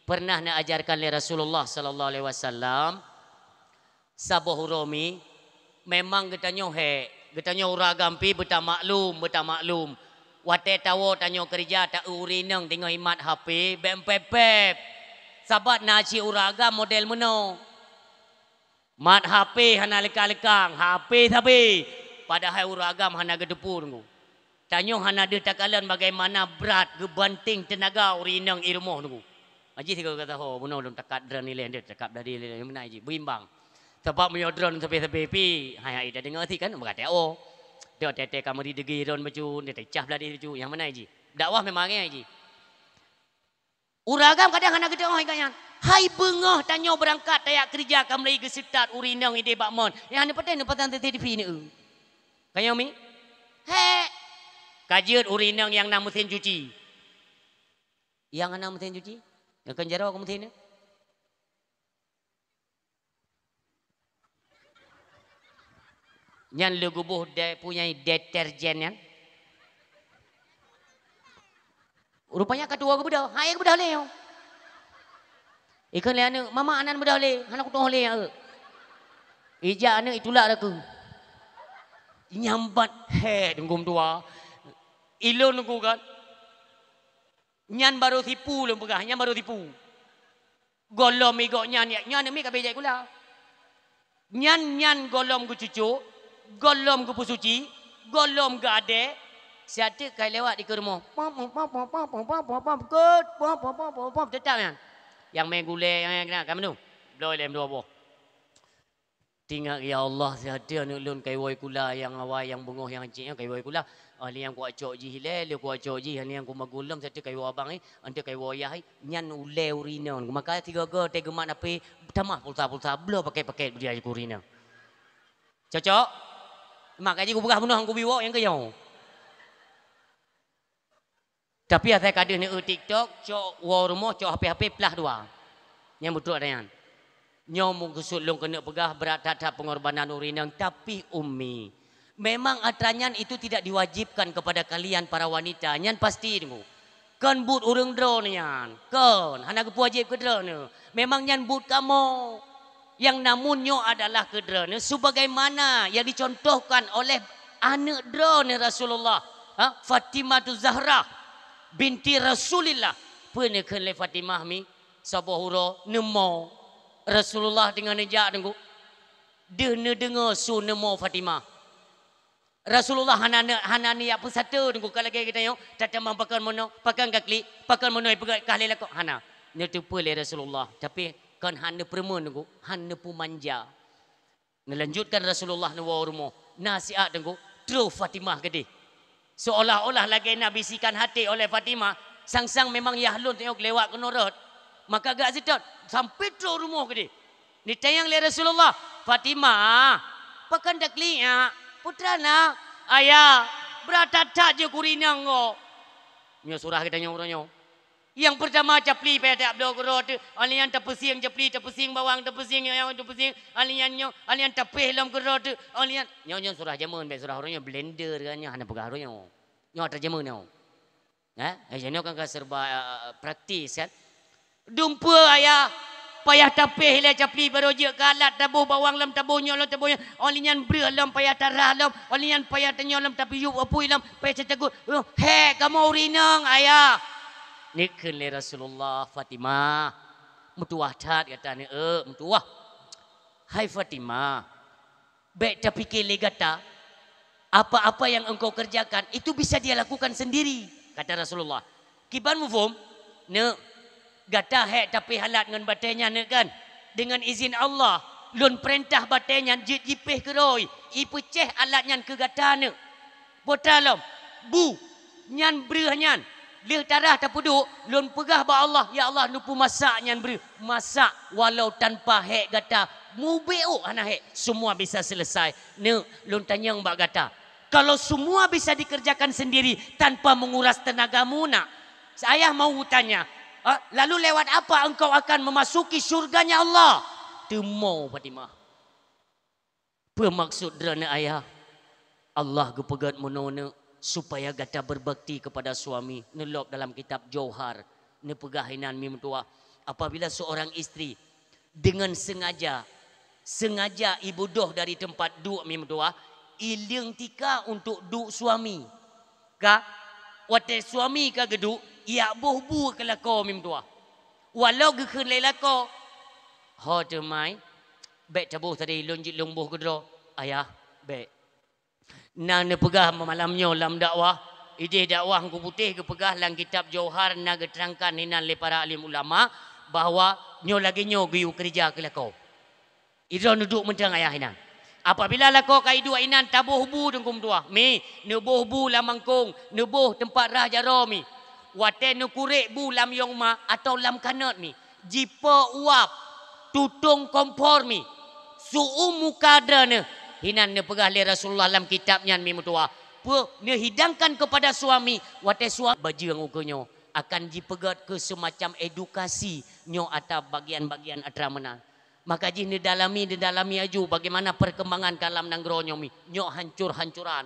pernah neuajarkan lé Rasulullah sallallahu alaihi wasallam, saboh uroe mi, memang geutanyoe hék, geutanyoe ureueng agam pih beutamaklum, beutamaklum. Watèe tawoe tanyoe keurija, taeu ureueng inong teungoh imat H P, bèk meupèp-pèp. Sabab na cit ureueng agam model meunoe. Mat H P hana leuka-leuka, H P sabe. Padahai ureueng agam hana geuteupeue teungku. Tanyoe hana deuh takalon bagaimana brat geubanting teunaga ureueng inong i rumoh teungku. Aji sigoe gata ho, bunoe lôn takat droeneuh ilèe, takab dari ilèe, meunan jih, beuimbang. Sabab meunyoe droeneuh sabe-sabe pih, hai, hai, tadeungoe sit kan, meukatai oh. Dok tete kamari degi droeneuh bacut, tete cah beuladi bacut, nyang meunan jih. Dakwah memang nyan jih. Ureueng agam kadang hana geuteu'oh ikat nyan. Hai beungoh tanyoe beurangkat tajak keurija ka mulai geuseutôt ureueng inong idéh bak mon. Nyang hana patéh neupasan C C T V neu. Kayong mi? Hék. Ka jeuet ureueng inong nyang na meusén cuci. Nyang hana meusén cuci? Nyang kon jaroe keu meusén neu? Nyan lé geuboh de-, punyai deterjen nyan. Rupanya ka tuwoe geubeudôh, hai geubeudôh lé nyoe. Ikheun lé aneuk, "Mama, anan beudôh lé, hana kutu'oh lé nyan." Ijak aneuk itulak lakeue. Nyambat, "Hé, teungku meutuwa. Ilôn teungku kan. Nyan barô sipu lôn peugah, nyan barô sipu." Gohlom i gobnyan, nyan aneuk miet ka bèk jai sikula. Nyan, nyan gohlom geucucok, gohlom geupeusuci, gohlom geuadèe, siat teuk ka lewat dikeue rumoh. Pom, pom, pom, pom, teutap nyan. Nyang mè gulèe, nyang, nyang, nyang, ka meunoe. Bloe lé dua boh. Teuingat, "Ya Allah, siat teuk aneuk lôn ka iwoe sikula, nyang awai, nyang beungoh, nyang cit nyan ka iwoe sikula. Ah, lé nyang kuwacok jih ilèe, lé kuwacok jih, ah, lé nyang kumagulom, siat teuk ka iwoe abang, eh, enteuk ka iwoe ayah, eh, nyan ulèe ureueng inong." Maka sigoe-goe teuh geumat H P, tamah pulsa-pulsa, bloe pakèt-pakèt beudia keu ureueng inong. Cocok? Maka jih kupeugah bunoe kubi wok nyang keu nyoe. Tapi asai ka deuh neueu TikTok, cok woe rumoh, cok H P-H P, plah dua. Nyang beutôi ada nyan. Nyoe meukeusut lôn keuneuk peugah brat that-that peungorbanan ureueng inong, tapi Ummi. Memang atra nyan itu tidak diwajibkan kepada kalian para wanita, nyan pasti teungku. Kon buet ureueng droeneuh nyan, kon, hana geupeuwajéb keu droeneuh. Memang nyan buet kamoe. Yang namun nyoe adalah keu droeneuh sebagaimana yang dicontohkan oleh aneuk droeneuh Rasulullah, ha? Fatimatu Zahra binti Rasulillah. Peue neukheun lé Fatimah mi? Saboh uroe neumo Rasulullah teungoh neujak teungku. Deuh neudeungoe su neumo Fatimah. Rasulullah hana ne-, hana neujak peusateue teungku, ka lagèe geutanyoe, tatamong pakon meunoe, pakon ka klik, pakon meunoe ipeugah kah lé lakoe, hana. Neuteupeue lé Rasulullah, tapi kon hana peureumeun teungku, hana peumanja. Neulanjutkan Rasulullah neuwoe rumoh, na siat teungku, trôh Fatimah keudeh. Seolah-olah lagèe na bisikan hati oleh Fatimah, sang-sang memang yah lôn teungoh lewat keunoe rot. Maka geujak seutôt, sampoe trôh rumoh keudeh. Neutanyong lé Rasulullah, "Fatimah, pakon taklik, Yak? Peue teuma na?" "Ayah, brat that-that jeuet keu ureueng inong gob." Nyoe surah geutanyoe uroe nyoe. Nyang peurtama capli payah tajak bloe keudroe teuk, alèh nyan tapeusieng capli, tapeusieng bawang, tapeusieng nyang tapeusieng, alèh nyan nyoe, alèh nyan tapéh lom keudroe teuk, alèh nyan. Nyoe, nyoe surah jameun, bèk surah uroe nyoe, blender kan nyoe, hana peugah uroe nyoe. Nyoe atra jameun nyoe. Eh, eh, nyoe kan ka serba, eh, praktis kan. Dumpeue ayah. Payah tapéh ilèe capli barô jeuet keu alat taboh bawang lom taboh nyoe lom taboh nyoe. Óh lheueh nyan breueh lom payah tarah lom. Óh lheueh nyan payah tanyoe lom tapiyueb apui lom payah tacagut. Hék kamoe ureueng inong ayah. Neukheun lé Rasulullah, Fatimah, meutuwah that gata neuk, meutuwah. Hai Fatimah, bèk tapike lé gata, apa-apa yang engkau kerjakan itu bisa dia lakukan sendiri, kata Rasulullah. Kiban muphom, neuk, gata hék tapéh alat ngon batèe nyan neuk kan? Dengan izin Allah, lôn peurintah batèe nyan jeuet jipéh keudroe, ipeucéh alat nyan keu gata neuk. Peue teuma lom, bu nyan breueh nyan. Lheueh tarah tapeuduek, lôn peugah bak Allah, "Ya Allah, neupeumasak nyan breueh." Masak walau tanpa hék gata. Mubiuk hana hék, semua bisa selesai. Neuk, lôn tanyong bak gata. Kalau semua bisa dikerjakan sendiri tanpa menguras tenagamu nak, saya mau tanya, ah, lalu lewat apa engkau akan memasuki syurganya Allah? Teumo Fatimah. Peue maksud droeneuh ayah? Allah geupeugét meunoe neuk supaya gata berbakti kepada suami. Neulôb dalam kitab Jauhar, neupeugah inan mi meutuwah, apabila seorang istri dengan sengaja, sengaja ibodoh dari tempat duek mi meutuwah, ileueng tika untuk duek suami. Ka, watèe suami ka geuduek, ijak boh bu keu lakoe mi meutuwah. Walau geukheun lé lakoe, "Ho teuma, bèk taboh tadi, lôn jeuet lôn boh keudroe." "Ayah, bèk." Na neupeugah malam nyoe lam dakwah, idéh dakwah Teungku Putéh geupeugah lam kitab Jauhar na geuteurangkan inan lé para alim ulama bahwa nyoe lagèe nyoe geuyue keureuja keu lakoe. Idroe neuduek mantong ayah inan. Apabila lakoe ka iduek inan taboh bu Teungku meutuwah, mi, neuboh bu lam mangkông, neuboh teumpat rhah jaroe mi. Watèe neukurek bu lam yong ma atawa lam kanot mi, jipo uap, tutong kompor mi, su'um muka droeneuh. Inan neupeugah lé Rasulullah lam kitab nyan mi meutuwah. Peue neuhidangkan kepada suami, watèe suami bajeueng ukeue nyoe akan jipeugét keu seumacam edukasi nyoe atra bagian-bagian atra meunan. Maka jih neudalami, neudalami aju bagaimana perkembangan ka lam nanggroe nyoe mi, nyoe hancor-hancoran.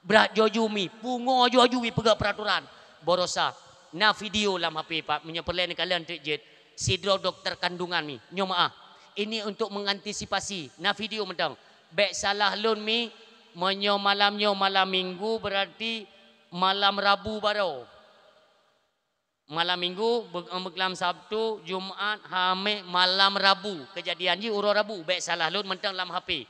Brat aju-aju mi, pungo aju-aju mi peugah peraturan. Barosa, na video lam H P pat, meunyoe peureulèe neukalon teuk jeuet, sidroe dokto kandungan mi, nyoe meu'ah. Ini untuk mengantisipasi, na video mantong. Bèk salah lôn mi, meunyoe malam nyoe malam minggu, berarti malam Rabu baroe. Malam minggu, be-, meuklam Sabtu, Jumat, Hamé, malam Rabu. Keujadian jih uroe Rabu, bèk salah lôn mantong lam H P.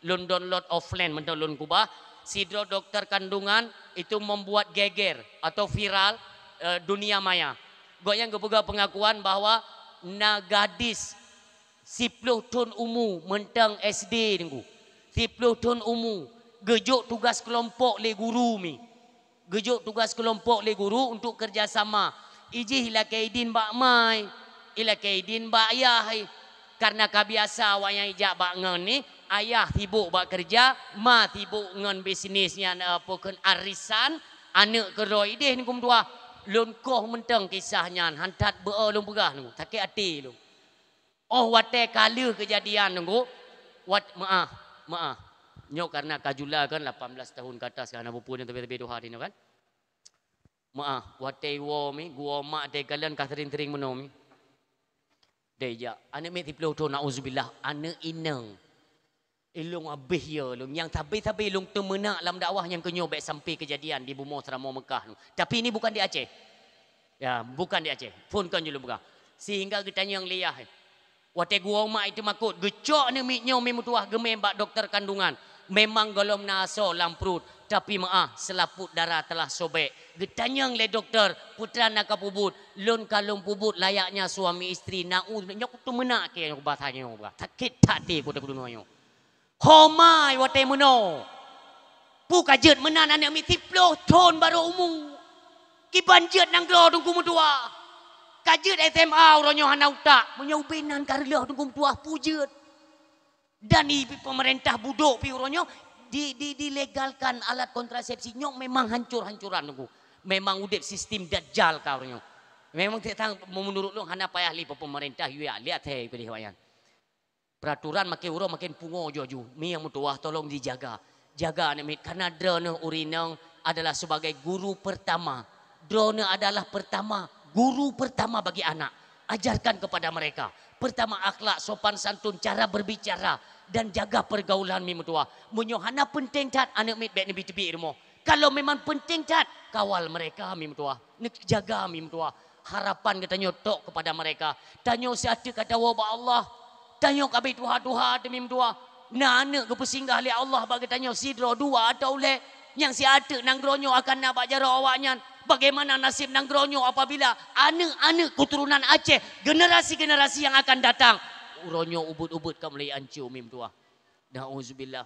Lôn download offline mantong lôn keubah. Sidroe dokto kandungan itu membuat geger atau viral, eh, dunia maya. Gobnyan geupeugah pengakuan bahwa na gadis siploh thon umu mantong S D Teungku. Siploh thon umu, geujok tugas keulompok lé guru mi. Geujok tugas keulompok lé guru untuk kerja sama. Ijih ilakèe idin bak ma, ilakèe idin bak ayah. Karena ka biasa awaknyan ijak bak ngon ni, ayah sibuk bak keureuja, ma sibuk ngon bisnis nyan, eh, peue kheun arisan, aneuk keudroe idéh Teungku meutuwah. Lôn koh mantong kisah nyan, han that beu lôn peugah Teungku, sakét até lôn. Oh, watèe ka lheueh keujadian Teungku, wat-, meu'ah, meu'ah. Nyoe karena ka jula kan, lapan belas tahun ke atas kan, hana peue-peue nyoe, tapi-tapi tuha inoe kan. Meu'ah, watèe iwoe mi, geuwoe mak teukalon ka sering-sering meunoe mi. Deh jak, aneuk miet siploh thon, nauzubillah, aneuk inong. Ilôn habéh ya lôn. Nyang sabe-sabe lôn teumeunak lam dakwah nyang keunyoe bèk sampai keujadian di bumoe seuramoe Meukah nyoe. Tapi ini bukan di Aceh. Ya, bukan di Aceh. Phôn kon ju lôn peugah. Sehingga geutanyong lé yah. Watèe geuwoe mak itu makot, geucok aneuk miet nyoe mi meutuwah geumé bak dokto kandungan. Memang gohlom na asoe lam pruet, tapi meu'ah, selaput darah telah sobek. Geutanyong lé dokto, peue teuma na kapeubuet, lôn ka lôn peubuet layaknya suami istri. Na'udzubillah, nyoe kuteumeunak keu nyoe bahasa nyoe bah. Sakét that até kuteumeudeungoe nyoe. Ho mai watèe meunoe. Peue ka jeuet meunan aneuk miet siploh thon barô umu. Kiban jeuet nanggroe Teungku meutuwah. Ka jeuet S M A uroe nyoe hana utak. Meunyoe ubé nan ka reuloh Teungku meutuwah peue jeuet. Dan di pemerintah budok pi uroe nyoe di, di, dilegalkan alat kontrasepsi nyoe memang hancor-hancoran Teungku. Memang udép sistem dajjal ka uroe nyoe. Memang tak tang menurut lôn hana payah lé pemerintah yue lihat hai pedih wayan. Peraturan makin uroe makin pungo aju-aju. Mi nyang meutuwah tolong dijaga. Jaga aneuk miet karena droeneuh ureueng inong adalah sebagai guru pertama. Droeneuh adalah pertama, guru pertama bagi anak. Ajarkan kepada mereka. Pertama, akhlak, sopan santun, cara berbicara, dan jaga pergaulan, mi meutuah. Meunyoe hana penting that, aneuk miet bèk neubi teubiet rumoh. Kalau memang penting that, kawal mereka, mi meutuah. Neujaga, mi meutuah. Harapan geutanyoe tok kepada mereka. Tanyoe siat teuk ka tawoe bak Allah. Tanyoe ka abéh tuha-tuha teuh, mi meutuah. Na aneuk geupeusinggah lé Allah bak geutanyoe sidroe, dua atau lhèe. Nyang siat teuk nanggroe nyoe akan na bak jaroe awaknyan. Bagaimana nasib nanggroe nyoe apabila aneuk-aneuk keturunan Aceh, generasi-generasi yang akan datang, uroe nyoe ubit-ubit ka mulai anco, mi meutuah. Nauzubillah.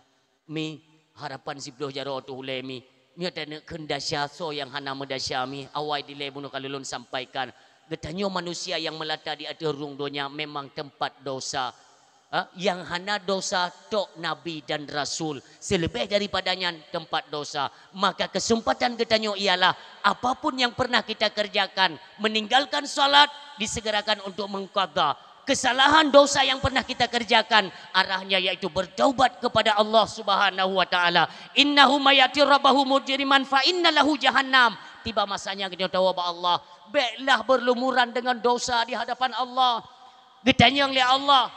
Mi, harapan siplôh jaroe teuh ulèe, mi. Nyoe taneuk kheun desya, soe nyang hana meudesya, mi. Awai dilèe bunoe ka lôn sampaikan. Geutanyoe manusia yang melata di ateueh rhueng donya memang teumpat dosa. Ha? Nyang hana dosa tok nabi dan rasul. Seuleubèh daripada nyan teumpat dosa. Maka kesempatan geutanyoe ialah apapun yang pernah kita kerjakan, meninggalkan salat, disegerakan untuk mengqadha. Kesalahan dosa yang pernah kita kerjakan, arahnya yaitu bertaubat kepada Allah Subhanahu wa Ta'ala. Innahu may ya'ti rabbahu mujriman fa inna lahu jahannam. Tiba masanya geutanyoe tawoe bak Allah. Bèklah berlumuran dengan dosa di hadapan Allah. Geutanyong lé Allah,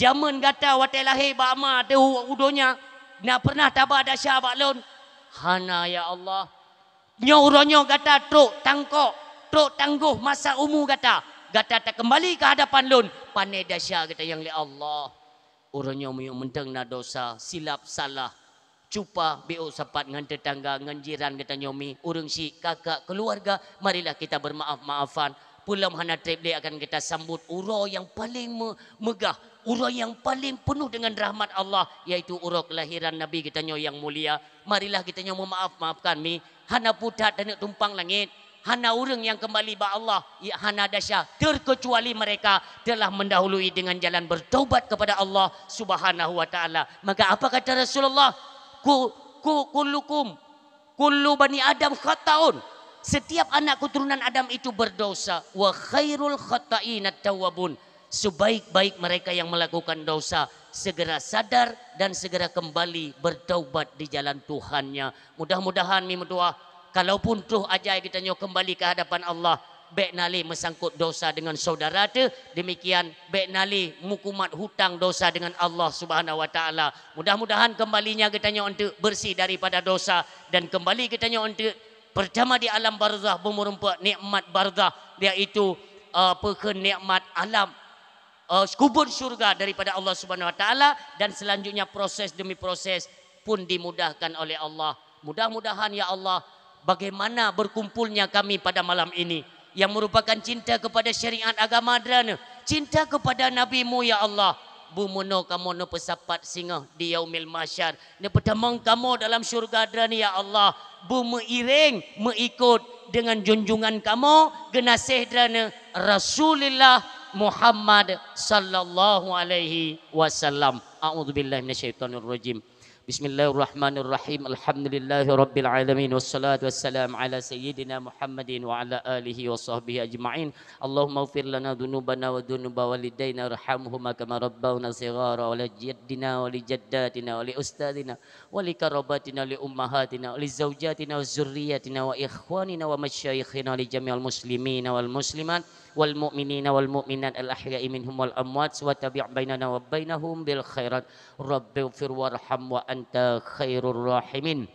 jameun gata watèe lahé bak ma teuh u, u donya, na pernah taba desya bak lôn? Hana, ya Allah. Nyoe uroe nyoe gata trok tangkok, trok tanggoh masa umu gata. Gata takeumbali keu hadapan lôn, pané desya geutanyong lé Allah. Uroe nyoe meunyoe mantong na dosa, silap, salah, cupa, biôk sapat ngon teutangga, ngon jiran geutanyoe, mi, ureueng syiek, kakak, keluarga, marilah kita bermaaf-maafan. Peulom hana trép lé akan kita sambot uroe nyang paleng me-, meugah, uroe nyang paleng peunoh deungon rahmat Allah, yaitu uroe keulahiran Nabi geutanyoe nyang mulia. Marilah geutanyoe meumaaf-maafkan, mi. Hana peue that taneuk tumpang langét. Hana ureueng nyang keumbali bak Allah, ya, hana desya, terkecuali mereka telah mendahului dengan jalan bertaubat kepada Allah Subhanahu wa Ta'ala. Maka apa kata Rasulullah? Ku, ku, kullukum, kullu bani Adam khata'un. Setiap anak keturunan Adam itu berdosa. Wa khairul khata'inat tawwabun. Sebaik-baik mereka yang melakukan dosa, segera sadar dan segera kembali bertaubat di jalan Tuhannya. Mudah-mudahan, mi meutuah, kalaupun troh ajai geutanyoe keumbali keu hadapan Allah, bèk na lé meusangkot dosa deungon syedara teuh, demikian bèk na lé meukumat hutang dosa deungon Allah Subhanahu wa Ta'ala. Mudah-mudahan keumbalinya geutanyoe eunteuk bersih daripada dosa dan keumbali geutanyoe eunteuk pertama di alam barzakh, beumeurumpok nikmat barzakh, yaitu, eh, peukheun nikmat alam, eh, kubur syurga daripada Allah Subhanahu wa Ta'ala, dan selanjutnya proses demi proses pun dimudahkan oleh Allah. Mudah-mudahan, ya Allah, bagaimana berkumpulnya kami pada malam ini yang merupakan cinta kepada syariat agama Droeneuh, cinta kepada Nabi-Mu, ya Allah, beumeunoe kamoe neupeusapat singoh di Yaumil Mahsyar, neupeutamong kamoe dalam syurga Droeneuh, ya Allah, beumeuiréng, meuikot dengan junjungan kamoe, geunaséh Droeneuh, Rasulullah Muhammad sallallahu alaihi wasallam. A'udzubillahi minasyaitonirrajim. Bismillahirrahmanirrahim. Alhamdulillahirabbil alamin. Wassalatu wassalamu ala sayyidina Muhammadin wa ala alihi wa sahbihi ajma'in. Allahumma ighfir lana dzunubana wa dzunuba walidaina warhamhuma kama rabbawna shighara, wa li jaddina wa li jaddatina wa li ustadzina wa li qarabatina wa li ummahatina wa li zaujatina wa dzurriyyatina wa ikhwanina wa masyayikhina wa li jami'il muslimina wal muslimat wal mu'minina wal mu'minat al ahya'i minhum wal amwat wa tabi' bainana wa bainahum bil khairat. Rabbighfir warham wa anta khairur rahimin.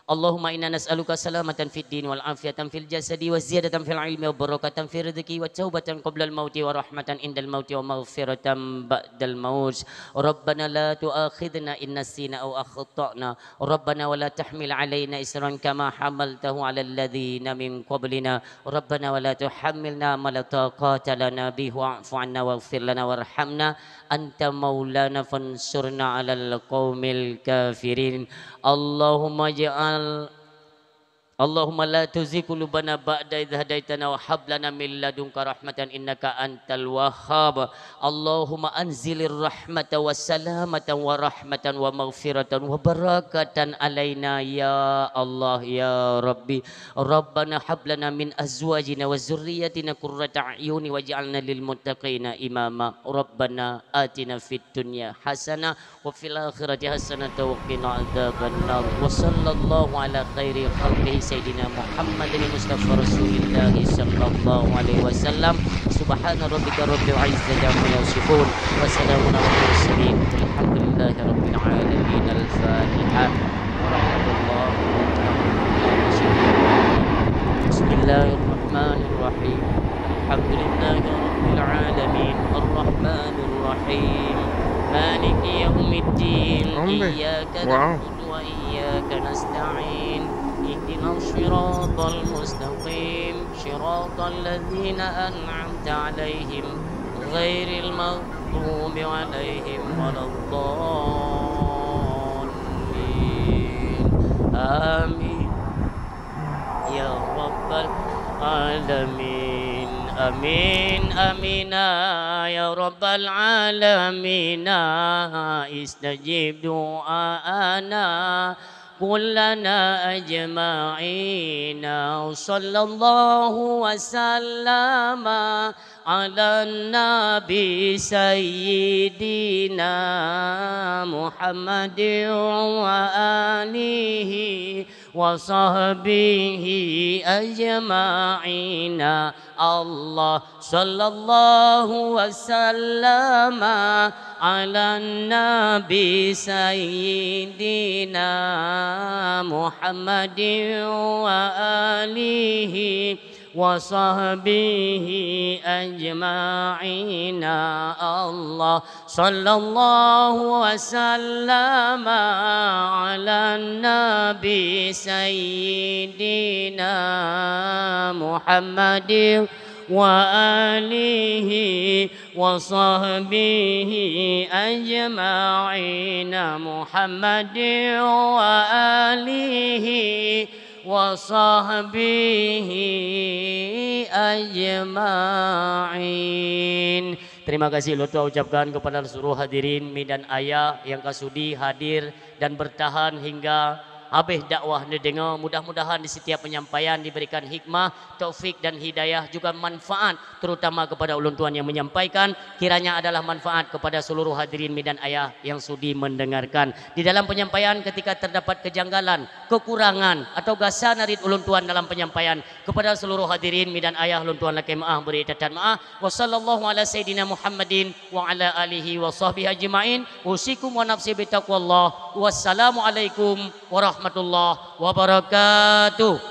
Allahumma inna nas'aluka salamatan fid din wal afiyatan fil jasadi wa ziyadatan fil ilmi wa barakatan fir rizqi wa taubatan qablal mauti wa rahmatan indal mauti wa maghfiratan ba'dal maut. Rabbana la tu'akhidna in nasina aw akhtana. Rabbana wa la tahmil alaina isran kama hamaltahu alal ladzina min qablina. Rabbana wa la tuhammilna ma la taqata lana bih, wa'fu anna waghfir lana warhamna, anta maulana fansurna alal qaumil kafirin. Allahumma ja'al, Allahumma la tuzigh qulubana ba'da idh hadaitana wa hab lana min ladunka rahmatan innaka antal wahhab. Allahumma anzilir rahmata wa salamatan wa rahmatan wa maghfiratan wa barakatan alaina ya Allah ya Rabbi. Rabbana hab lana min azwajina wa dzurriyyatina qurrata a'yuni waj'alna lil muttaqina imama. Rabbana atina fid dunya hasanah wa fil akhirati hasanatan wa qina adzabannar. Wa sallallahu ala khairi khalqihi سيدنا محمد المصطفى رسول الله صلى الله عليه وسلم. سبحان ربك رب العزة عما يصفون. وسلام على المرسلين. والحمد لله رب العالمين. الفاتحة. ورحمة الله وبركاته. بسم الله الرحمن الرحيم. الحمد لله رب العالمين. الرحمن الرحيم. مالك يوم الدين. Ambeh. إياك Wow. نعبد وإياك نستعين. اهدنا الصراط المستقيم. صراط الذين أنعمت عليهم غير المغضوب عليهم ولا الضالين. آمين. يا رب العالمين. آمين، آمين، يا رب العالمين. استجب دعاءنا كلنا أجمعين. صلى الله وسلم على النبي سيدنا محمد وآله وصحبه أجمعين. الله صلى الله وسلم على النبي سيدنا محمد وآله وصحبه أجمعين. الله صلى الله وسلم على النبي سيدنا محمد وآله وصحبه أجمعين. محمد وآله وصحبه أجمعين. Terima kasih lôn tuan ucapkan kepada seluruh hadirin mi dan ayah yang ka sudi hadir dan bertahan hingga habéh dakwah neudeungoe. Mudah-mudahan di setiap penyampaian diberikan hikmah, taufik dan hidayah, juga manfaat, terutama kepada ulôn tuan yang menyampaikan, kiranya adalah manfaat kepada seluruh hadirin mi dan ayah yang sudi mendengarkan. Di dalam penyampaian ketika terdapat kejanggalan, kekurangan, atau gasa narit ulôn tuan dalam penyampaian, kepada seluruh hadirin mi dan ayah lôn tuan lakée meu'ah, bri that-that meu'ah. Wa sallallahu ala sayyidina Muhammadin wa ala alihi wa sahbihi ajma'in. Usikum wa nafsi bitaqwallah. Wassalamualaikum warahmatullahi wabarakatuh.